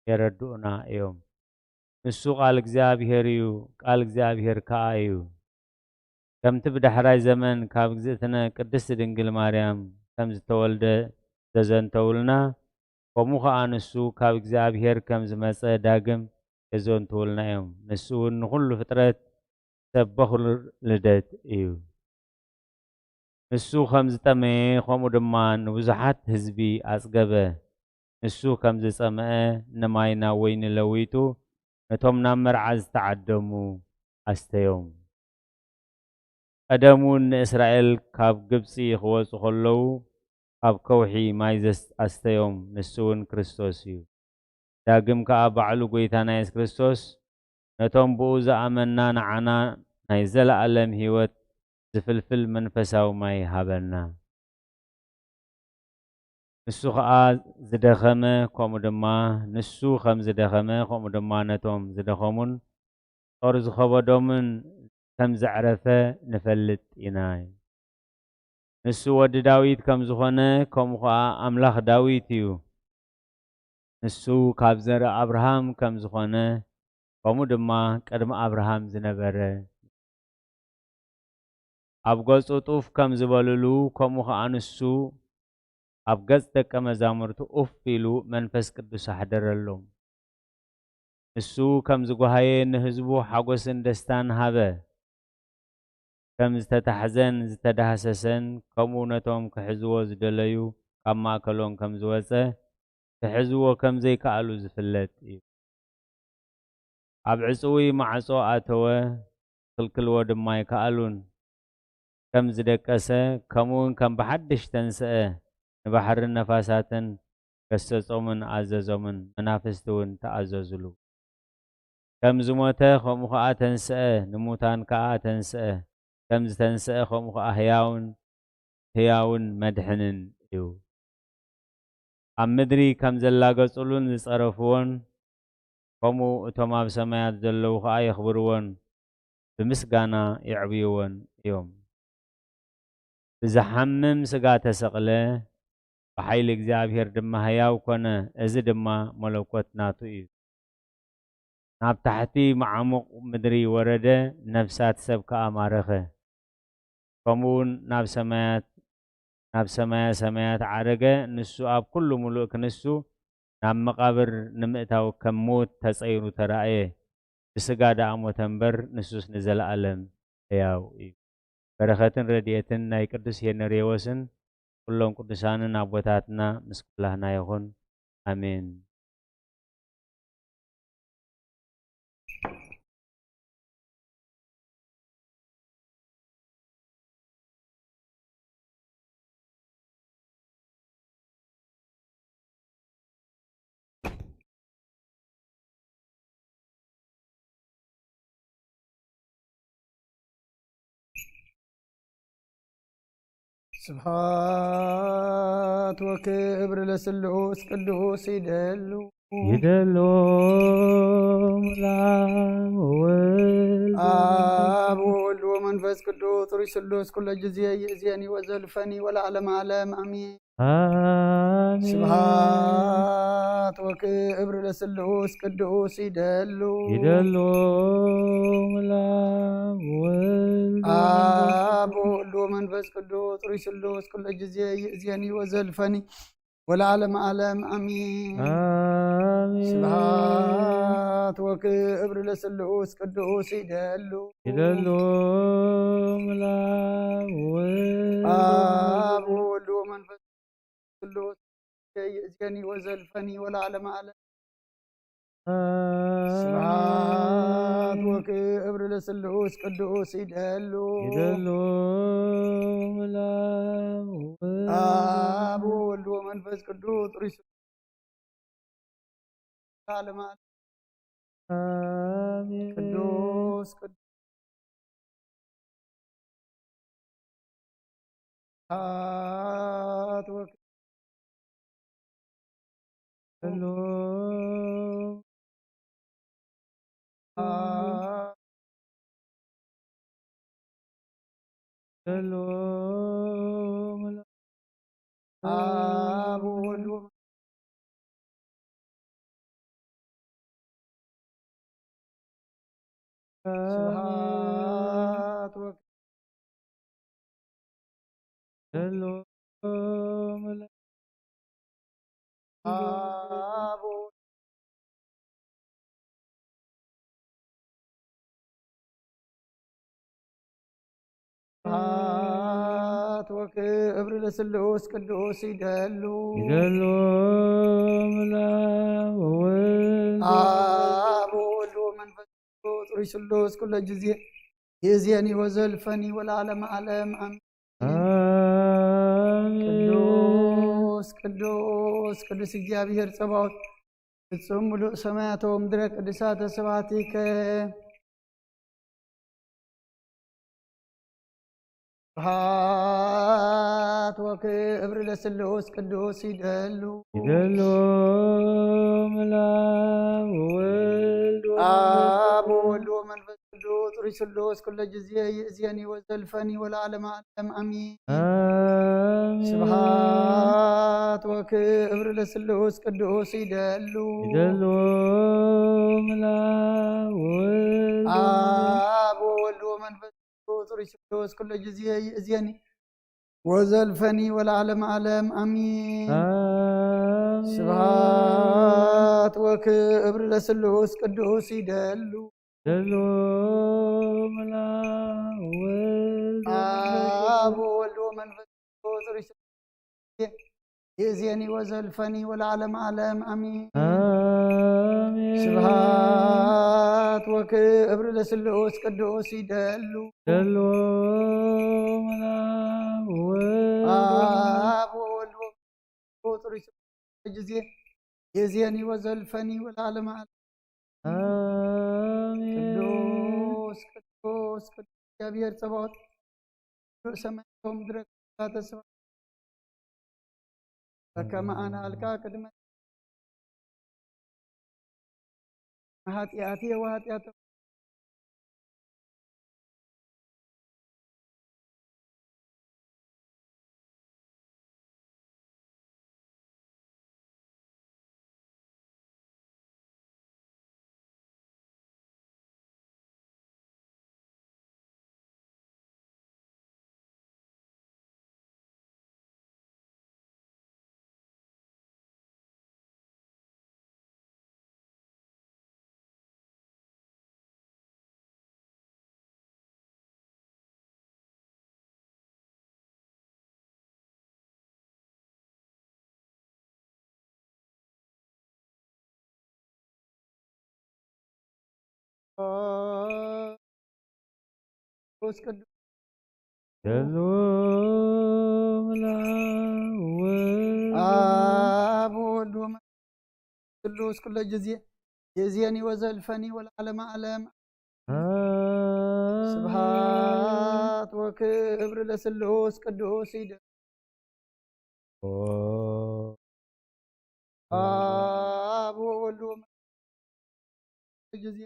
የረድኡና እዮም። ንሱ ቃል እግዚኣብሔር እዩ፣ ቃል እግዚኣብሔር ከኣ እዩ። ከምቲ ብዳሕራይ ዘመን ካብ እግዝእትነ ቅድስቲ ድንግል ማርያም ከም ዝተወልደ ዘዘንተውልና፣ ከምኡ ኸኣ ንሱ ካብ እግዚኣብሔር ከም ዝመጸ ዳግም የዘንትውልና እዮም። ንሱ እውን ንኹሉ ፍጥረት ሰብ በኹር ልደት እዩ። ንሱ ከም ዝጠመየ፣ ከምኡ ድማ ንብዙሓት ህዝቢ ኣጽገበ። ንሱ ከም ዝጸምአ፣ ንማይ ናብ ወይኒ ለዊጡ፣ ነቶም ናብ መርዓ ዝተዓደሙ ኣስተዮም። ቀደም እውን ንእስራኤል ካብ ግብጺ ክወጹ ከለዉ፣ ካብ ከውሒ ማይ ዘስ-፣ ኣስተዮም፣ ንሱ እውን ክርስቶስ እዩ። ዳግም ከኣ ባዕሉ ጐይታና የሱስ ክርስቶስ፣ ነቶም ብኡ ዝኣመንና ንዓና ናይ ዘለኣለም ህይወት ዝፍልፍል መንፈሳዊ ማይ ሃበና። ንሱ ኸኣ ዝደኸመ፣ ከምኡ ድማ፣ ንሱ ከም ዝደኸመ፣ ከምኡ ድማ ነቶም ዝደኸሙን ጾር ዝኸበዶምን ከም ዘዕረፈ ንፈልጥ ኢና። ንሱ ወዲ ዳዊት ከም ዝኾነ፣ ከምኡ ኸኣ ኣምላኽ ዳዊት እዩ። ንሱ ካብ ዘርኢ ኣብርሃም ከም ዝኾነ፣ ከምኡ ድማ ቅድሚ ኣብርሃም ዝነበረ፣ ኣብ ገጹ ጡፍ ከም ዝበልሉ፣ ከምኡ ኸኣ ንሱ ኣብ ገጽ ደቀ መዛሙርቱ ኡፍ ኢሉ፣ መንፈስ ቅዱስ ኣሕደረሎም። ንሱ ከም ዝጓሃየ፣ ንህዝቡ ሓጎስን ደስታን ሃበ። ከም ዝተታሕዘን ዝተዳህሰሰን፣ ከምኡ ነቶም ክሕዝዎ ዝደለዩ ካብ ማእከሎም ከም ዝወጸ፣ ክሕዝዎ ከም ዘይከኣሉ ዝፍለጥ እዩ። ኣብ ዕጽዊ ማዕጾ ኣተወ፣ ክልክልዎ ድማ ኣይከኣሉን። ከም ዝደቀሰ፣ ከምኡውን ከም ብሓድሽ ተንስአ፣ ንባሕርን ነፋሳትን ገሰጾምን ኣዘዞምን፣ መናፍስቲ እውን ተኣዘዙሉ። ከም ዝሞተ፣ ከምኡ ኸኣ ተንስአ፣ ንሙታን ከኣ ኣተንስአ። ከም ዝተንስአ፣ ከምኡ ኸኣ ህያውን፣ ህያውን መድሕንን እዩ። ኣብ ምድሪ ከም ዘላገጹሉን ዝጸረፍዎን፣ ከምኡ እቶም ኣብ ሰማያት ዘለዉ ኸኣ የኽብርዎን፣ ብምስጋና የዕብይዎን እዮም። ብዝሓምም ስጋ ተሰቕለ፣ ብሓይሊ እግዚኣብሔር ድማ ህያው ኮነ። እዚ ድማ መለኮት ናቱ እዩ። ናብ ታሕቲ መዓሙቕ ምድሪ ወረደ፣ ነፍሳት ሰብ ከኣ ማረኸ። ከምኡውን ናብ ሰማያት፣ ናብ ሰማያ ሰማያት ዓረገ። ንሱ ኣብ ኩሉ ምሉእ ክንሱ ናብ መቓብር ንምእታው ከም ምዉት ተጸይሩ ተራእየ። ብስጋ ደኣ ሞተ እምበር፣ ንሱስ ንዘለኣለም ሕያው እዩ። በረኸትን ረድኤትን ናይ ቅዱስ ሄነርዮስን ኩሎም ቅዱሳንን ኣቦታትና ምስ ኩላህና ይኹን። ኣሜን። ስብሐት ወክብር ለስሉስ ቅዱስ ይደሉ። ይደሉ ላም ወወልድ አብ ወወልድ ወመንፈስ ቅዱስ ሩይ ስሉስ ኩለ ጊዜ ይእዜኒ ወዘልፈኒ ወለዓለመ ዓለም አሜን። አሜን። ስብሐት ወክብር ለስሉስ ቅዱስ ይደሉ። ይደሉ ላም ወወልድ አብ ወወልድ ወመንፈስ ቅዱስ ሩይ ስሉስ ኩለ ጊዜ ይእዜኒ ወዘልፈኒ ወለዓለመ ዓለም አሜን። አሜን። ስብሐት ወክብር ለስሉስ ቅዱስ ይደሉ። ይደሉ ላም ወወልድ አብ ወወልድ ወመንፈስ ቅዱስ ይእዜኒ ወዘልፈኒ ወለዓለመ ዓለም። ስብሐት ወክብር ለስሉስ ቅዱስ ይደሉ። ይደሉ ላም ወወልድ አብ ወወልድ ወመንፈስ ቅዱስ ሩይ ስሉስ ዓለመ ዓለም። አሜን። ቅዱስ ቅዱስ ስብሐት ወክ- ሄሎ። አ- ሄሎ። አብ ወወልድ ወመንፈስ ስብሐት ወክ- ሄሎ። አብ ስብሐት ወክብር ለስሉስ ቅዱስ ይደሉ። ይደሉ ላም ወወልድ አብ ወወልድ ወመንፈስ ቅዱስ ሩይ ስሉስ ኩለ ጊዜ ይእዜኒ ወዘልፈኒ ወለዓለመ ዓለም አሜን። አሜን። ቅዱስ ቅዱስ ቅዱስ እግዚኣብሔር ጸባኦት ፍጹም ምሉእ ሰማያተ ወምድረ ቅዱሳተ ስብሐቲከ። ስብሐት ወክብር ለስሉስ ቅዱስ ይደሉ። ይደሉ ላም ወወልድ አብ ወወልድ ወመንፈስ ቅዱስ ስሉስ ኩለ ጊዜ ይእዜኒ ወዘልፈኒ ወለዓለመ ዓለም ኣሜን። ኣሜን። ስብሐት ወክብር ለስሉስ ቅዱስ ይደሉ። ይደሉ ምላእ ወልድ። ኣብ ወወልድ ወመንፈስ ቅዱስ ርሱስ ኩለ ጊዜ ይእዜኒ ወዘልፈኒ ወለዓለመ ዓለም ኣሜን። ኣሜን። ስብሐት ወክብር ለስሉስ ቅዱስ ይደሉ። ይደሉ ምላእ ወልድ። ኣብ ወወልድ ወመንፈስ ቅዱስ ርሱስ ይእዜኒ ወዘልፈኒ ወለዓለመ ዓለም ኣሜን። ኣሜን። ስብሐት ወክብር ለስሉስ ቅዱስ ይደሉ። ይደሉ ምላእ ወልድ። ኣብ ወወልድ ወመንፈስ ቅዱስ ርሱስ ጊዜ ይእዜኒ ወዘልፈኒ ወለዓለመ ዓለም። ኣሜን። ቅዱስ ቅዱስ ቅዱስ እግዚኣብሔር ጸባኦት፣ ርእሰ መላእክት ምድረ ቅዱሳተ ስብሐት በከመ ኣነ ኣልካ ቅድመ ኃጢአቴ ወኃጢአተ ቅዱስ ቅዱስ ይደሉ ምላእ ወልድ። ኣብ ወወልድ ወመንፈስ ቅዱስ ኩለ ጊዜ ይእዜኒ ወዘልፈኒ ወለዓለመ ዓለም። ኣሜን። ስብሐት ወክብር ለስሉስ ቅዱስ ይደሉ። ኦ። ኣብ ወወልድ ወመንፈስ ጊዜ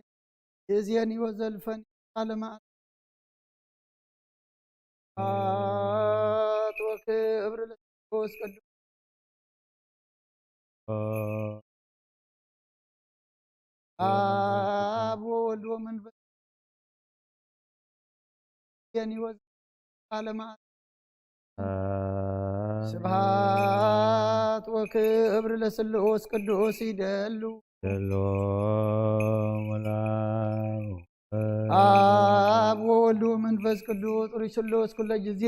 ይእዜኒ ወዘልፈኒ ዓለመ ዓለም። ስብሐት ወክብር ለስሉስ ቅዱስ። ኦ። ኣብ ወወልድ ወመንፈስ ይእዜኒ ወዘልፈኒ ዓለመ ዓለም። ኣሜን። ስብሐት ወክብር ለስሉስ ቅዱስ ይደሉ። ይደሉ ምላእ ወልድ። ኣብ ወወልድ ወመንፈስ ቅዱስ ርሱስ ስሉስ ኩለ ጊዜ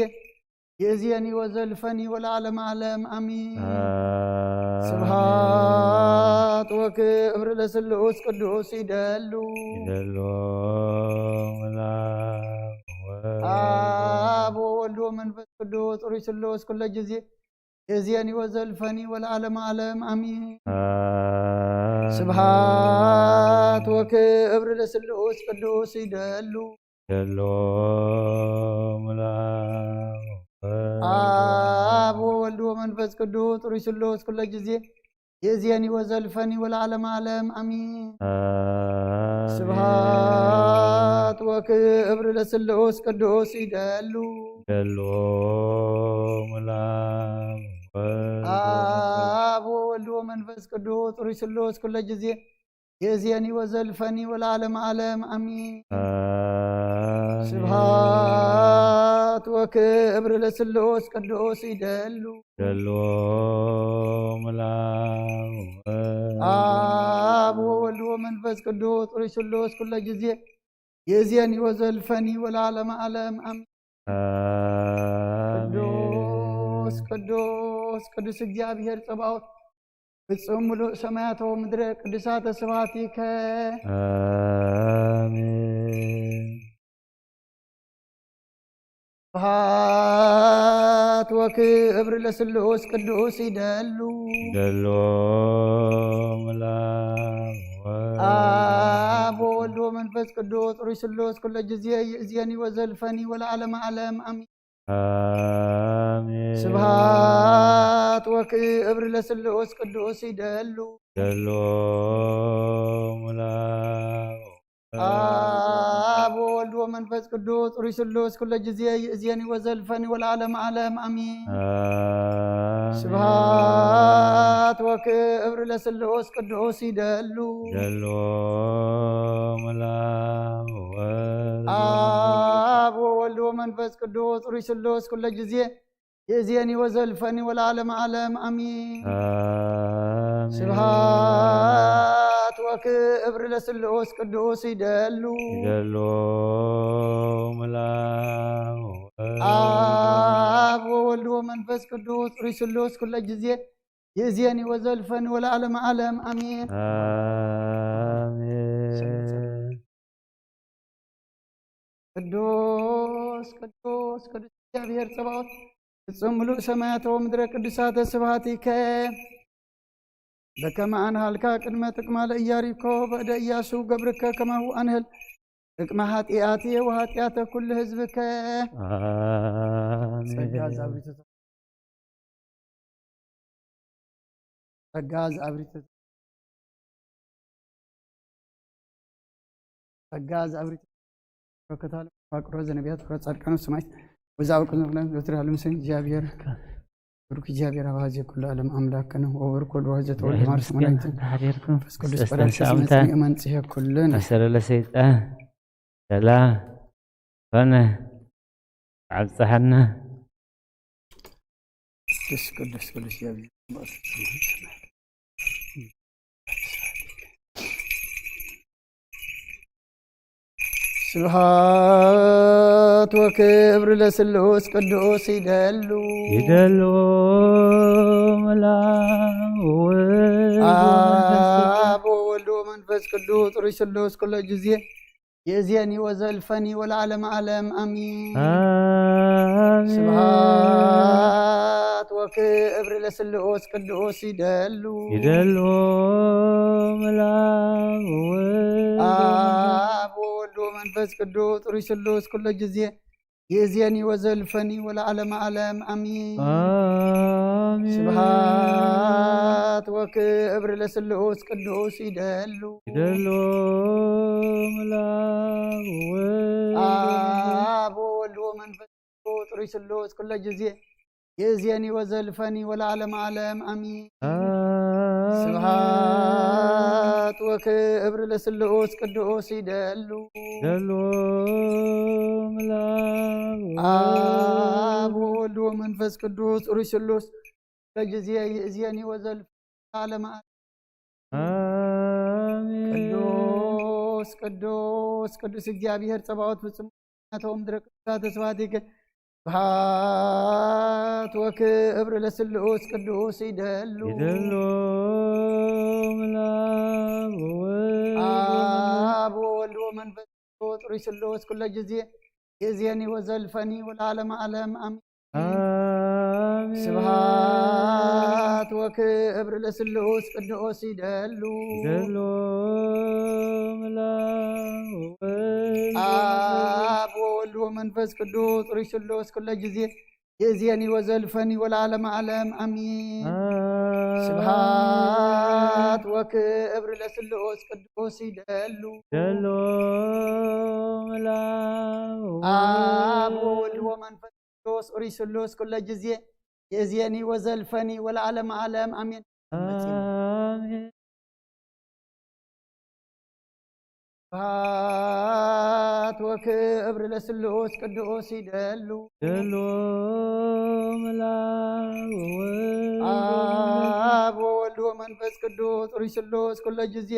ይእዜኒ ወዘልፈኒ ወለዓለመ ዓለም ኣሜን። ኣሜን። ስብሐት ወክብር ለስሉስ ቅዱስ ይደሉ። ይደሉ ምላእ ወልድ። ኣብ ወወልድ ወመንፈስ ቅዱስ ርሱስ ስሉስ ኩለ ጊዜ ይእዜኒ ወዘልፈኒ ወለዓለመ ዓለም ኣሜን። ኣሜን። ስብሐት ወክብር ለስሉስ ቅዱስ ይደሉ። ይደሉ ምላእ ወልድ። ኣብ ወወልድ ወመንፈስ ቅዱስ ርሱስ ስሉስ ኩለ ጊዜ ይእዜኒ ወዘልፈኒ ወለዓለመ ዓለም ኣሜን። ኣሜን። ስብሐት ወክብር ለስሉስ ቅዱስ ይደሉ። ይደሉ ምላእ ወልድ። ኣብ ወወልድ ወመንፈስ ቅዱስ ርሱስ ስሉስ ኩለ ጊዜ ይእዜኒ ወዘልፈኒ ወለዓለመ ዓለም ኣሜን። ኣሜን። ስብሐት ወክብር ለስሉስ ቅዱስ ይደሉ። ይደሉ ምላእ ወልድ። ኣብ ወወልድ ወመንፈስ ቅዱስ ርሱስ ስሉስ ኩለ ጊዜ ይእዜኒ ወዘልፈኒ ወለዓለመ ዓለም ኣሜን። ኣሜን። ቅዱስ ቅዱስ ቅዱስ እግዚኣብሔር ጸባኦት ፍጹም ምሉእ ሰማያት ወምድረ ቅዱሳተ ስብሐቲከ። ኣሜን። ስብሐት ወክብር ለስሉስ ቅዱስ ይደሉ። ይደሉ ምላእ ወልድ። ኣብ ወወልድ ወመንፈስ ቅዱስ ርሱስ ስሉስ ኩለ ጊዜ ይእዜኒ ወዘልፈኒ ወለዓለመ ዓለም ኣሜን። ኣሜን። ስብሐት ወክብር ለስሉስ ቅዱስ ይደሉ። ይደሉ ምላእ ወልድ። ኣብ ወወልድ ወመንፈስ ቅዱስ ሩይ ስሉስ ኩለ ጊዜ ይእዜኒ ወዘልፈኒ ወለዓለም ዓለም ኣሚን። ስብሃት ወክብር ለስሉስ ቅዱስ ይደሉ። ደሎ መላው ወወልድ ኣብ ወወልድ ወመንፈስ ቅዱስ ሩይ ስሉስ ኩለ ጊዜ ይእዜኒ ወዘልፈኒ ወለዓለም ዓለም ኣሚን። ስብሃት ወክብር ለስሉስ ቅዱስ ይደሉ። ይደሎ መላው ወወልድ ኣብ ወወልድ ወመንፈስ ቅዱስ ሩይ ስሉስ ኩለ ጊዜ ይእዜኒ ወዘልፈኒ ወለዓለም ዓለም ኣሚን። ኣሜን። ቅዱስ ቅዱስ ቅዱስ እግዚኣብሔር ጸባኦት ፍጹም ምሉእ ሰማያት ወምድረ ቅዱሳተ ስብሐቲከ በከመ ኣንሃልካ ቅድመ ጥቅማ ለኢያሪኮ በእደ ኢያሱ ገብርከ ከማሁ ኣንህል ጥቅመ ኃጢአትየ ወኃጢአተ ኩሉ ህዝብከ። ኣሜን። ጸጋ ዛብሪተ ጸጋ ዝኣብሪተ ጸጋ ዝኣብሪተ በረከታ ለፋቅሮ ዘነቢያት ፍረ ጻድቃን ሰማዕት ወዛው ቅኑዕ ብለን ዘወትር ያሉ ምስል እግዚኣብሔር ብሩክ እግዚኣብሔር ኣብ ሀዜ ኩሉ ዓለም ኣምላክነ ወብሩክ ወልድ ዋህዘ ተወልድ ማርያም ወላዲተ ሓዲርኩም መንፈስ ቅዱስ ስተስተን ጳራቅሊጦስ ሰላምታ መጽንኤ መንጽሔ ኩልን ኣሰረለ ሰይጣን ሰላም ኮነ። ኣብጽሐና። ቅዱስ ቅዱስ ቅዱስ እግዚኣብሔር ስብሐት ወክብር ለስሉስ ቅዱስ ይደሉ። ይደሉ መላው ወወልድ ወመንፈስ ቅዱስ። ኣብ ወወልድ ወመንፈስ ቅዱስ ሩይ ስሉስ ኩሎ ጊዜ ይእዜኒ ወዘልፈኒ ወለዓለመ ዓለም ኣሚን። ኣሜን። ስብሐት ወክብር ለስሉስ ቅዱስ ይደሉ። ይደሉ መላው ወወልድ ኣብ ወወልድ ወመንፈስ ቅዱስ ሩይ ስሉስ ኩሎ ጊዜ ይእዜኒ ወዘልፈኒ ወለዓለመ ዓለም ኣሚን። ኣሜን። ስብሐት ወክብር ለስሉስ ቅዱስ ይደሉ። ይደሉ መላው ወወልድ ኣብ ወወልድ ወመንፈስ ቅዱስ ሩይ ስሉስ ኩሎ ጊዜ ይእዜኒ ወዘልፈኒ ወለዓለመ ዓለም ኣሚን። ኣሜን። ስብሐት ወክብር ለስሉስ ቅዱስ ይደሉ። ይደሉ መላው ኣብ ወወልድ ወመንፈስ ቅዱስ ሩይ ስሉስ ኩሎ ጊዜ ይእዜኒ ወዘልፈኒ ወለዓለመ ዓለም ኣሜን። ቅዱስ ቅዱስ ቅዱስ እግዚኣብሔር ጸባኦት ፍጹም ናቶም ምድረ ቅዱሳት ተስፋቲከ ስብሐት ወክብር ለስሉስ ቅዱስ ይደሉ። ይደሉ መላው ወወልድ ኣብ ወወልድ ወመንፈስ ቅዱስ ሩይ ስሉስ ኩሎ ጊዜ ይእዜኒ ወዘልፈኒ ወለዓለመ ዓለም ኣሚን። ኣሜን። ስብሐት ወክብር ለስሉስ ቅዱስ ይደሉ። ይደሉ መላው ወወልድ ኣብ ወወልድ ወመንፈስ ቅዱስ ሩይ ስሉስ ኩሎ ጊዜ ይእዜኒ ወዘልፈኒ ወለዓለመ ዓለም ኣሚን። ኣሜን። ስብሐት ወክብር ለስሉስ ቅዱስ ይደሉ። ይደሉ መላው ኣብ ወወልድ ወመንፈስ ቅዱስ ሩይ ስሉስ ኩሎ ጊዜ ይእዜኒ ወዘልፈኒ ወለዓለመ ዓለም ኣሜን። ኣሜን። ስብሐት ወክብር ለስሉስ ቅዱስ ይደሉ። ይደሉ መላው ወወልድ ኣብ ወወልድ ወመንፈስ ቅዱስ ሩይ ስሉስ ኩሎ ጊዜ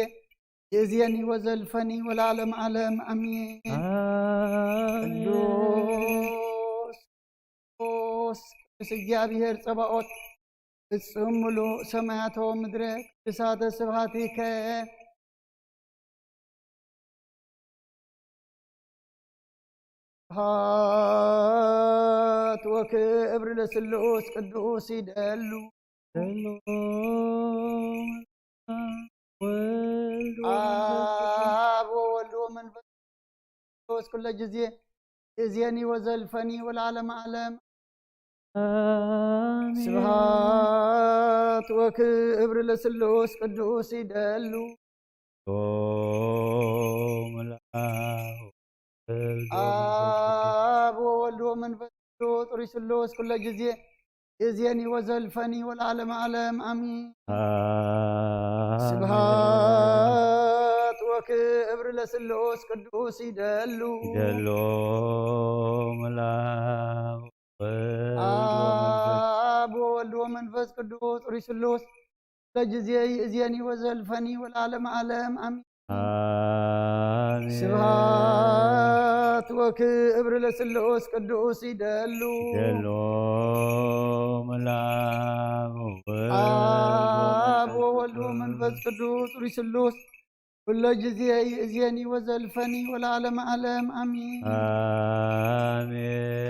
ይእዜኒ ወዘልፈኒ ወለዓለመ ዓለም ኣሜን። ኣሜን። ቅዱስ ቅዱስ ቅዱስ እግዚኣብሔር ጸባኦት ፍጹም ምሉእ ሰማያት ወምድረ ቅዱሳተ ስብሐቲከ ስብሐት ወክብር ለስሉስ ቅዱስ ይደሉ። ይደሉ ወወልድ ወመንፈስ ቅዱስ ኣብ ወወልድ ወመንፈስ ቅዱስ ኩሎ ጊዜ ይእዜኒ ወዘልፈኒ ወለዓለመ ዓለም። ኣሜን። ስብሐት ወክብር ለስሉስ ቅዱስ ይደሉ። ኦ መላው ወልድ ወመንፈስ ቅዱስ። ኣብ ወወልድ ወመንፈስ ቅዱስ ጥሩይ ስሉስ ኩለ ጊዜ ይእዜኒ ወዘልፈኒ ወለዓለመ ዓለም ኣሚን። ኣሜን። ስብሐት ወክብር ለስሉስ ቅዱስ ይደሉ። ይደሉ ምላው ኣብ ወወልድ ወመንፈስ ቅዱስ ጥሩይ ስሉስ ለጊዜ ይእዜኒ ወዘልፈኒ ወለዓለመ ዓለም ኣሚን። ኣሜን። ስብሐት ወክብር ለስሉስ ቅዱስ ይደሉ። ይደሉ ምላብ ወወልድ ኣብ ወወልድ ወመንፈስ ቅዱስ ጥሩይ ስሉስ ኩለ ጊዜ ይእዜኒ ወዘልፈኒ ወለዓለመ ዓለም ኣሚን። ኣሜን።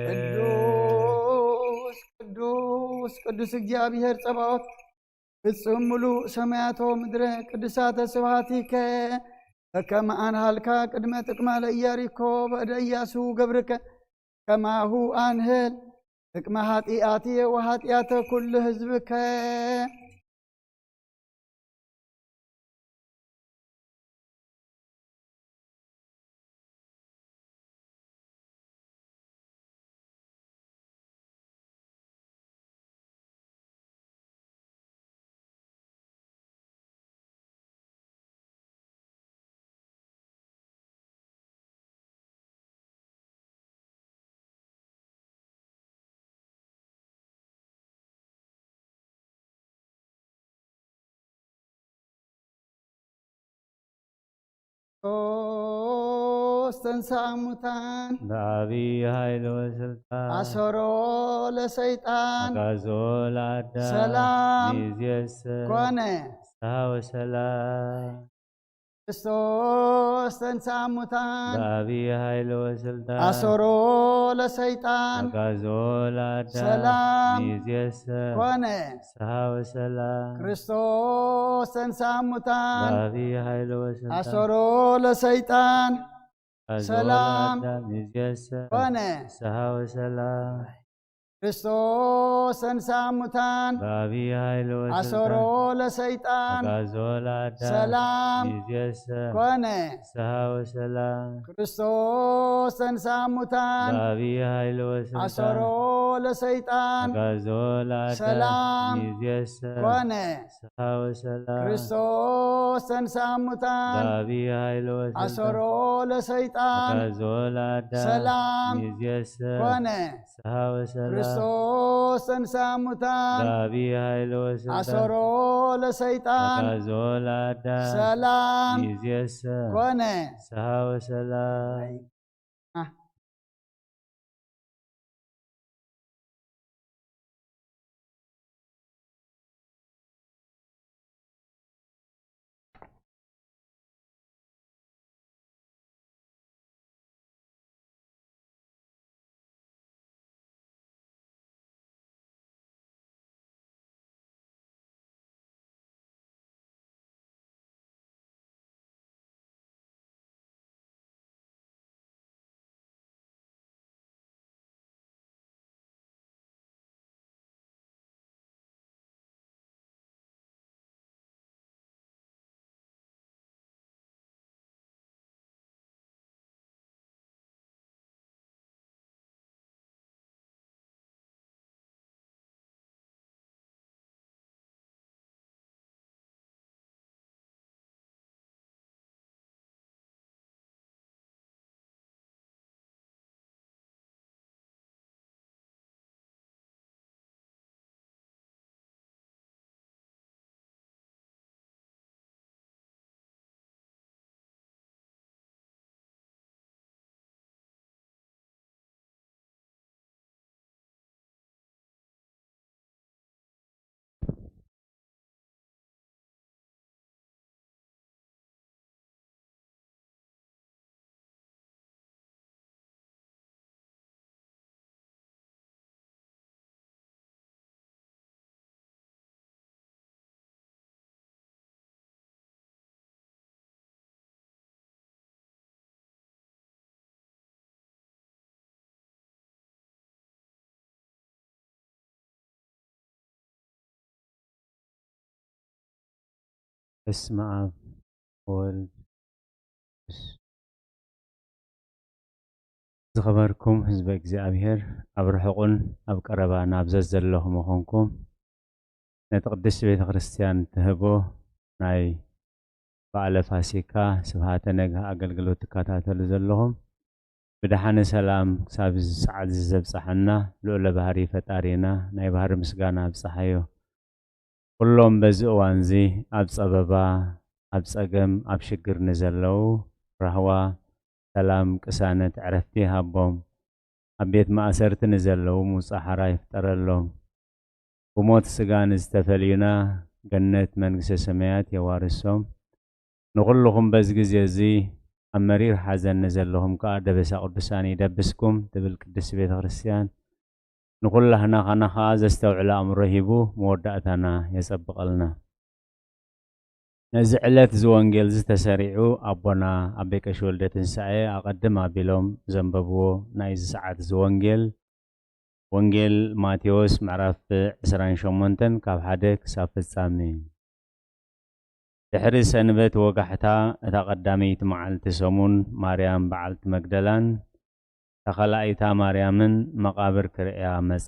ቅዱስ ቅዱስ ቅዱስ እግዚኣብሔር ጸባኦት ፍጹም ምሉእ ሰማያቶ ምድረ ቅዱሳተ ስብሐቲከ በከመ ኣንሃልካ ቅድመ ጥቅማ ለኢያሪኮ በእደ ኢያሱ ገብርከ ከማሁ ኣንህል ጥቅመ ኃጢአትየ ወኃጢአተ ኩሉ ህዝብከ። ክርስቶስ ተንሥአ እሙታን በአቢይ ኃይል ወስልጣን አሰሮ ለሰይጣን አግዓዞ ለአዳም ሰላም ሚእዜሰ ኮነ። ፍስሐ ወሰላም። ክርስቶስ ተንሥአ እሙታን በአቢይ ኃይል ወስልጣን አሰሮ ለሰይጣን አግዓዞ ለአዳም ሰላም ሚእዜሰ ኮነ። ፍስሐ ወሰላም። ክርስቶስ ተንሥአ እሙታን በአቢይ ኃይል ወስልጣን አሰሮ ለሰይጣን አግዓዞ ሰላም ለአዳም ሚእዜሰ ኮነ። ፍስሐ ወሰላም። ክርስቶስ ተንሥአ እሙታን በአቢይ ኃይል ወስልጣን አሰሮ ለሰይጣን አግዓዞ ለአዳም ሰላም ሚእዜሰ ኮነ። ፍስሐ ወሰላም። ክርስቶስ ተንሥአ እሙታን በአቢይ ኃይል ወስልጣን አሰሮ ለሰይጣን አግዓዞ ለአዳም ሰላም ሚእዜሰ ኮነ። ፍስሐ ወሰላም። ክርስቶስ ተንሥአ እሙታን በአቢይ ኃይል ወስልጣን አሰሮ ለሰይጣን አግዓዞ ለአዳም ሰላም ሚእዜሰ ኮነ። ፍስሐ ወሰላም። ክርስቶስ ተንሥአ እሙታን በአቢይ ኃይል ወስልጣን አሰሮ ለሰይጣን አግዓዞ ለአዳም ሰላም ሚእዜሰ ኮነ። ፍስሐ ወሰላም። በስመ አብ ወወልድ ዝኸበርኩም ህዝበ እግዚኣብሔር፣ ኣብ ርሑቕን ኣብ ቀረባን ኣብ ዘዘለኹም ኾንኩም፣ ነቲ ቅድስቲ ቤተ ክርስቲያን ትህቦ ናይ በዓለ ፋሲካ ስብሃተ ነግህ ኣገልግሎት ትከታተሉ ዘለኹም፣ ብደሓነ ሰላም ክሳብ እዚ ሰዓት እዚ ዘብጽሓና ልዑለ ባህሪ ፈጣሪና ናይ ባህሪ ምስጋና ኣብጽሓዮ። ኩሎም በዚ እዋንዚ ኣብ ጸበባ፣ ኣብ ጸገም፣ ኣብ ሽግር ንዘለዉ ራህዋ፣ ሰላም፣ ቅሳነት፣ ዕረፍቲ ይሃቦም። ኣብ ቤት ማእሰርቲ ንዘለዉ ምውጻእ ሓራ ይፍጠረሎም። ብሞት ስጋ ንዝተፈልዩና ገነት መንግስተ ሰማያት የዋርሶም። ንኹልኹም በዚ ግዜ እዚ ኣብ መሪር ሓዘን ንዘለኹም ከኣ ደበሳ ቅዱሳን ይደብስኩም ትብል ቅድስቲ ቤተ ክርስቲያን። ንኹላህና ኸና ኸኣ ዘስተውዕል ኣእምሮ ሂቡ መወዳእታና የጸብቐልና። ነዚ ዕለት እዚ ወንጌል እዚ ተሰሪዑ ኣቦና ኣቤ ቀሺ ወልደ ትንሳኤ ኣቐድም ኣቢሎም ዘንበብዎ ናይዚ ሰዓት እዚ ወንጌል፣ ወንጌል ማቴዎስ ምዕራፍ ዕስራን ሸሞንተን ካብ ሓደ ክሳብ ፍጻሜ። ድሕሪ ሰንበት ወጋሕታ እታ ቀዳመይቲ መዓልቲ ሰሙን ማርያም በዓልቲ መግደላን ተኸላኢታ ማርያምን መቓብር ክርእያ መጻ።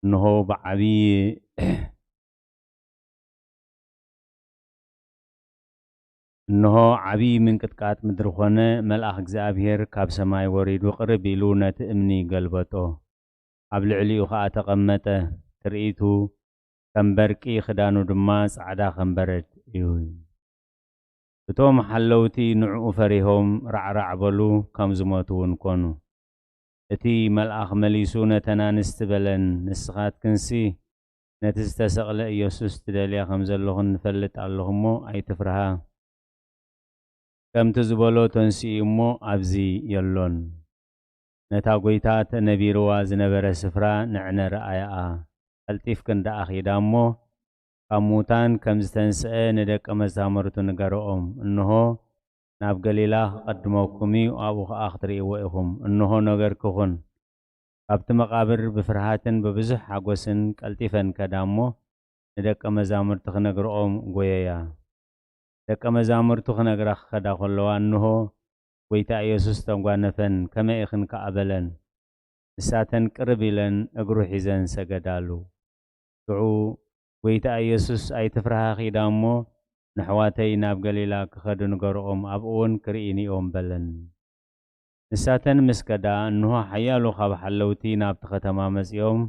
እንሆ ብዓብዪ እንሆ ዓብዪ ምንቅጥቃጥ ምድሪ ኾነ፣ መልኣኽ እግዚኣብሔር ካብ ሰማይ ወሪዱ ቅርብ ኢሉ ነቲ እምኒ ገልበጦ። ኣብ ልዕሊኡ ኸኣ ተቐመጠ። ትርኢቱ ከም በርቂ፣ ክዳኑ ድማ ጻዕዳ ከም በረድ እዩ። እቶም ሓለውቲ ንዕኡ ፈሪሆም ራዕራዕ በሉ፣ ከም ዝሞቱ እውን ኮኑ። እቲ መልኣኽ መሊሱ ነተን ኣንስቲ በለን፣ ንስኻትክንሲ ነቲ ዝተሰቕለ ኢየሱስ ትደልያ ከም ዘለኹን ንፈልጥ ኣለኹ እሞ ኣይትፍርሃ። ከምቲ ዝበሎ ተንሲኡ እሞ ኣብዚ የሎን። ነታ ጐይታ ተነቢርዋ ዝነበረ ስፍራ ንዕነ ረኣያኣ። ቀልጢፍክን ደኣ ኺዳ እሞ ካብ ሙታን ከም ዝተንስአ ንደቀ መዛሙርቱ ንገርኦም። እንሆ ናብ ገሊላ ክቐድመኩም እዩ፣ ኣብኡ ኸኣ ክትርእይዎ ኢኹም። እንሆ ነገርክኹን። ካብቲ መቓብር ብፍርሃትን ብብዙሕ ሓጎስን ቀልጢፈን ከዳ እሞ ንደቀ መዛሙርቲ ክነግርኦም ጐየያ። ደቀ መዛሙርቱ ክነግራ ክኸዳ ከለዋ፣ እንሆ ጐይታ ኢየሱስ ተጓነፈን፣ ከመይ ኢኽን ከኣ በለን። ንሳተን ቅርብ ኢለን እግሩ ሒዘን ሰገዳሉ። ሽዑ ጐይታ ኢየሱስ፣ ኣይትፍርሃ፣ ኺዳ እሞ ንኣሕዋተይ ናብ ገሊላ ክኸዱ ንገርኦም፣ ኣብኡ እውን ክርእይኒ እዮም በለን። ንሳተን ምስ ከዳ፣ እንሆ ሓያሎ ካብ ሓለውቲ ናብቲ ኸተማ መጺኦም፣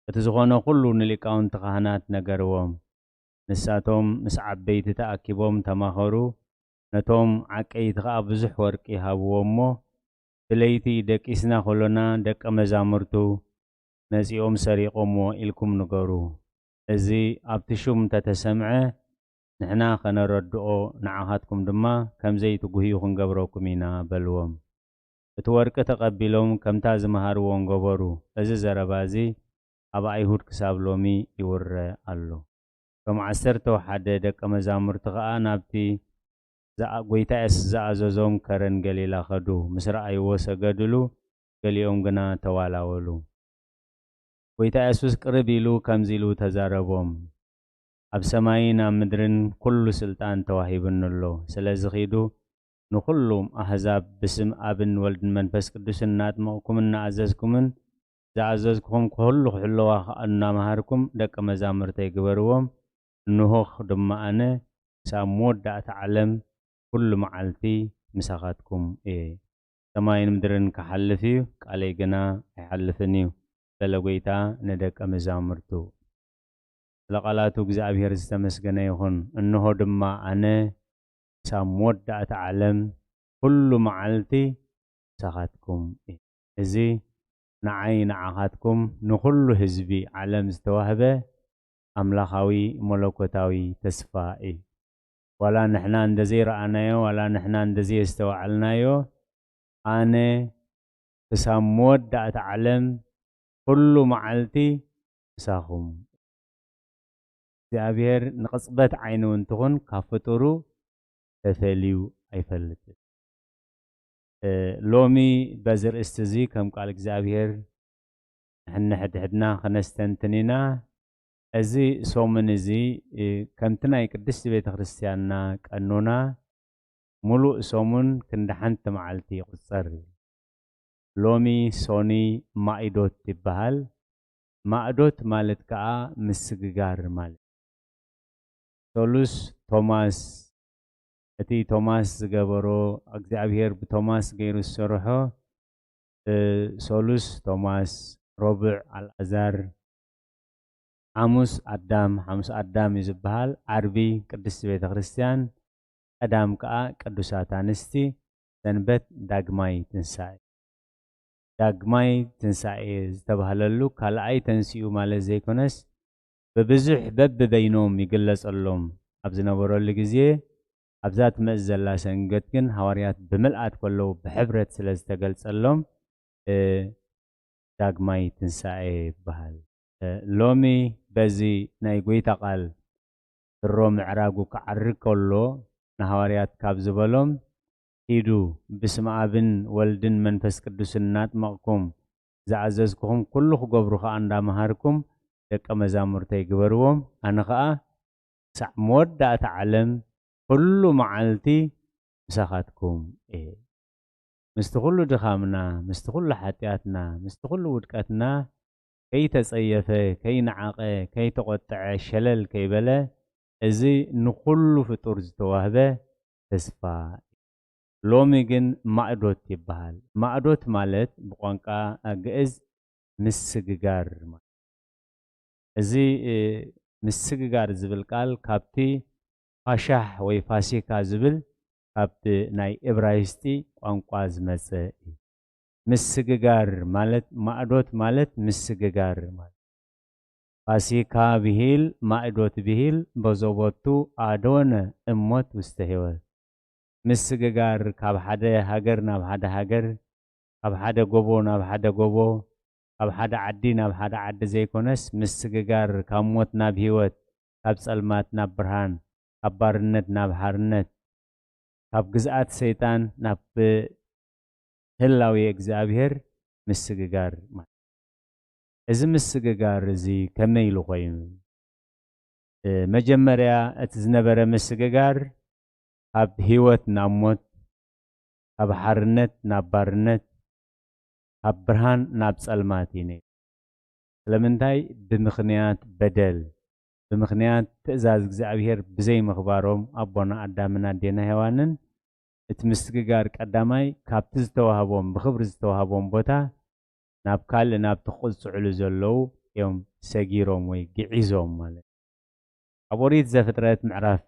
እቲ ዝኾነ ኩሉ ንሊቃውንቲ ካህናት ነገርዎም። ንሳቶም ምስ ዓበይቲ ተኣኪቦም ተማኸሩ፣ ነቶም ዓቀይቲ ኸኣ ብዙሕ ወርቂ ሃብዎም እሞ፣ ብለይቲ ደቂስና ከሎና ደቀ መዛሙርቱ መጺኦም ሰሪቖምዎ ኢልኩም ንገሩ። እዚ ኣብቲ ሹም እንተ ተሰምዐ፣ ንሕና ኸነረድኦ፣ ንዓኻትኩም ድማ ከም ዘይትጉህዩ ክንገብረኩም ኢና በልዎም። እቲ ወርቂ ተቐቢሎም ከምታ ዝመሃርዎም ገበሩ። እዚ ዘረባ እዚ ኣብ ኣይሁድ ክሳብ ሎሚ ይውረ ኣሎ። እቶም ዓሰርተ ሓደ ደቀ መዛሙርቲ ኸኣ ናብቲ ዝኣ-፣ ጐይታ የሱስ ዝኣዘዞም ከረን ገሊላ ኸዱ። ምስ ረኣይዎ ሰገድሉ፣ ገሊኦም ግና ተዋላወሉ። ጐይታ የሱስ ቅርብ ኢሉ ከምዚ ኢሉ ተዛረቦም፣ ኣብ ሰማይን ኣብ ምድርን ኩሉ ስልጣን ተዋሂቡኒ ኣሎ። ስለዚ ኺዱ ንኹሎም ኣህዛብ ብስም ኣብን ወልድን መንፈስ ቅዱስን እናጥመቕኩምን እናኣዘዝኩምን ዝኣዘዝኩኹም ኩሉ ክሕልዋ ኸኣ እናመሃርኩም ደቀ መዛሙርተይ ግበርዎም። እንሆ ድማ ኣነ ክሳብ መወዳእታ ዓለም ኩሉ መዓልቲ ምሳኻትኩም እየ። ሰማይን ምድርን ክሓልፍ እዩ፣ ቃለይ ግና ኣይሓልፍን እዩ፣ በለ ጐይታ ንደቀ መዛሙርቱ። ስለ ቃላቱ እግዚኣብሔር ዝተመስገነ ይኹን። እንሆ ድማ ኣነ ክሳብ መወዳእታ ዓለም ኩሉ መዓልቲ ምሳኻትኩም እየ። እዚ ንዓይ ንዓኻትኩም ንኹሉ ህዝቢ ዓለም ዝተዋህበ ኣምላኻዊ መለኮታዊ ተስፋ እዩ። ዋላ ንሕና እንደ ዘይረኣናዮ፣ ዋላ ንሕና እንደ ዘየስተዋዓልናዮ፣ ኣነ ክሳብ መወዳእታ ዓለም ኩሉ መዓልቲ ምሳኹም። እግዚኣብሔር ንቕጽበት ዓይኒ እውን ትኹን ካብ ፍጡሩ ተፈልዩ ኣይፈልጥን። እ፣ ሎሚ በዚ ርእስቲ እዚ ከም ቃል እግዚኣብሔር ንሕንሕድሕድና ክነስተንትን ኢና። እዚ ሰሙን እዚ፣ እ፣ ከምቲ ናይ ቅድስቲ ቤተ ክርስቲያንና ቀኖና፣ ምሉእ ሰሙን ክንዲ ሓንቲ መዓልቲ ይቑጸር እዩ። ሎሚ ሶኒ ማእዶት ይበሃል። ማእዶት ማለት ከዓ ምስግጋር ማለት። ሶሉስ ቶማስ፣ እቲ ቶማስ ዝገበሮ፣ እግዚኣብሔር ብቶማስ ገይሩ ዝሰርሖ፣ እ፣ ሶሉስ ቶማስ፣ ረቡዕ ኣልኣዛር፣ ሓሙስ ኣዳም፣ ሓሙስ ኣዳም እዩ ዝበሃል። ዓርቢ ቅድስቲ ቤተ ክርስቲያን፣ ቀዳም ከኣ ቅዱሳት ኣንስቲ፣ ሰንበት ዳግማይ ትንሳኤ። ዳግማይ ትንሳኤ ዝተባህለሉ ካልኣይ ተንሲኡ ማለት ዘይኮነስ፣ ብብዙሕ በብበይኖም ይግለጸሎም ኣብ ዝነበረሉ ግዜ፣ ኣብዛ ትመጽእ ዘላ ሰንበት ግን ሃዋርያት ብምልኣት ከለዉ ብሕብረት ስለ ዝተገልጸሎም፣ እ፣ ዳግማይ ትንሳኤ ይበሃል። እ፣ ሎሚ በዚ ናይ ጐይታ ቃል ድሮ ምዕራጉ ክዓርግ ከሎ ንሃዋርያት ካብ ዝበሎም፣ ኪዱ ብስመ ኣብን ወልድን መንፈስ ቅዱስን እናጥመቕኩም ዝኣዘዝኩኹም ኩሉ ክገብሩ ኸኣ እንዳመሃርኩም ደቀ መዛሙርተይ ግበርዎም። ኣነ ኸኣ ክሳዕ መወዳእታ ዓለም ኩሉ መዓልቲ ምሳኻትኩም እየ። ምስቲ ኩሉ ድኻምና፣ ምስቲ ኩሉ ሓጢኣትና፣ ምስቲ ኩሉ ውድቀትና ከይተጸየፈ፣ ከይነዓቐ፣ ከይተቖጥዐ፣ ሸለል ከይበለ፣ እዚ ንኹሉ ፍጡር ዝተዋህበ ተስፋ። ሎሚ ግን ማእዶት ይበሃል። ማእዶት ማለት ብቋንቋ ግእዝ ምስግጋር ማለት። እዚ፣ እ፣ ምስግጋር ዝብል ቃል ካብቲ ፋሻህ ወይ ፋሲካ ዝብል ካብቲ ናይ እብራይስጢ ቋንቋ ዝመጸ እዩ። ምስግጋር ማለት፣ ማእዶት ማለት ምስግጋር ማለት። ፋሲካ ብሂል፣ ማእዶት ብሂል፣ በዞቦቱ ኣዶነ እሞት ውስተ ህይወት። ምስግጋር ካብ ሓደ ሃገር ናብ ሓደ ሃገር፣ ካብ ሓደ ጎቦ ናብ ሓደ ጎቦ፣ ካብ ሓደ ዓዲ ናብ ሓደ ዓዲ ዘይኮነስ፣ ምስግጋር ካብ ሞት ናብ ህይወት፣ ካብ ጸልማት ናብ ብርሃን፣ ካብ ባርነት ናብ ሓርነት፣ ካብ ግዝኣት ሰይጣን ናብ ህላዌ እግዚኣብሔር ምስግጋር ማለት። እዚ ምስግጋር እዚ ከመይ ኢሉ ኮይኑ? እ፣ መጀመርያ እቲ ዝነበረ ምስግጋር ካብ ህይወት ናብ ሞት፣ ካብ ሓርነት ናብ ባርነት፣ ካብ ብርሃን ናብ ጸልማት እዩ ነይሩ። ስለምንታይ? ብምኽንያት በደል፣ ብምኽንያት ትእዛዝ እግዚኣብሔር ብዘይምኽባሮም ኣቦና ኣዳምን ኣዴና ሄዋንን እቲ ምስግጋር ቀዳማይ ካብቲ ዝተዋህቦም፣ ብኽብሪ ዝተዋህቦም ቦታ ናብ ካልእ፣ ናብቲ ክቕጽዕሉ ዘለዉ እዮም ሰጊሮም ወይ ግዒዞም ማለት እዩ። ኣብ ኦሪት ዘፍጥረት ምዕራፍ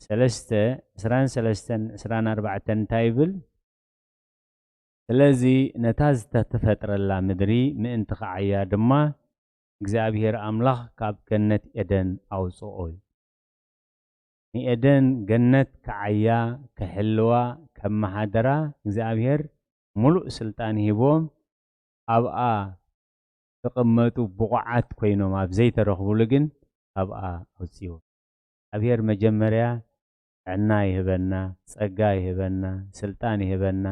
ሰለስተ፣ ዕስራን ሰለስተን ዕስራን ኣርባዕተን እንታይ ይብል? ስለዚ ነታ ዝተተፈጥረላ ምድሪ ምእንቲ ኸዓያ ድማ እግዚኣብሔር ኣምላኽ ካብ ገነት ኤደን ኣውጽኦ እዩ። ንኤደን ገነት ክዓያ፣ ክሕልዋ፣ ከመሓድራ እግዚኣብሔር ምሉእ ስልጣን ሂብዎም፣ ኣብኣ ክቕመጡ ብቑዓት ኮይኖም ኣብ ዘይተረኽቡሉ ግን ካብኣ ኣውጽእዎ። እግዚኣብሔር መጀመርያ ጥዕና ይህበና፣ ጸጋ ይህበና፣ ስልጣን ይህበና።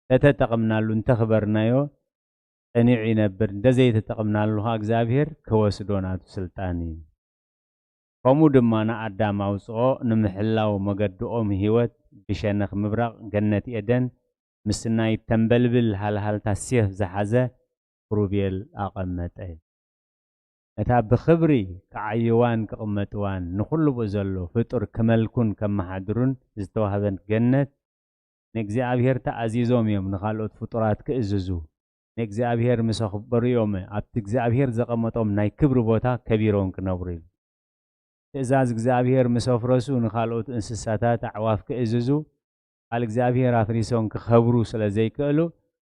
እንተተጠቕምናሉ፣ እንተኽበርናዮ፣ ጸኒዑ ይነብር። እንተዘይተጠቕምናሉ ኸኣ እግዚኣብሔር ክወስዶ ናቱ ስልጣን እዩ። ከምኡ ድማ ንኣዳም ኣውጽኦ ንምሕላው መገድኦም ህይወት ብሸነኽ ምብራቕ ገነት ኤደን ምስ ናይ ተንበልብል ሃልሃልታ ሴፍ ዝሓዘ ክሩቤል ኣቐመጠ። ነታ ብኽብሪ ክዓይዋን ክቕመጥዋን ንኹሉ ብኡ ዘሎ ፍጡር ክመልኩን ከመሓድሩን ዝተዋህበን ገነት ንእግዚኣብሔር ተኣዚዞም እዮም ንኻልኦት ፍጡራት ክእዝዙ። ንእግዚኣብሔር ምስ ኣኽበሩ እዮም ኣብቲ እግዚኣብሔር ዘቐመጦም ናይ ክብሪ ቦታ ከቢሮም ክነብሩ ኢሉ። ትእዛዝ እግዚኣብሔር ምስ ኣፍረሱ ንኻልኦት እንስሳታት ኣዕዋፍ ክእዝዙ ቃል እግዚኣብሔር ኣፍሪሶም ክኸብሩ ስለ ዘይክእሉ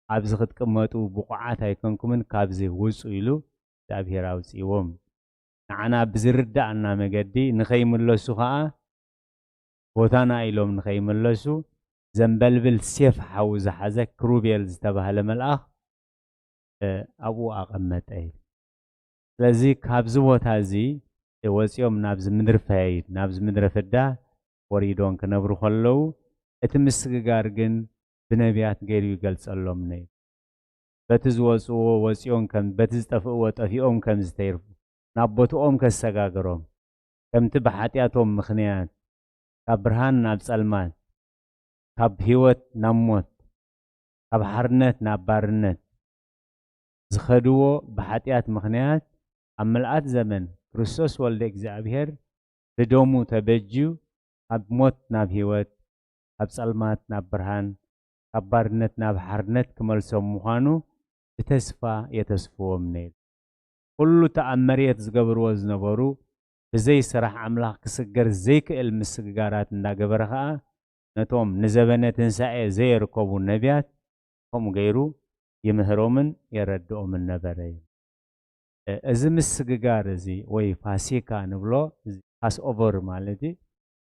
ኣብዚ ክትቅመጡ ብቑዓት ኣይኮንኩምን፣ ካብዚ ውጹ ኢሉ እግዚኣብሔር ኣውጺእዎም። ንዓና ብዝርዳእና መገዲ ንኸይምለሱ ኸኣ ቦታና ኢሎም ንኸይምለሱ ዘንበልብል ሴፍ ሓዊ ዝሓዘ ክሩቤል ዝተባህለ መልኣኽ፣ እ፣ ኣብኡ ኣቐመጠ እዩ። ስለዚ ካብዚ ቦታ እዚ ወጺኦም ናብዚ ምድሪ ፈያይድ፣ ናብዚ ምድሪ ፍዳ ወሪዶም ክነብሩ ከለዉ፣ እቲ ምስግጋር ግን ብነቢያት ገይሩ ይገልጸሎም ነይሩ። በቲ ዝወጽእዎ ወጺኦም ከም፣ በቲ ዝጠፍእዎ ጠፊኦም ከም ዝተይርፉ፣ ናብ ቦትኦም ከሰጋግሮም፣ ከምቲ ብሓጢኣቶም ምኽንያት ካብ ብርሃን ናብ ጸልማት፣ ካብ ህይወት ናብ ሞት፣ ካብ ሓርነት ናብ ባርነት ዝኸድዎ ብሓጢኣት ምኽንያት ኣብ ምልኣት ዘመን ክርስቶስ ወልደ እግዚኣብሔር ብደሙ ተበጅዩ ካብ ሞት ናብ ህይወት፣ ካብ ጸልማት ናብ ብርሃን፣ ካብ ባርነት ናብ ሓርነት ክመልሶም ምዃኑ ብተስፋ የተስፍዎም ነይሩ። ኩሉ እቲ ኣብ መሬት ዝገብርዎ ዝነበሩ ብዘይ ስራሕ ኣምላኽ ክስገር ዘይክእል ምስግጋራት እንዳገበረ ኸኣ ነቶም ንዘበነ ትንሳኤ ዘየርከቡ ነቢያት ከምኡ ገይሩ ይምህሮምን የረድኦምን ነበረ። እዚ ምስግጋር እዚ ወይ ፋሲካ ንብሎ፣ ፓስኦቨር ማለት እዩ።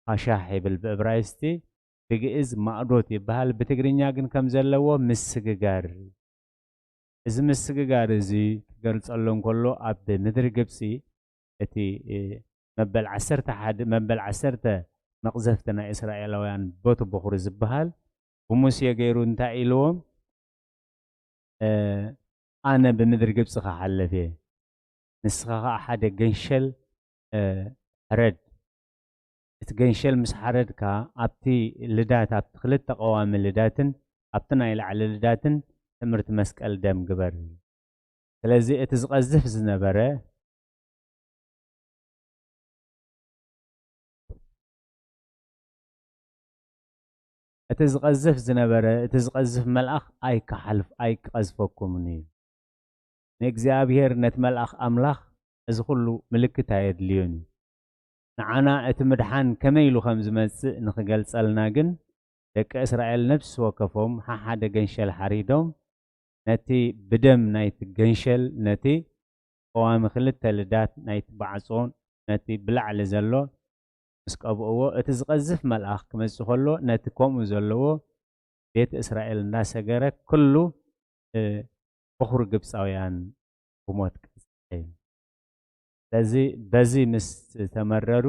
ፋሻሕ ይብል ብእብራይስጢ፣ ብግእዝ ማእዶት ይበሃል። ብትግርኛ ግን ከም ዘለዎ ምስግጋር። እዚ ምስግጋር እዚ ክገልጸሉ እንከሎ፣ ኣብ ምድሪ ግብጺ እቲ፣ እ፣ መበል ዓሰርተ ሓደ፣ መበል ዓሰርተ መቕዘፍቲ ናይ እስራኤላውያን ቦቲ በኹሪ ዝበሃል ብሙሴ ገይሩ እንታይ ኢልዎም? እ፣ ኣነ ብምድሪ ግብጺ ክሓልፍ እየ፣ ንስኻ ኸኣ ሓደ ገንሸል፣ እ፣ ሕረድ። እቲ ገንሸል ምስ ሓረድካ፣ ኣብቲ ልዳት፣ ኣብቲ ክልተ ቀዋሚ ልዳትን ኣብቲ ናይ ላዕሊ ልዳትን ትእምርቲ መስቀል ደም ግበር። ስለዚ እቲ ዝቐዝፍ ዝነበረ፣ እቲ ዝቐዝፍ ዝነበረ፣ እቲ ዝቐዝፍ መልኣኽ ኣይክሓልፍ-፣ ኣይክቐዝፈኩምን እዩ። ንእግዚኣብሔር፣ ነቲ መልኣኽ ኣምላኽ፣ እዚ ኹሉ ምልክት ኣየድልዮን እዩ። ንዓና እቲ ምድሓን ከመይ ኢሉ ከም ዝመጽእ ንኽገልጸልና ግን፣ ደቂ እስራኤል ነፍሲ ወከፎም ሓሓደ ገንሸል ሓሪዶም፣ ነቲ ብደም ናይቲ ገንሸል፣ ነቲ ቀዋሚ ክልተ ልዳት ናይቲ ባዕጾ፣ ነቲ ብላዕሊ ዘሎ ምስ ቀብእዎ፣ እቲ ዝቐዝፍ መልኣኽ ክመጽእ ከሎ፣ ነቲ ከምኡ ዘለዎ ቤት እስራኤል እንዳሰገረ፣ ኩሉ፣ እ፣ በኹሪ ግብጻውያን ብሞት ቀጽዐ። ስለዚ በዚ ምስ ተመረሩ፣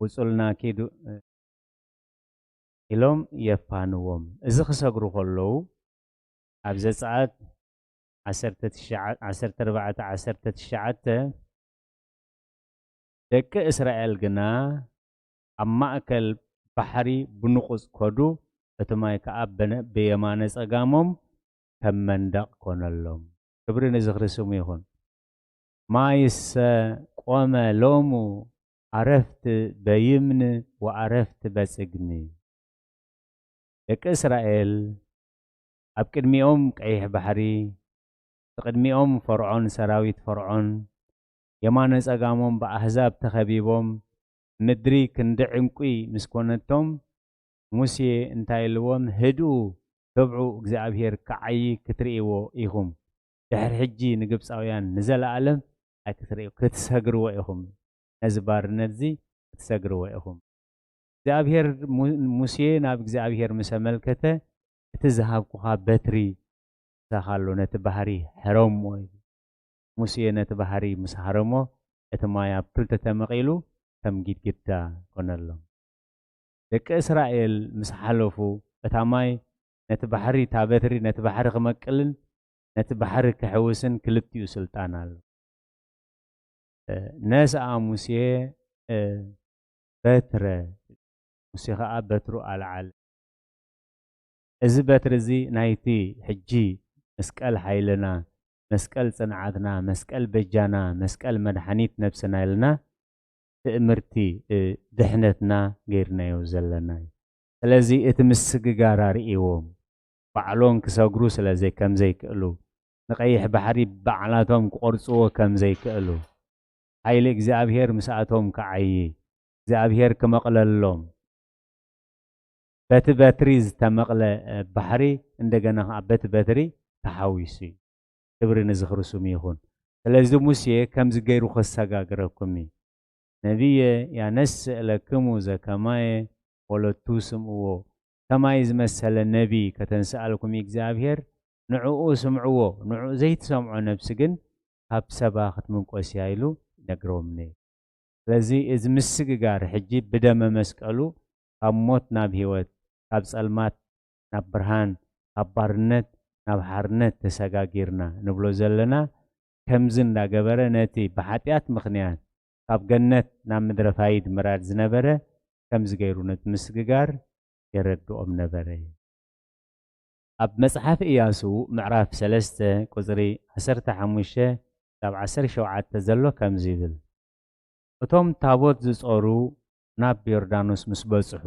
"ውጹልና ኪዱ" ኢሎም የፋንዎም። እዚ ክሰግሩ ከለዉ፣ ኣብ ዘጸኣት ዓሰርተ ትሽዓ፣ ዓሰርተ ኣርባዕተ፣ ዓሰርተ ትሽዓተ፣ ደቂ እስራኤል ግና ኣብ ማእከል ባሕሪ ብንቑጽ ከዱ፣ እቲ ማይ ከኣ በነ-፣ ብየማነ ጸጋሞም ከም መንደቕ ኮነሎም። ክብሪ ንዝኽሪ ስሙ ይኹን። ማይሰ ቆመ ሎሙ ኣረፍት በይምን ወኣረፍት በጽግሚ። ደቂ እስራኤል ኣብ ቅድሚኦም ቀይሕ ባሕሪ፣ ብቕድሚኦም ፈርዖን ሰራዊት ፈርዖን፣ የማነ ጸጋሞም ብኣህዛብ ተኸቢቦም፣ ምድሪ ክንዲ ዕንቁ ምስ ኮነቶም፣ ሙሴ እንታይ ኢልዎም? "ህድኡ፣ ትብዑ እግዚኣብሔር ክዓዪ ክትርእይዎ ኢኹም። ድሕሪ ሕጂ ንግብጻውያን ንዘለኣለም ኣይክትርእዩ፣ ክትሰግርዎ ኢኹም። ነዚ ባርነት እዚ ክትሰግርዎ ኢኹም።" እግዚኣብሔር፣ ሙ-፣ ሙሴ ናብ እግዚኣብሔር ምስ ኣመልከተ፣ "እቲ ዝሃብኩኻ በትሪ ምሳኻ ኣሎ፣ ነቲ ባሕሪ ሕረሞ" ኢሉ። ሙሴ ነቲ ባሕሪ ምስ ሃረሞ፣ እቲ ማይ ኣብ ክልተ ተመቒሉ ከም ጊድግዳ ኮነሎም። ደቂ እስራኤል ምስ ሓለፉ፣ እታ ማይ ነቲ ባሕሪ፣ እታ በትሪ ነቲ ባሕሪ ክመቅልን ነቲ ባሕሪ ክሕውስን ክልቲኡ ስልጣን ኣሎ። እ፣ ነስኣ ሙሴ፣ እ፣ በትረ፣ ሙሴ ኸኣ በትሩ ኣልዓለ። እዚ በትሪ እዚ ናይቲ ሕጂ መስቀል ሓይልና፣ መስቀል ጽንዓትና፣ መስቀል በጃና፣ መስቀል መድሓኒት ነብስና ኢልና ትእምርቲ፣ እ፣ ድሕነትና ገይርናዮ ዘለና እዩ። ስለዚ እቲ ምስግጋር ኣርእይዎም፣ ባዕሎም ክሰግሩ ስለ ዘይ-፣ ከም ዘይክእሉ፣ ንቐይሕ ባሕሪ ባዕላቶም ክቖርጽዎ ከም ዘይክእሉ፣ ሓይሊ እግዚኣብሔር ምስኣቶም ክዓዪ፣ እግዚኣብሔር ክመቕለሎም፣ በቲ በትሪ ዝተመቕለ፣ እ፣ ባሕሪ እንደገና ኸዓ በቲ በትሪ ተሓዊሱ እዩ። ክብሪ ንዝኽሪ ስሙ ይኹን። ስለዚ ሙሴ ከምዚ ገይሩ ከሰጋግረኩም እዩ። ነቢየ ያነስእ ለክሙ ዘከማየ ወለቱ ስምዕዎ። ከማይ ዝመሰለ ነቢ ከተንስኣልኩም እዩ እግዚኣብሔር፣ ንዕኡ ስምዕዎ፣ ንዕኡ ዘይትሰምዖ ነብሲ ግን ካብ ሰባ ክትምንቆስ እያ ኢሉ ይነግሮም ነይሩ። ስለዚ እዚ ምስግጋር ሕጂ ብደመ መስቀሉ ካብ ሞት ናብ ህይወት፣ ካብ ጸልማት ናብ ብርሃን፣ ካብ ባርነት ናብ ሓርነት ተሰጋጊርና ንብሎ ዘለና፣ ከምዚ እንዳገበረ ነቲ ብሓጢኣት ምኽንያት ካብ ገነት ናብ ምድረ ፋይድ ምራድ ዝነበረ ከምዚ ገይሩ ነቲ ምስግጋር የረድኦም ነበረ። ኣብ መጽሓፍ ኢያሱ ምዕራፍ ሰለስተ ቁጽሪ ዓሰርተ ሓሙሽተ ክሳብ ዓሰርተ ሸውዓተ ዘሎ ከምዚ ይብል። እቶም ታቦት ዝጾሩ ናብ ዮርዳኖስ ምስ በጽሑ፣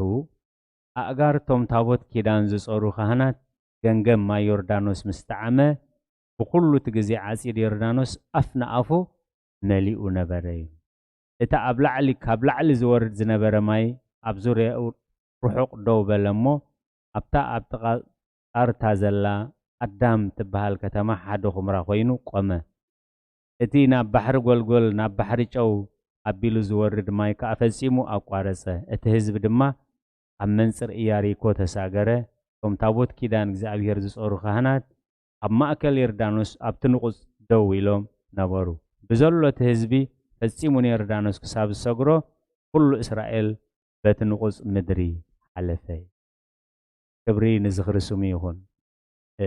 ኣእጋር እቶም ታቦት ኪዳን ዝጾሩ ካህናት ገንገም ማይ ዮርዳኖስ ምስ ጠዓመ፣ ብኹሉ እቲ ግዜ ዓጺድ ዮርዳኖስ ኣፍ ንኣፉ መሊኡ ነበረ እዩ። እቲ ኣብ ላዕሊ፣ ካብ ላዕሊ ዝወርድ ዝነበረ ማይ ኣብ ዙርያኡ ርሑቕ ደው በለ እሞ፣ ኣብታ ኣብ ጥቓ ጣርታ ዘላ ኣዳም ትበሃል ከተማ ሓደ ኹምራ ኮይኑ ቆመ። እቲ ናብ ባሕሪ ጎልጎል፣ ናብ ባሕሪ ጨው ኣቢሉ ዝወርድ ማይ ከኣ ፈጺሙ ኣቋረጸ። እቲ ህዝቢ ድማ ኣብ መንጽር ኢያሪኮ ተሳገረ። እቶም ታቦት ኪዳን እግዚኣብሔር ዝጾሩ ካህናት ኣብ ማእከል ዮርዳኖስ ኣብቲ ንቑጽ ደው ኢሎም ነበሩ። ብዘሎ እቲ ህዝቢ ፈጺሙ ንዮርዳኖስ ክሳብ ዝሰግሮ፣ ኩሉ እስራኤል በቲ ንቑጽ ምድሪ ሓለፈ። ክብሪ ንዝኽሪ ስሙ ይኹን። እ፣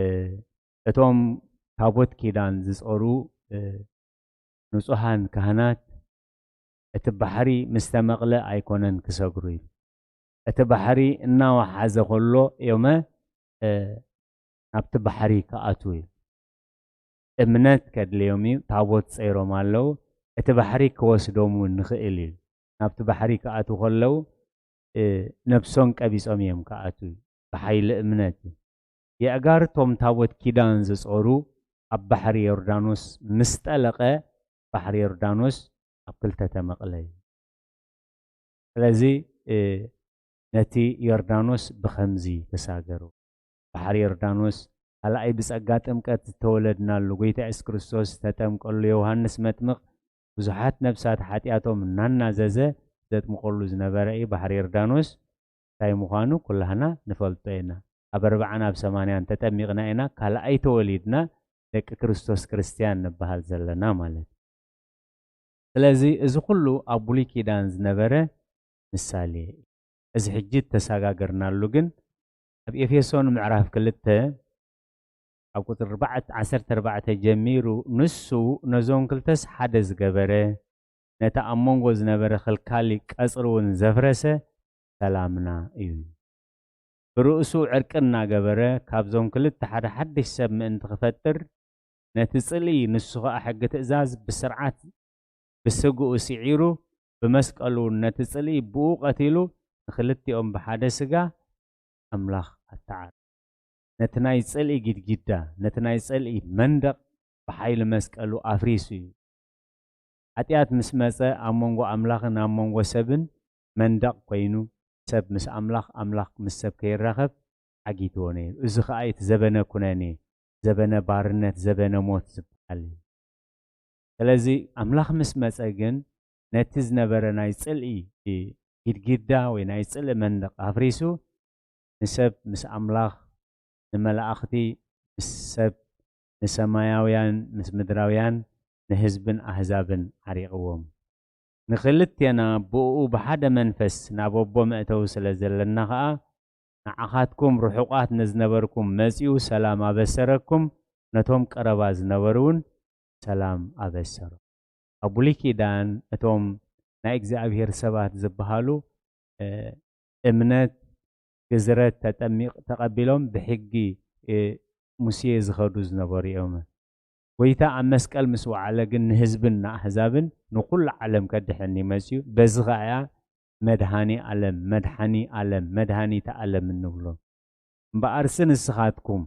እቶም ታቦት ኪዳን ዝጾሩ፣ እ፣ ንጹሃን ካህናት እቲ ባሕሪ ምስ ተመቕለ ኣይኮነን ክሰግሩ እዩ። እቲ ባሕሪ እናወሓዘ ከሎ እዮመ፣ እ፣ ናብቲ ባሕሪ ክኣትዉ እዩ። እምነት ከድልዮም እዩ። ታቦት ጸይሮም ኣለዉ። እቲ ባሕሪ ክወስዶም እውን ንኽእል እዩ። ናብቲ ባሕሪ ክኣትዉ ከለዉ፣ እ፣ ነብሶም ቀቢጾም እዮም ክኣትዉ። ብሓይሊ እምነት እዩ። የእጋር እቶም ታቦት ኪዳን ዝጾሩ ኣብ ባሕሪ ዮርዳኖስ ምስ ጠለቐ፣ ባሕሪ ዮርዳኖስ ኣብ ክልተ ተመቕለ እዩ። ስለዚ፣ እ፣ ነቲ ዮርዳኖስ ብኸምዚ ተሳገሩ። ባሕሪ ዮርዳኖስ ካልኣይ ብጸጋ ጥምቀት ዝተወለድናሉ፣ ጎይታ የሱስ ክርስቶስ ዝተጠምቀሉ ዮሃንስ መጥምቕ ብዙሓት ነፍሳት ሓጢኣቶም እናናዘዘ ዘጥምቐሉ ዝነበረ እዩ። ባሕሪ ዮርዳኖስ እንታይ ምዃኑ ኩላህና ንፈልጦ ኢና። ኣብ ኣርብዓን ኣብ ሰማንያን ተጠሚቕና ኢና፣ ካልኣይ ተወሊድና ደቂ ክርስቶስ ክርስትያን ንበሃል ዘለና ማለት እዩ። ስለዚ እዚ ኩሉ ኣብ ብሉይ ኪዳን ዝነበረ ምሳሌ እዩ። እዚ ሕጂ እተሰጋገርናሉ ግን ኣብ ኤፌሶን ምዕራፍ ክልተ ካብ ቁጽሪ ኣርባዕተ፣ ዓሰርተ ኣርባዕተ ጀሚሩ፣ ንሱ ነዞም ክልተስ ሓደ ዝገበረ፣ ነቲ ኣብ መንጎ ዝነበረ ከልካሊ ቀጽሪ እውን ዘፍረሰ ሰላምና እዩ። ብርእሱ ዕርቂ እናገበረ፣ ካብዞም ክልተ ሓደ ሓድሽ ሰብ ምእንቲ ክፈጥር፣ ነቲ ጽልኢ፣ ንሱ ኸኣ ሕጊ ትእዛዝ ብስርዓት ብስግኡ ስዒሩ፣ ብመስቀሉ እውን ነቲ ጽልኢ ብኡ ቀቲሉ፣ ንኽልቲኦም ብሓደ ስጋ ኣምላኽ ኣተዓረቐ። ነቲ ናይ ጽልኢ ጊድጊዳ፣ ነቲ ናይ ጽልኢ መንደቕ ብሓይሊ መስቀሉ ኣፍሪሱ እዩ። ሓጢኣት ምስ መጸ፣ ኣብ መንጎ ኣምላኽን ኣብ መንጎ ሰብን መንደቕ ኮይኑ፣ ሰብ ምስ ኣምላኽ፣ ኣምላኽ ምስ ሰብ ከይራኸብ ዓጊትዎ ነይሩ። እዚ ኸኣ እቲ ዘበነ ኩነኔ፣ ዘበነ ባርነት፣ ዘበነ ሞት ዝበሃል እዩ። ስለዚ ኣምላኽ ምስ መጸ ግን፣ ነቲ ዝነበረ ናይ ጽልኢ ጊድጊዳ ወይ ናይ ጽልኢ መንደቕ ኣፍሪሱ፣ ንሰብ ምስ ኣምላኽ፣ ንመላእኽቲ ምስ ሰብ፣ ንሰማያውያን ምስ ምድራውያን፣ ንህዝብን ኣህዛብን ዓሪቕዎም። ንኽልቴና ብእኡ ብሓደ መንፈስ ናብ ኣቦ መእተዊ ስለ ዘለና ኸኣ፣ ንዓኻትኩም ርሑቓት ንዝነበርኩም መጺኡ ሰላም ኣበሰረኩም፣ ነቶም ቀረባ ዝነበሩ እውን ሰላም ኣበሰሮም። ኣብ ብሉይ ኪዳን እቶም ናይ እግዚኣብሔር ሰባት ዝበሃሉ፣ እ፣ እምነት፣ ግዝረት፣ ተጠሚቕ-፣ ተቐቢሎም ብሕጊ፣ እ፣ ሙሴ ዝኸዱ ዝነበሩ እዮም። ጎይታ ኣብ መስቀል ምስ ወዓለ ግን ንህዝብን ንኣህዛብን ንኹሉ ዓለም ከድሕን እዩ መጺኡ። በዚ ኸኣ እያ መድሃኒ ዓለም፣ መድሓኒ ዓለም፣ መድሃኒተ ዓለም እንብሎ። እምበኣርሲ ንስኻትኩም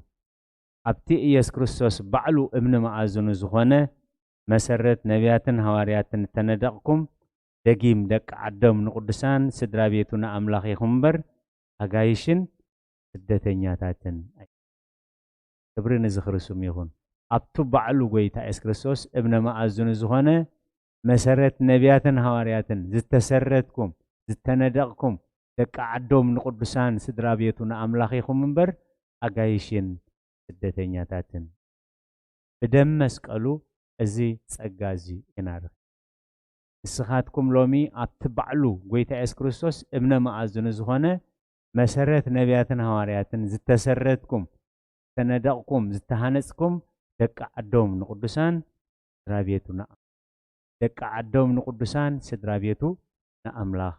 ኣብቲ ኢየሱስ ክርስቶስ ባዕሉ እምኒ መኣዝኑ ዝኾነ መሰረት ነቢያትን ሃዋርያትን እተነደቕኩም፣ ደጊም ደቂ ዓዶም ንቕዱሳን ስድራ ቤቱ ንኣምላኽ ኢኹም እምበር፣ ኣጋይሽን ስደተኛታትን ኣይ-፣ ክብሪ ንዝኽሪ ስሙ ይኹን። ኣብቲ ባዕሉ ጎይታ የሱስ ክርስቶስ እምነ መኣዝኑ ዝኾነ፣ መሰረት ነቢያትን ሃዋርያትን ዝተሰረትኩም፣ ዝተነደቕኩም፣ ደቂ ዓዶም ንቕዱሳን ስድራ ቤቱ ንኣምላኽ ኢኹም እምበር፣ ኣጋይሽን ስደተኛታትን። ብደም መስቀሉ እዚ ጸጋ እዚ ኢና ንረኽብ። ንስኻትኩም ሎሚ ኣብቲ ባዕሉ ጎይታ የሱስ ክርስቶስ እምነ መኣዝኑ ዝኾነ፣ መሰረት ነቢያትን ሃዋርያትን ዝተሰረትኩም፣ ዝተነደቕኩም፣ ዝተሃነጽኩም፣ ደቂ ዓዶም ንቕዱሳን ስድራ ቤቱ ንኣ-፣ ደቂ ዓዶም ንቕዱሳን ስድራ ቤቱ ንኣምላኽ።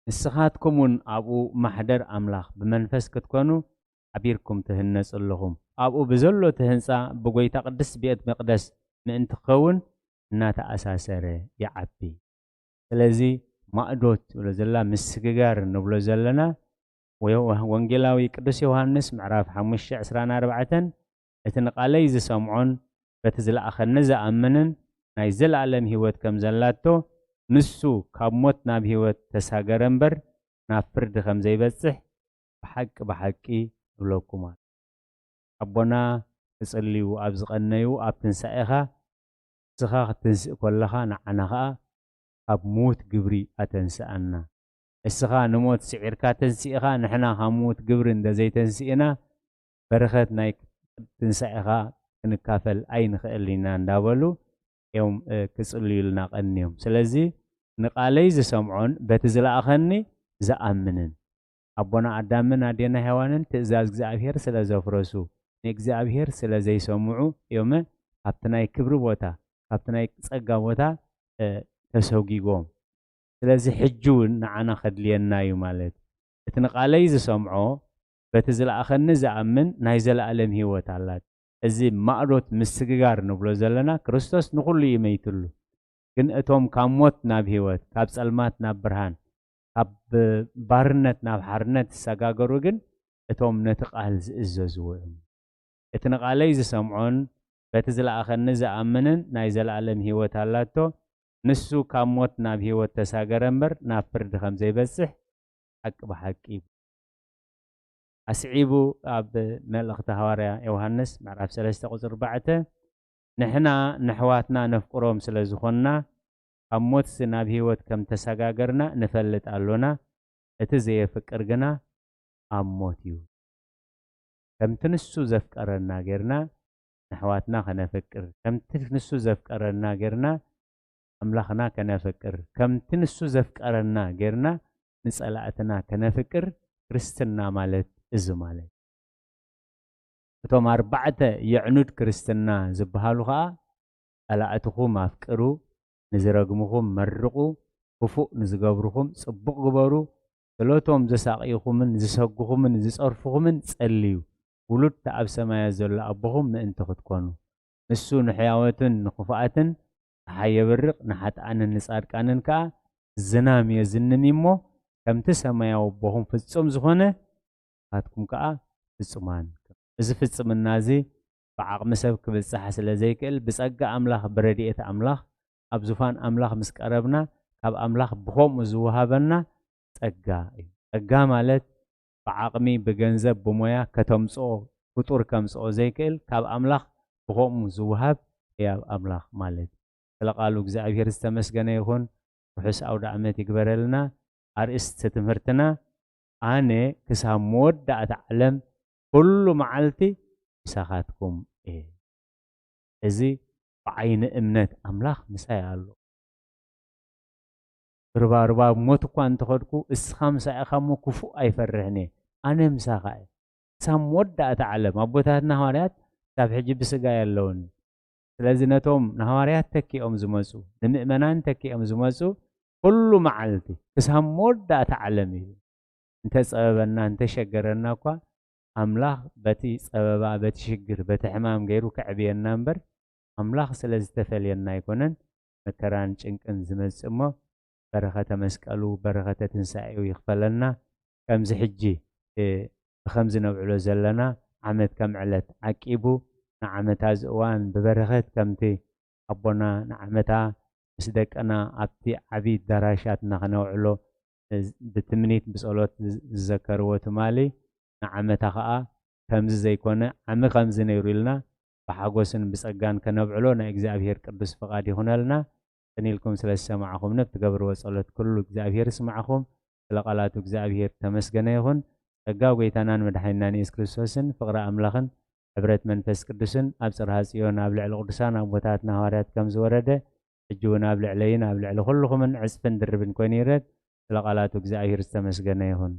ንስኻትኩም እውን ኣብኡ ማሕደር ኣምላኽ ብመንፈስ ክትኮኑ ሓቢርኩም ትህነጹ ኣለኹም። ኣብኡ ብዘሎ እቲ ህንጻ ብጎይታ ቅድስት ቤት መቕደስ ምእንቲ ክኸውን እናተኣሳሰረ ይዓቢ። ስለዚ ማእዶት ትብሎ ዘላ ምስግጋር ንብሎ ዘለና ወ-፣ ወንጌላዊ ቅዱስ ዮሃንስ ምዕራፍ ሓሙሽተ ዕስራን ኣርባዕተን፣ "እቲ ንቓለይ ዝሰምዖን በቲ ዝለኣኸኒ ዝኣምንን ናይ ዘለኣለም ህይወት ከም ዘላቶ፣ ንሱ ካብ ሞት ናብ ህይወት ተሳገረ እምበር ናብ ፍርዲ ከም ዘይበጽሕ ብሓቂ ብሓቂ እብለኩም ኣሎ።" ኣቦና ክጽልዩ ኣብ ዝቐነዩ ኣብ ትንሳኤኻ፣ ንስኻ ክትንስእ ከለኻ ንዓና ኸኣ ካብ ምዉት ግብሪ ኣተንስኣና። እስኻ ንሞት ስዒርካ ተንሲእኻ፣ ንሕና ካብ ምዉት ግብሪ እንተ ዘይተንሲእና፣ በረኸት ናይ ትንሳኤኻ ክንካፈል ኣይንኽእልን ኢና እንዳበሉ እዮም፣ እ፣ ክጽልዩልና ቀንዮም። ስለዚ ንቓለይ ዝሰምዖን በቲ ዝለኣኸኒ ዝኣምንን፣ ኣቦና ኣዳምን ኣዴና ሄዋንን ትእዛዝ እግዚኣብሄር ስለ ዘፍረሱ፣ ንእግዚኣብሄር ስለ ዘይሰምዑ እዮመ ካብቲ ናይ ክብሪ ቦታ፣ ካብቲ ናይ ጸጋ ቦታ፣ እ፣ ተሰጒጎም። ስለዚ ሕጂ እውን ንዓና ከድልየና እዩ ማለት፣ እቲ ንቓለይ ዝሰምዖ፣ በቲ ዝለኣኸኒ ዝኣምን ናይ ዘለኣለም ህይወት ኣላት። እዚ ማእዶት ምስግጋር ንብሎ ዘለና፣ ክርስቶስ ንኹሉ እዩ መይትሉ። ግን እቶም ካብ ሞት ናብ ህይወት፣ ካብ ጸልማት ናብ ብርሃን፣ ካብ ባርነት ናብ ሓርነት ዝሰጋገሩ ግን እቶም ነቲ ቃል ዝእዘዝዎ እዮም። እቲ ንቓለይ ዝሰምዖን በቲ ዝለኣኸኒ ዝኣምንን ናይ ዘለኣለም ህይወት ኣላቶ። ንሱ ካብ ሞት ናብ ህይወት ተሳገረ እምበር ናብ ፍርዲ ከም ዘይበጽሕ ሓቂ ብሓቂ እዩ። ኣስዒቡ ኣብ መልእኽቲ ሃዋርያ ዮሃንስ ምዕራፍ ሰለስተ ቁጽሪ ኣርባዕተ፣ "ንሕና ነሕዋትና ነፍቅሮም ስለ ዝኾንና፣ ካብ ሞትሲ ናብ ህይወት ከም ተሰጋገርና ንፈልጥ ኣሎና፣ እቲ ዘየፍቅር ግና ኣብ ሞት እዩ።" ከምቲ ንሱ ዘፍቀረና ጌርና ነሕዋትና ከነፍቅር፣ ከምቲ ንሱ ዘፍቀረና ጌርና ኣምላኽና ከነፍቅር፣ ከምቲ ንሱ ዘፍቀረና ጌርና ንጸላእትና ከነፍቅር፣ ክርስትና ማለት እዚ ማለት። እቶም ኣርባዕተ የዕኑድ ክርስትና ዝበሃሉ ኸኣ፣ "ጸላእትኹም ኣፍቅሩ፣ ንዝረግምኹም መርቑ፣ ክፉእ ንዝገብርኹም ጽቡቕ ግበሩ፣ ስለቶም ዘሳቕይኹምን ዝሰጉኹምን ዝጸርፍኹምን ጸልዩ፣ ውሉድ እቲ ኣብ ሰማያት ዘሎ ኣቦኹም ምእንቲ ክትኮኑ። ንሱ ንሕያወትን ንኽፉኣትን ጸሓይ የብርቕ፣ ንሓጥኣንን ንጻድቃንን ከኣ ዝናም የዝንም እሞ፣ ከምቲ ሰማያዊ ኣቦኹም ፍጹም ዝኾነ፣ ንስኻትኩም ከኣ ፍጹማን።" እዚ ፍጽምና እዚ ብዓቕሚ ሰብ ክብጻሕ ስለ ዘይክእል፣ ብጸጋ ኣምላኽ፣ ብረድኤት ኣምላኽ፣ ኣብ ዙፋን ኣምላኽ ምስ ቀረብና፣ ካብ ኣምላኽ ብኸምኡ ዝወሃበና ጸጋ እዩ። ጸጋ ማለት ብዓቕሚ፣ ብገንዘብ፣ ብሞያ ከተምጽኦ፣ ፍጡር ከምጽኦ ዘይክእል፣ ካብ ኣምላኽ ብኸምኡ ዝወሃብ ህያብ ኣምላኽ ማለት እዩ። ስለ ቃሉ እግዚኣብሔር ዝተመስገነ ይኹን። ርሑስ ኣውደ ዓመት ይግበረልና። ኣርእስቲ ትምህርትና፣ ኣነ ክሳብ መወዳእታ ዓለም ኩሉ መዓልቲ ምሳኻትኩም እየ። እዚ ብዓይኒ እምነት ኣምላኽ ምሳይ ኣሎ። ርባርባብ ሞት እኳ እንተኸድኩ፣ እስኻ ምሳይ ኢኻ እሞ ክፉእ ኣይፈርሕን እየ። ኣነ ምሳኻ እየ። ክሳብ መወዳእታ ዓለም። ኣቦታትና ሃዋርያት ክሳብ ሕጂ ብስጋ የለውን። ስለዚ ነቶም ንሃዋርያት ተኪኦም ዝመጹ፣ ንምእመናን ተኪኦም ዝመጹ፣ ኩሉ መዓልቲ ክሳብ መወዳእታ ዓለም እዩ። እንተጸበበና፣ እንተሸገረና እኳ፣ ኣምላኽ በቲ ጸበባ፣ በቲ ሽግር፣ በቲ ሕማም ገይሩ ከዕብየና እምበር፣ ኣምላኽ ስለ ዝተፈልየና ኣይኮነን መከራን ጭንቅን ዝመጽእ እሞ፣ በረኸተ መስቀሉ፣ በረኸተ ትንሳኤኡ ይኽፈለና። ከምዚ ሕጂ፣ እ፣ ብኸምዚ ነብዕሎ ዘለና ዓመት ከም ዕለት ዓቂቡ፣ ንዓመታ እዚ እዋን ብበረኸት ከምቲ ኣቦና ንዓመታ ምስ ደቅና ኣብቲ ዓቢ ኣዳራሻትና ከነውዕሎ፣ እ፣ ብትምኒት ብጸሎት ዝ-፣ ዝዘከርዎ ትማሊ፣ ንዓመታ ኸኣ ከምዚ ዘይኮነ፣ ዓሚ ከምዚ ነይሩ ኢልና ብሓጎስን ብጸጋን ከነብዕሎ ናይ እግዚኣብሔር ቅዱስ ፍቓድ ይኹነልና። ጽን ኢልኩም ስለ ዝሰማዕኹምኒ፣ ብትገብርዎ ጸሎት ኩሉ እግዚኣብሔር ይስማዕኹም። ስለ ቃላቱ እግዚኣብሔር ተመስገነ ይኹን። ጸጋ ጐይታናን መድሓኒናን የሱስ ክርስቶስን ፍቕሪ ኣምላኽን ሕብረት መንፈስ ቅዱስን ኣብ ጽርሃ ጽዮን ኣብ ልዕሊ ቅዱሳን ኣቦታትና ሃዋርያት ከም ዝወረደ፣ ሕጂ እውን ኣብ ልዕለይን ኣብ ልዕሊ ኩልኹምን ዕጽፍን ድርብን ኮይኑ ይረድ። ስለ ቃላቱ እግዚኣብሔር ዝተመስገነ ይኹን።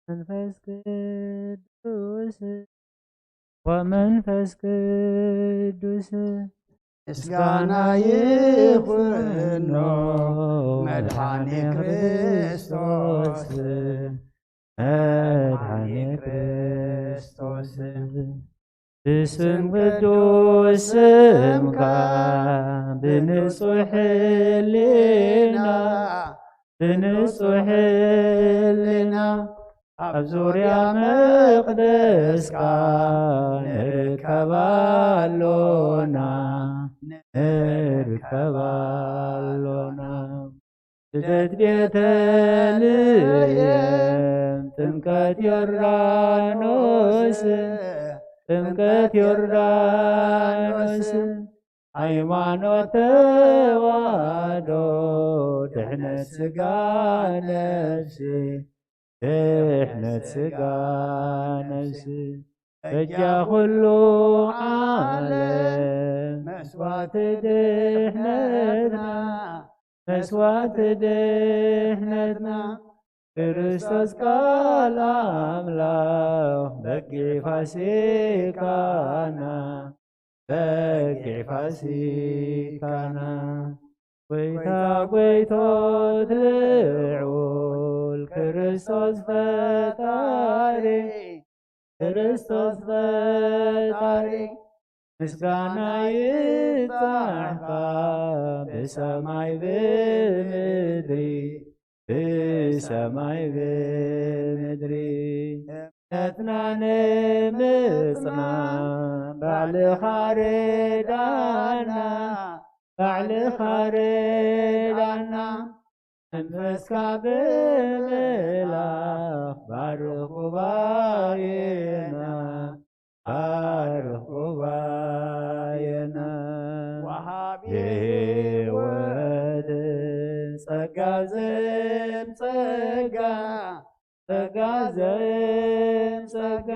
መንፈስ ቅዱስ ወመንፈስ ቅዱስ ምስጋና ይኹኖ መድኃኔ ክርስቶስ፣ መድኃኔ ክርስቶስ። ብስም ቅዱስ ስምካ ብንጹሕ ሕሊና፣ ብንጹሕ ሕሊና ኣብ ዙርያ መቕደስካ ንርከብ ኣሎና፣ ንርከብ ኣሎና። ልደት ቤተልሔም፣ ጥምቀት ዮርዳኖስ፣ ጥምቀት ዮርዳኖስ፣ ሃይማኖት ተዋህዶ፣ ድሕነት ሥጋ ነፍሲ፣ ድሕነት ሥጋ ነፍሲ፣ በጃ ኩሉ ዓለም መስዋዕቲ ድሕነትና፣ መስዋዕቲ ድሕነትና፣ ክርስቶስ ቃል ኣምላኽ በጊዕ ፋሲካና፣ በጊዕ ፋሲካና። ጐይታ ጐይቶት ልዑል ክርስቶስ ፈጣሪ፣ ክርስቶስ ፈጣሪ፣ ምስጋና ይብጻሕካ ብሰማይ ብምድሪ፣ ብሰማይ ብምድሪ። እምነትና ንምጽና ባዕልኻ ርዳና፣ ባዕልኻ ርዳና። መንፈስካ ብምልኣኽ ባርኽ ጉባኤና፣ ባርኽ ጉባኤና። ወሃቢ ሕይወት ጸጋ ዘም ጸጋ፣ ጸጋ ዘም ጸጋ።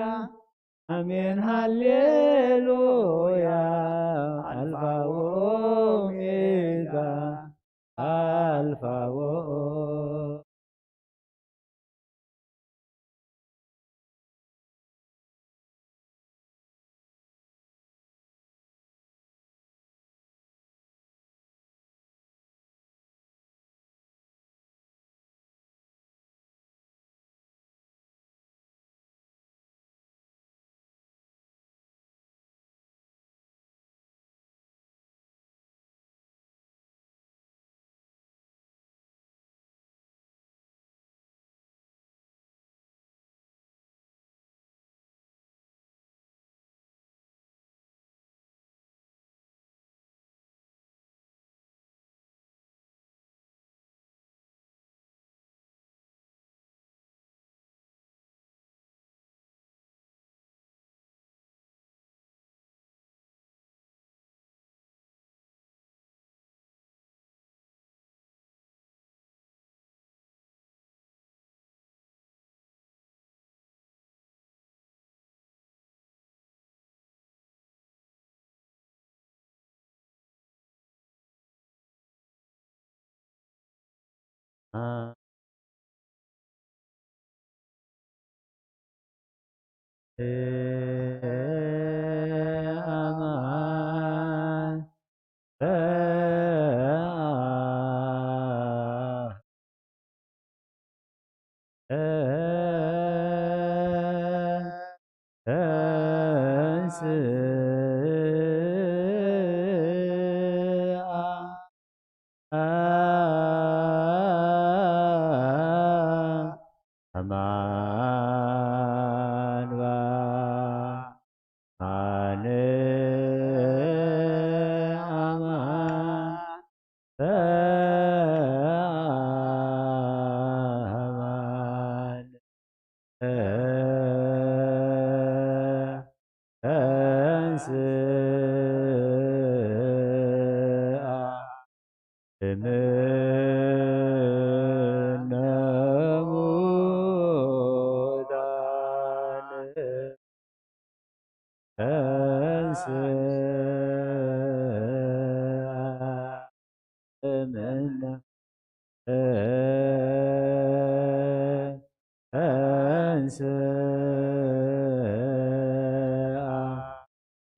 ኣሜን ሃሌሉያ። ኣልፋ ወኦሜጋ፣ ኣልፋ ወኦ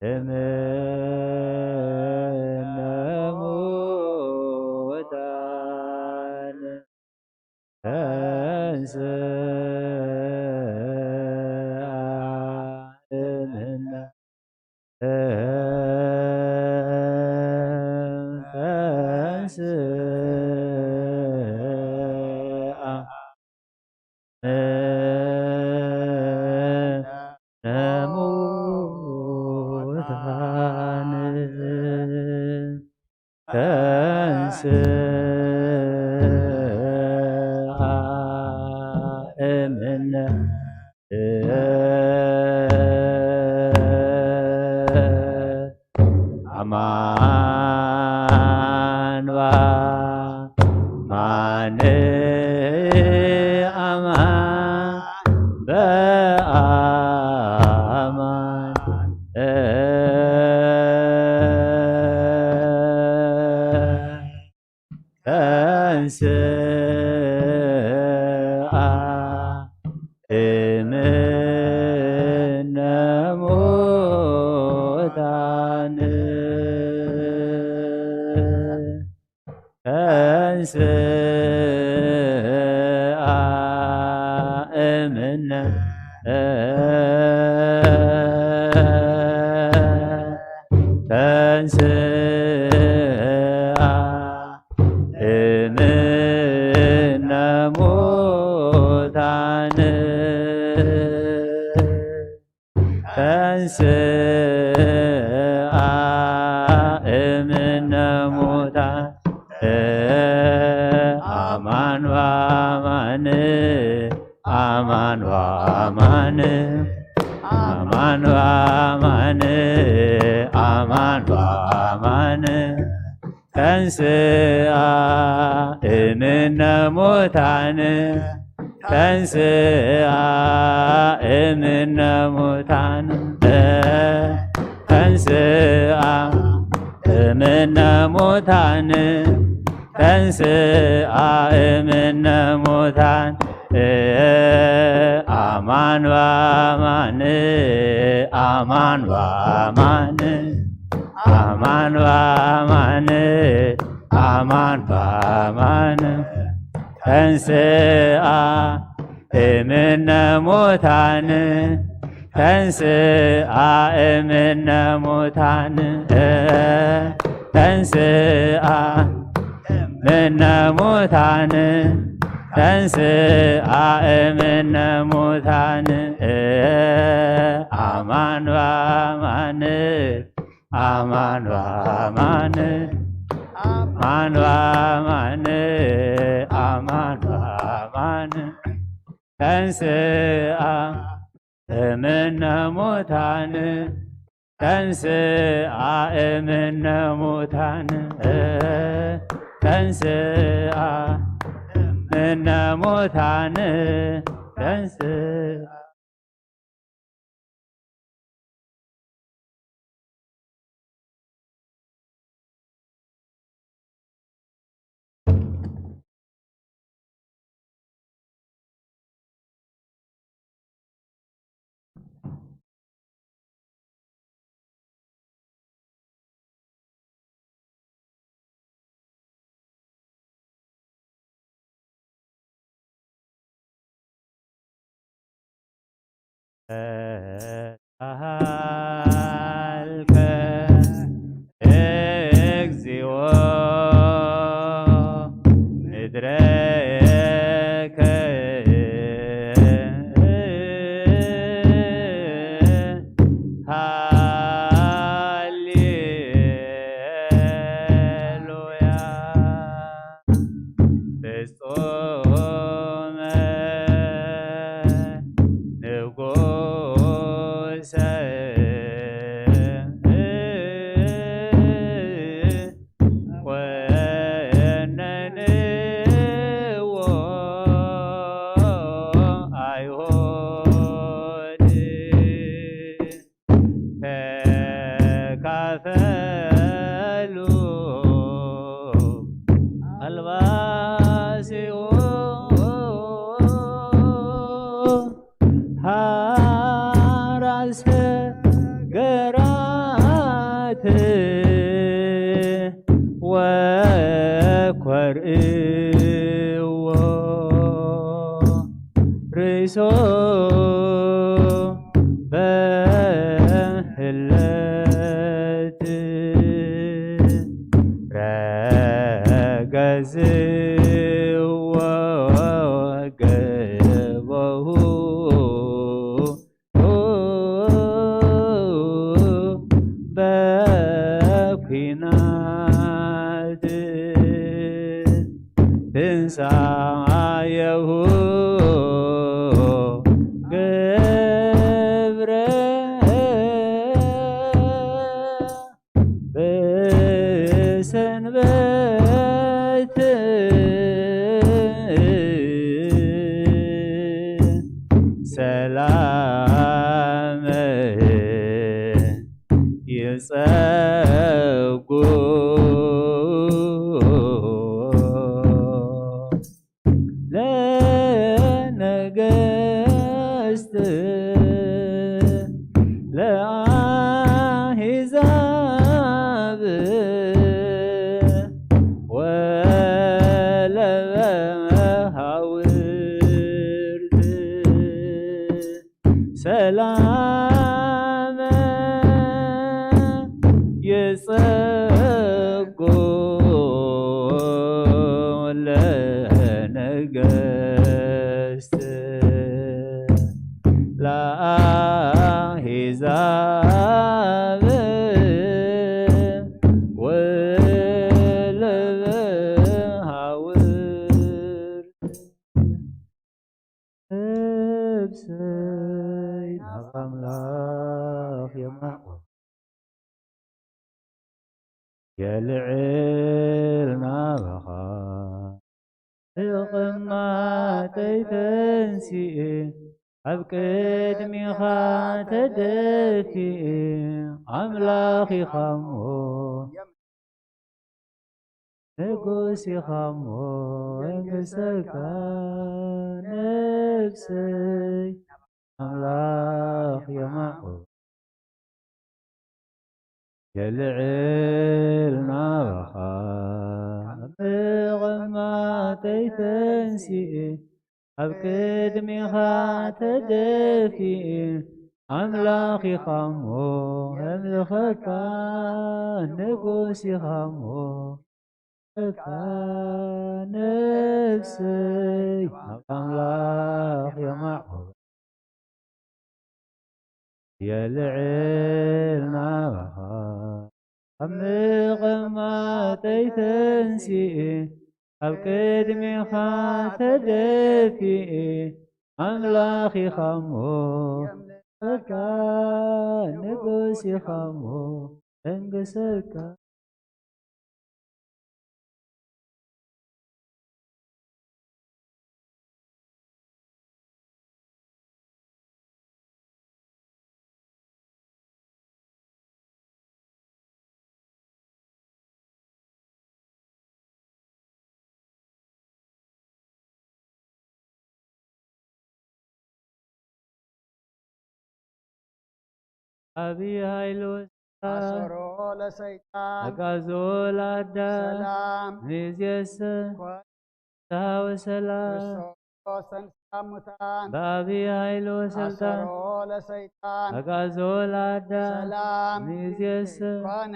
እምነ ሙታን ተንሥአ እምነ ተንሥአ እምነ ሙታን ተንሥአ እምነ አማን በአማን አማን በአማን ተንሥአ እምነ ሙታን ተንሥአ እምነ ተንሥአ እምነ ሙታን ተንሥአ እምነ ሙታን አማን በአማን አማን በአማን አማን በአማን አማን በአማን ተንሥአ እምነ ሙታን ተንሥአ እምነ ሙታን ተንሥአ እምነ ሙታን ተንሥአ እምነ ሙታን አማን በአማን አማን በአማን አማን በአማን አማን በአማን ተንሥአ እምነ ሙታን ተንሥአ እምነ ሙታን ተንሥአ እምነ ሙታን ተንሥአ እምነ ሙታን አማን በአማን አማን በአማን አማን በአማን አማን በአማን ተንሥአ እምነ ሙታን ተንሥአ እምነ ሙታን ተንሥአ እምነ ሙታን ተንሥአ ተሳሃልከ እግዚኦ ምድረከ ሃሌሉያ። ፍጹመ ንጉሰ ኮነንዎ አይሁድ። ተካፈሉ አልባሲሁ ሶ በህለት ረገዝዎ ገበሁ በኲናት ትንሳኤሁ ገብረ ብሰንበት ሰላም ይጸጉ ለነገስት ለአሕዛብ ወለበሃውርት ሰላም ይጸጉ ለነገስት ለአሕዛብ ወለበሃውር ነፍሰይ ናብ ኣምላኽ የማዕቆ የልዕል ናባኻ እቕማጠይ ተንሲኤ ኣብ ቅድሚኻ ተደፊኤ ኣምላኽ ኢኻሞ ንጉስ ኢኻሞ እንግሰካ ነፍሰይ ኣምላኽ የማዕቆ የልዕል ናባኻ ምቕማጠይ ተንሲኤ ኣብ ቅድሚኻ ተደፊኤ ኣምላኽ ኢኻሞ ኣምልኸካ ንጉስ ኢኻሞ እታ ነፍሰይ ናብ ኣምላኽ የማዕቆ የልዕል ናባኻ ኣብ ምቕማጠይ ተንሲኤ ኣብ ቅድሚኻ ተደፊኤ ኣምላኽ ኢኻሞ እካ ንጉስ ኢኻሞ እንግሰካ ኣብይ ኃይሉ ኣሰሮ ለሰይጣን ኣጋዞ ለአዳም ሰላም ሚዜሰ ኮ- ፍስሐ ወሰላም ክርስቶስ ተንሥአ እሙታን በአብይ ኃይሉ ስልጣን ኣሰሮ ለሰይጣን አጋዞ ለአዳም ሰላም ሚዜሰ ኮነ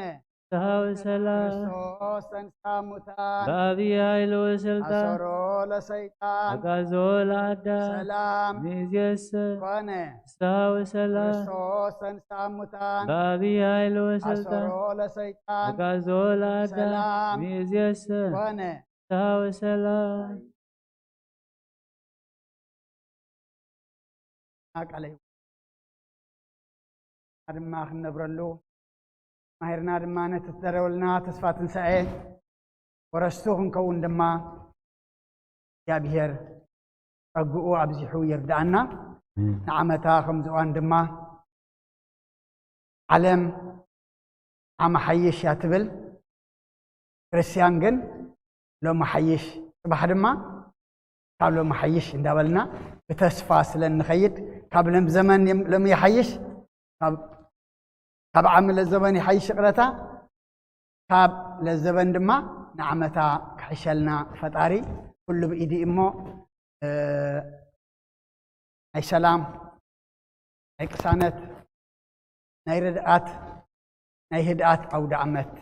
ፍስሐ ወሰላም ክርስቶስ ተንሥአ እሙታን በአብይ ኃይሉ ስልጣን አሰሮ ለሰይጣን አጋዞ ለአዳም ሰላም ሚዜሰ ኮነ ፍስሐ ወሰላም ክርስቶስ ተንሥአ እሙታን በአብይ ኃይሉ ስልጣን አሰሮ ለሰይጣን አጋዞ ለአዳም ሰላም ሚዜሰ ኮነ ፍስሐ ወሰላም ቃለ ሕይወት ድማ ክንነብረሉ ማሂርና ድማ ነቲ ተደረወልና ተስፋ ትንሳኤ ወረስቱ ክንከውን ድማ እግዚኣብሔር ጸግኡ ኣብዚሑ ይርድኣና። ንዓመታ ከምዚ እዋን ድማ ዓለም ዓመ ሓይሽ እያ ትብል። ክርስትያን ግን ሎሚ ሓይሽ፣ ጽባሕ ድማ ካብ ሎሚ ሓይሽ እንዳበልና ብተስፋ ስለ እንኸይድ ካብ ሎም ዘመን ሎም- ሎሚ ይሓይሽ፣ ካብ ካብ ዓሚ ለዘበን ይሓይሽ ይቕረታ፣ ካብ ለዘበን ድማ ንዓመታ ክሕሸልና ፈጣሪ ኩሉ ብኢዱ እዩ እሞ፣ እ፣ ናይ ሰላም፣ ናይ ቅሳነት፣ ናይ ርድኣት፣ ናይ ህድኣት ኣውደ ኣመት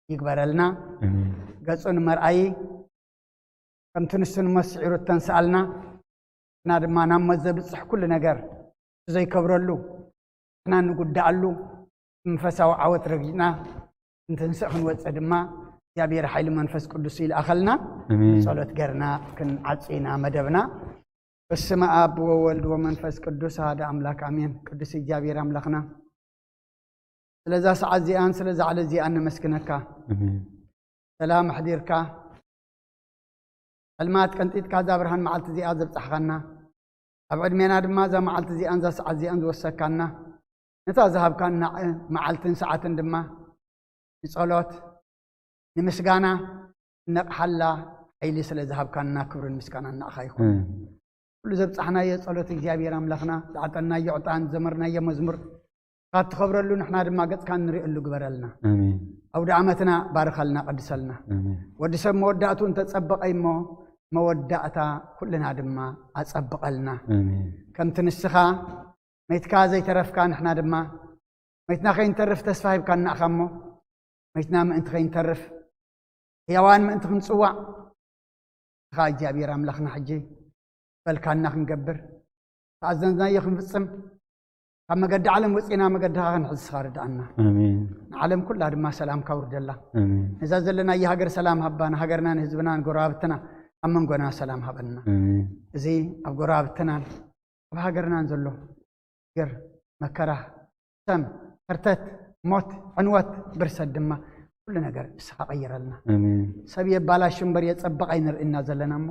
ይግበረልና። ገጹ ንመርኣይ ከምቲ ንሱ ንመስዒሩ እተንስኣልና፣ ንሕና ድማ ናብ ሞት ዘብጽሕ ኩሉ ነገር ዘይከብረሉ፣ ንሕና እንጉዳኣሉ፣ መንፈሳዊ ዓወት ረጊጽና እንትንስእ ክንወጽእ ድማ እግዚኣብሔር ሓይሊ መንፈስ ቅዱስ ይልኣኸልና። ጸሎት ገርና ክንዓጽ ኢና መደብና። በስመ ኣብ ወወልድ ወመንፈስ ቅዱስ ኣሃደ ኣምላክ ኣሜን። ቅዱስ እግዚኣብሔር ኣምላክና ስለዛ ሰዓት እዚኣን ስለዛ ዕለት እዚኣን ነመስግነካ። ሰላም ኣሕዲርካ ሕልማት ቀንጢጥካ እዛ ብርሃን መዓልቲ እዚኣ ዘብጻሕኻና፣ ኣብ ዕድሜና ድማ እዛ መዓልቲ እዚኣን እዛ ሰዓት እዚኣን ዝወሰካና፣ ነታ ዝሃብካና መዓልትን ሰዓትን ድማ ንጸሎት፣ ንምስጋና፣ እነቕሓላ ሓይሊ ስለ ዝሃብካና ክብርን ምስጋናን ንዓኻ ይኹን። ኩሉ ዘብጻሕናዮ ጸሎት እግዚኣብሔር ኣምላኽና፣ ዝዓጠናዮ ዕጣን፣ ዝዘመርናዮ መዝሙር፣ ንስኻ እትኸብረሉ፣ ንሕና ድማ ገጽካ እንርእየሉ ግበረልና። ኣውደ ዓመትና ባርኸልና፣ ቀድሰልና። ወዲ ሰብ መወዳእቱ እንተጸበቐ እሞ፣ መወዳእታ ኩልና ድማ ኣጸብቐልና። ከምቲ ንስኻ መይትካ ዘይተረፍካ፣ ንሕና ድማ መይትና ከይንተርፍ ተስፋ ሂብካና ኢኻ እሞ፣ መይትና ምእንቲ ከይንተርፍ፣ ሕያዋን ምእንቲ ክንጽዋዕ፣ ንኻ እግዚኣብሔር ኣምላኽና ሕጂ በልካና ክንገብር፣ ተኣዘዝናዮ ክንፍጽም፣ ካብ መገዲ ዓለም ወጺና መገድኻ ክንሕዝ ንስኻ ርድኣና። ንዓለም ኩላ ድማ ሰላምካ ውርደላ። ነዛ ዘለናያ ሃገር ሰላም ሃባ፣ ንሃገርና ንህዝብና ንጎረባብትና ኣብ መንጎና ሰላም ሃበና። እዚ ኣብ ጎረባብትናን ኣብ ሃገርናን ዘሎ ሽግር፣ መከራ፣ ሰም፣ ሕርተት፣ ሞት፣ ዕንወት፣ ብርሰት ድማ ኩሉ ነገር ንስኻ ቀይረልና። ሰብ የባላሹ እምበር የጸብቕ ኣይንርእና ዘለና እሞ፣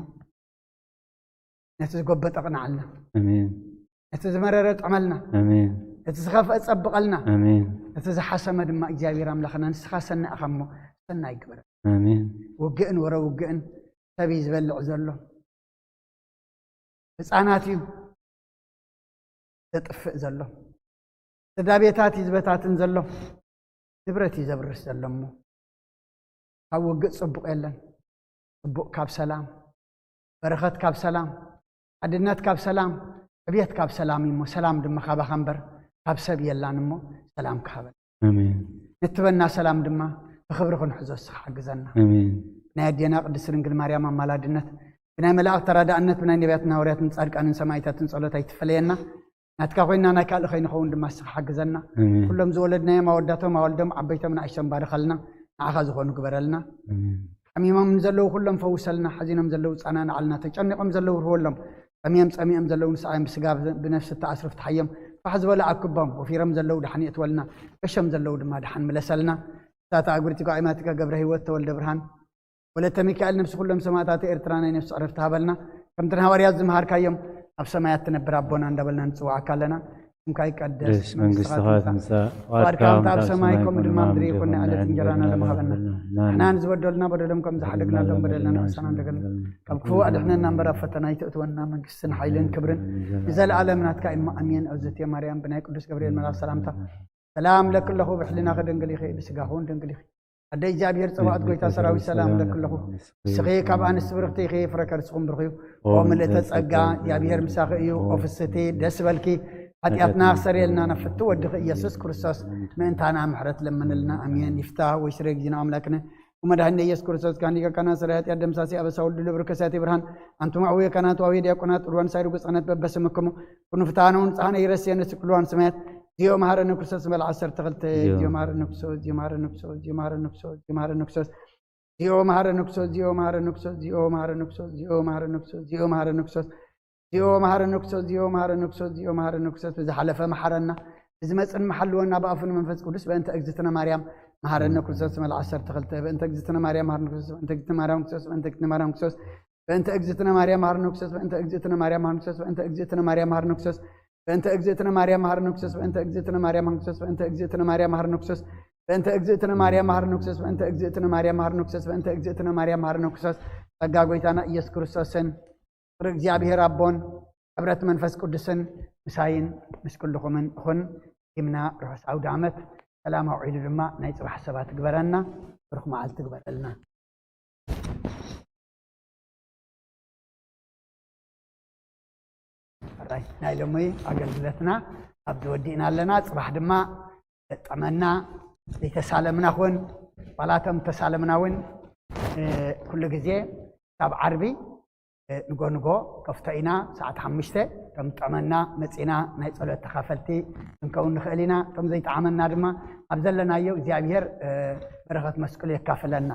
ነቲ ዝጎበጠ ቅንዓልና፣ ነቲ ዝመረረ ጥዕመልና፣ ነቲ ዝኸፍአ ጸብቐልና፣ ነቲ ዝሓሰመ ድማ እግዚኣብሔር ኣምላኽና ንስኻ ሰናይ ኢኻ እሞ ሰናይ ግበረ። ውግእን ወረ ውግእን ሰብ እዩ ዝበልዕ ዘሎ። ህፃናት እዩ ዘጥፍእ ዘሎ። ስድራ ቤታት እዩ ዝበታትን ዘሎ። ንብረት እዩ ዘብርስ ዘሎ እሞ፣ ካብ ውግእ ፅቡቕ የለን። ፅቡቕ ካብ ሰላም፣ በረኸት ካብ ሰላም፣ ሓድነት ካብ ሰላም፣ ዕብየት ካብ ሰላም እዩ እሞ፣ ሰላም ድማ ካባኻ እምበር ካብ ሰብ የላን እሞ፣ ሰላም ክሃበና። ኣሜን። ንትበና ሰላም ድማ ብኽብሪ ክንሕዞ ንስኻ ሓግዘና። ኣሜን። ናይ ኣዴና ቅድስት ድንግል ማርያም ኣማላድነት፣ ብናይ መላእኽቲ ተራዳእነት፣ ብናይ ነቢያትን ሃዋርያትን ጻድቃንን ሰማዕታትን ጸሎት ኣይትፈለየና። ናትካ ኮይና ናይ ካልእ ከይንኸውን ድማ ንስኻ ሓግዘና። ኣሜን። ኩሎም ዝወለድናዮም ኣወዳቶም ኣዋልዶም ዓበይቶም ንኣሽቶም ባርኸልና፣ ንዓኻ ዝኾኑ ግበረልና። ኣሜን። ሓሚሞም ዘለዉ ኩሎም ፈውሰልና፣ ሓዚኖም ዘለዉ ጻናንዓልና፣ ተጨኒቖም ዘለዉ ርህወሎም፣ ጠምዮም ጸሚኦም ዘለዉ ንስዓዮም ብስጋ ብነፍሲ እተኣስሩ ፍትሓዮም፣ ፋሕ ዝበለ ኣክቦም፣ ወፊሮም ዘለዉ ደሓን የእትወልና፣ ገሾም ዘለዉ ድማ ደሓን ምለሰልና። እሳተ ኣጉርቲ ጓዒማቲካ ገብረ ህይወት ተወልደ ብርሃን፣ ወለተ ሚካኤል፣ ነፍሲ ኩሎም ሰማእታት ኤርትራ ናይ ነፍሲ ዕረፍቲ ሃበልና። ከምቲ ንሃዋርያት ዝመሃርካዮም ኣብ ሰማያት ትነብር ኣቦና እንዳበልና ንጽውዓካ ኣለና። ስምካ ይቀደስ፣ ደስ መንግስትኻ መንግስትኻ ትምጻእ፣ ትምጻእ፣ ፍቓድካ ፍቓድካ ከምቲ ኣብ ኣብ ሰማይ ሰማይ ከምኡ ድማ ኣብ ምድሪ ይኹን። ናይ ዕለት እንጀራና ሎም ሃበና። ንሕና ንዝበደሉና በደሎም ከም ዝሓደግናሎም በደልና ንሕሰና እንደገና። ካብ ክፉእ ኣድሕነና እምበር ኣብ ፈተና ኣይተእትወና። መንግስትን ሓይልን ክብርን ንዘለኣለም ናትካ እዩ። ኣሜን። እግዝእትየ ማርያም ብናይ ቅዱስ ገብርኤል መልኣክ ሰላምታ ሰላም ለኪ ኣለኹ፣ ብሕሊናኺ ድንግል ኢኺ፣ ብስጋኺ እውን ድንግል ኢኺ። ኣደ እግዚኣብሔር ጸባኦት ጎይታ ሰራዊት ሰላም ለኪ ኣለኹ። ንስኺ ካብ ኣንስቲ ብርኽቲ ኢኺ፣ ፍረ ከርስኹም ብሩኽ እዩ። ኦ ምልእተ ጸጋ፣ እግዚኣብሔር ምሳኺ እዩ። ኦ ፍስቲ ደስ በልኪ፣ ሓጢኣትና ክሰርየልና ናብ ፍቱ ወድኺ ኢየሱስ ክርስቶስ ምእንታና ምሕረት ለምንልና። ኣሜን። ይፍታ ወይ ስረ ጊዜና ኣምላክነ ወመድኃኒነ ኢየሱስ ክርስቶስ ካህን ሊቀ ካህናት ሰራይ ኃጢአት ደምሳሲ አበሳ ወልድ ለብር ከሳቴ ብርሃን። አንቱም አቡየ ካህናት ወአቡየ ዲያቆናት ጥሩዋን ሳይሩ ጉጻናት በበስምክሙ ኩኑ ፍትሐነ ወንጽሐነ ይረስየነ ስክልዋን ሰማያት። ዚኦ መሐረነ ክርስቶስ መልዓ ዓሰርተ ክልተ። ዚኦ መሐረነ ክርስቶስ፣ ዚኦ መሐረነ ክርስቶስ፣ ዚኦ መሐረነ ክርስቶስ፣ ዚኦ መሐረነ ክርስቶስ። ዚኦ መሐረነ ክርስቶስ፣ ዚኦ መሐረነ ክርስቶስ፣ ዚኦ መሐረነ ክርስቶስ፣ ዚኦ መሐረነ ክርስቶስ፣ ዚኦ መሐረነ ክርስቶስ። ዚኦ መሐረነ ክርስቶስ፣ ዚኦ መሐረነ ክርስቶስ፣ ዚኦ መሐረነ ክርስቶስ። ብዝሓለፈ መሐረና፣ ብዝመጽእ መሐልወና ብኣፉ ንመንፈስ ቅዱስ። በእንተ እግዝእትነ ማርያም መሐረነ ክርስቶስ መልዓ ዓሰርተ ክልተ። በእንተ እግዝእትነ ማርያም መሐረነ ክርስቶስ፣ በእንተ እግዝእትነ ማርያም ክርስቶስ፣ በእንተ እግዝእትነ ማርያም መሐረነ ክርስቶስ፣ በእንተ እግዝእትነ ማርያም መሐረነ ክርስቶስ፣ በእንተ እግዝእትነ ማርያም መሐረነ ክርስቶስ፣ በእንተ እግዝእትነ ማርያም መሐረነ ክርስቶስ፣ በእንተ እግዝእትነ ማርያም መሐረነ ክርስቶስ፣ በእንተ እግዝእትነ ማርያም መሐረነ ክርስቶስ፣ በእንተ እግዝእትነ ማርያም መሐረነ ክርስቶስ፣ በእንተ እግዝእትነ ማርያም መሐረነ ክርስቶስ፣ በእንተ እግዝእትነ ማርያም መሐረነ ክርስቶስ። ጸጋ ጎይታና ኢየሱስ ክርስቶስን ፍቅሪ እግዚኣብሔር ኣቦን ሕብረት መንፈስ ቅዱስን ምሳይን ምስ ኩልኹምን ይኹን። ዲምና ርሑስ ኣውደ ዓመት ሰላም ኣውዒሉ ድማ ናይ ጽባሕ ሰባት ግበረና። ብሩኽ መዓልቲ ግበረልና። ሕራይ ናይ ሎሚ ኣገልግሎትና ኣብዚ ወዲእና ኣለና። ጽባሕ ድማ ጠመና ዘይተሳለምና ኹን ዋላቶም ተሳለምና እውን ኩሉ ግዜ ካብ ዓርቢ ንጎ ንጎ ከፍቶ ኢና። ሰዓት ሓሙሽተ ከም ጠመና መጺና ናይ ጸሎት ተኻፈልቲ ክንከውን ንኽእል ኢና። እቶም ዘይጠዓመና ድማ ኣብ ዘለናዮ እግዚኣብሔር በረኸት መስቀሉ የካፍለና።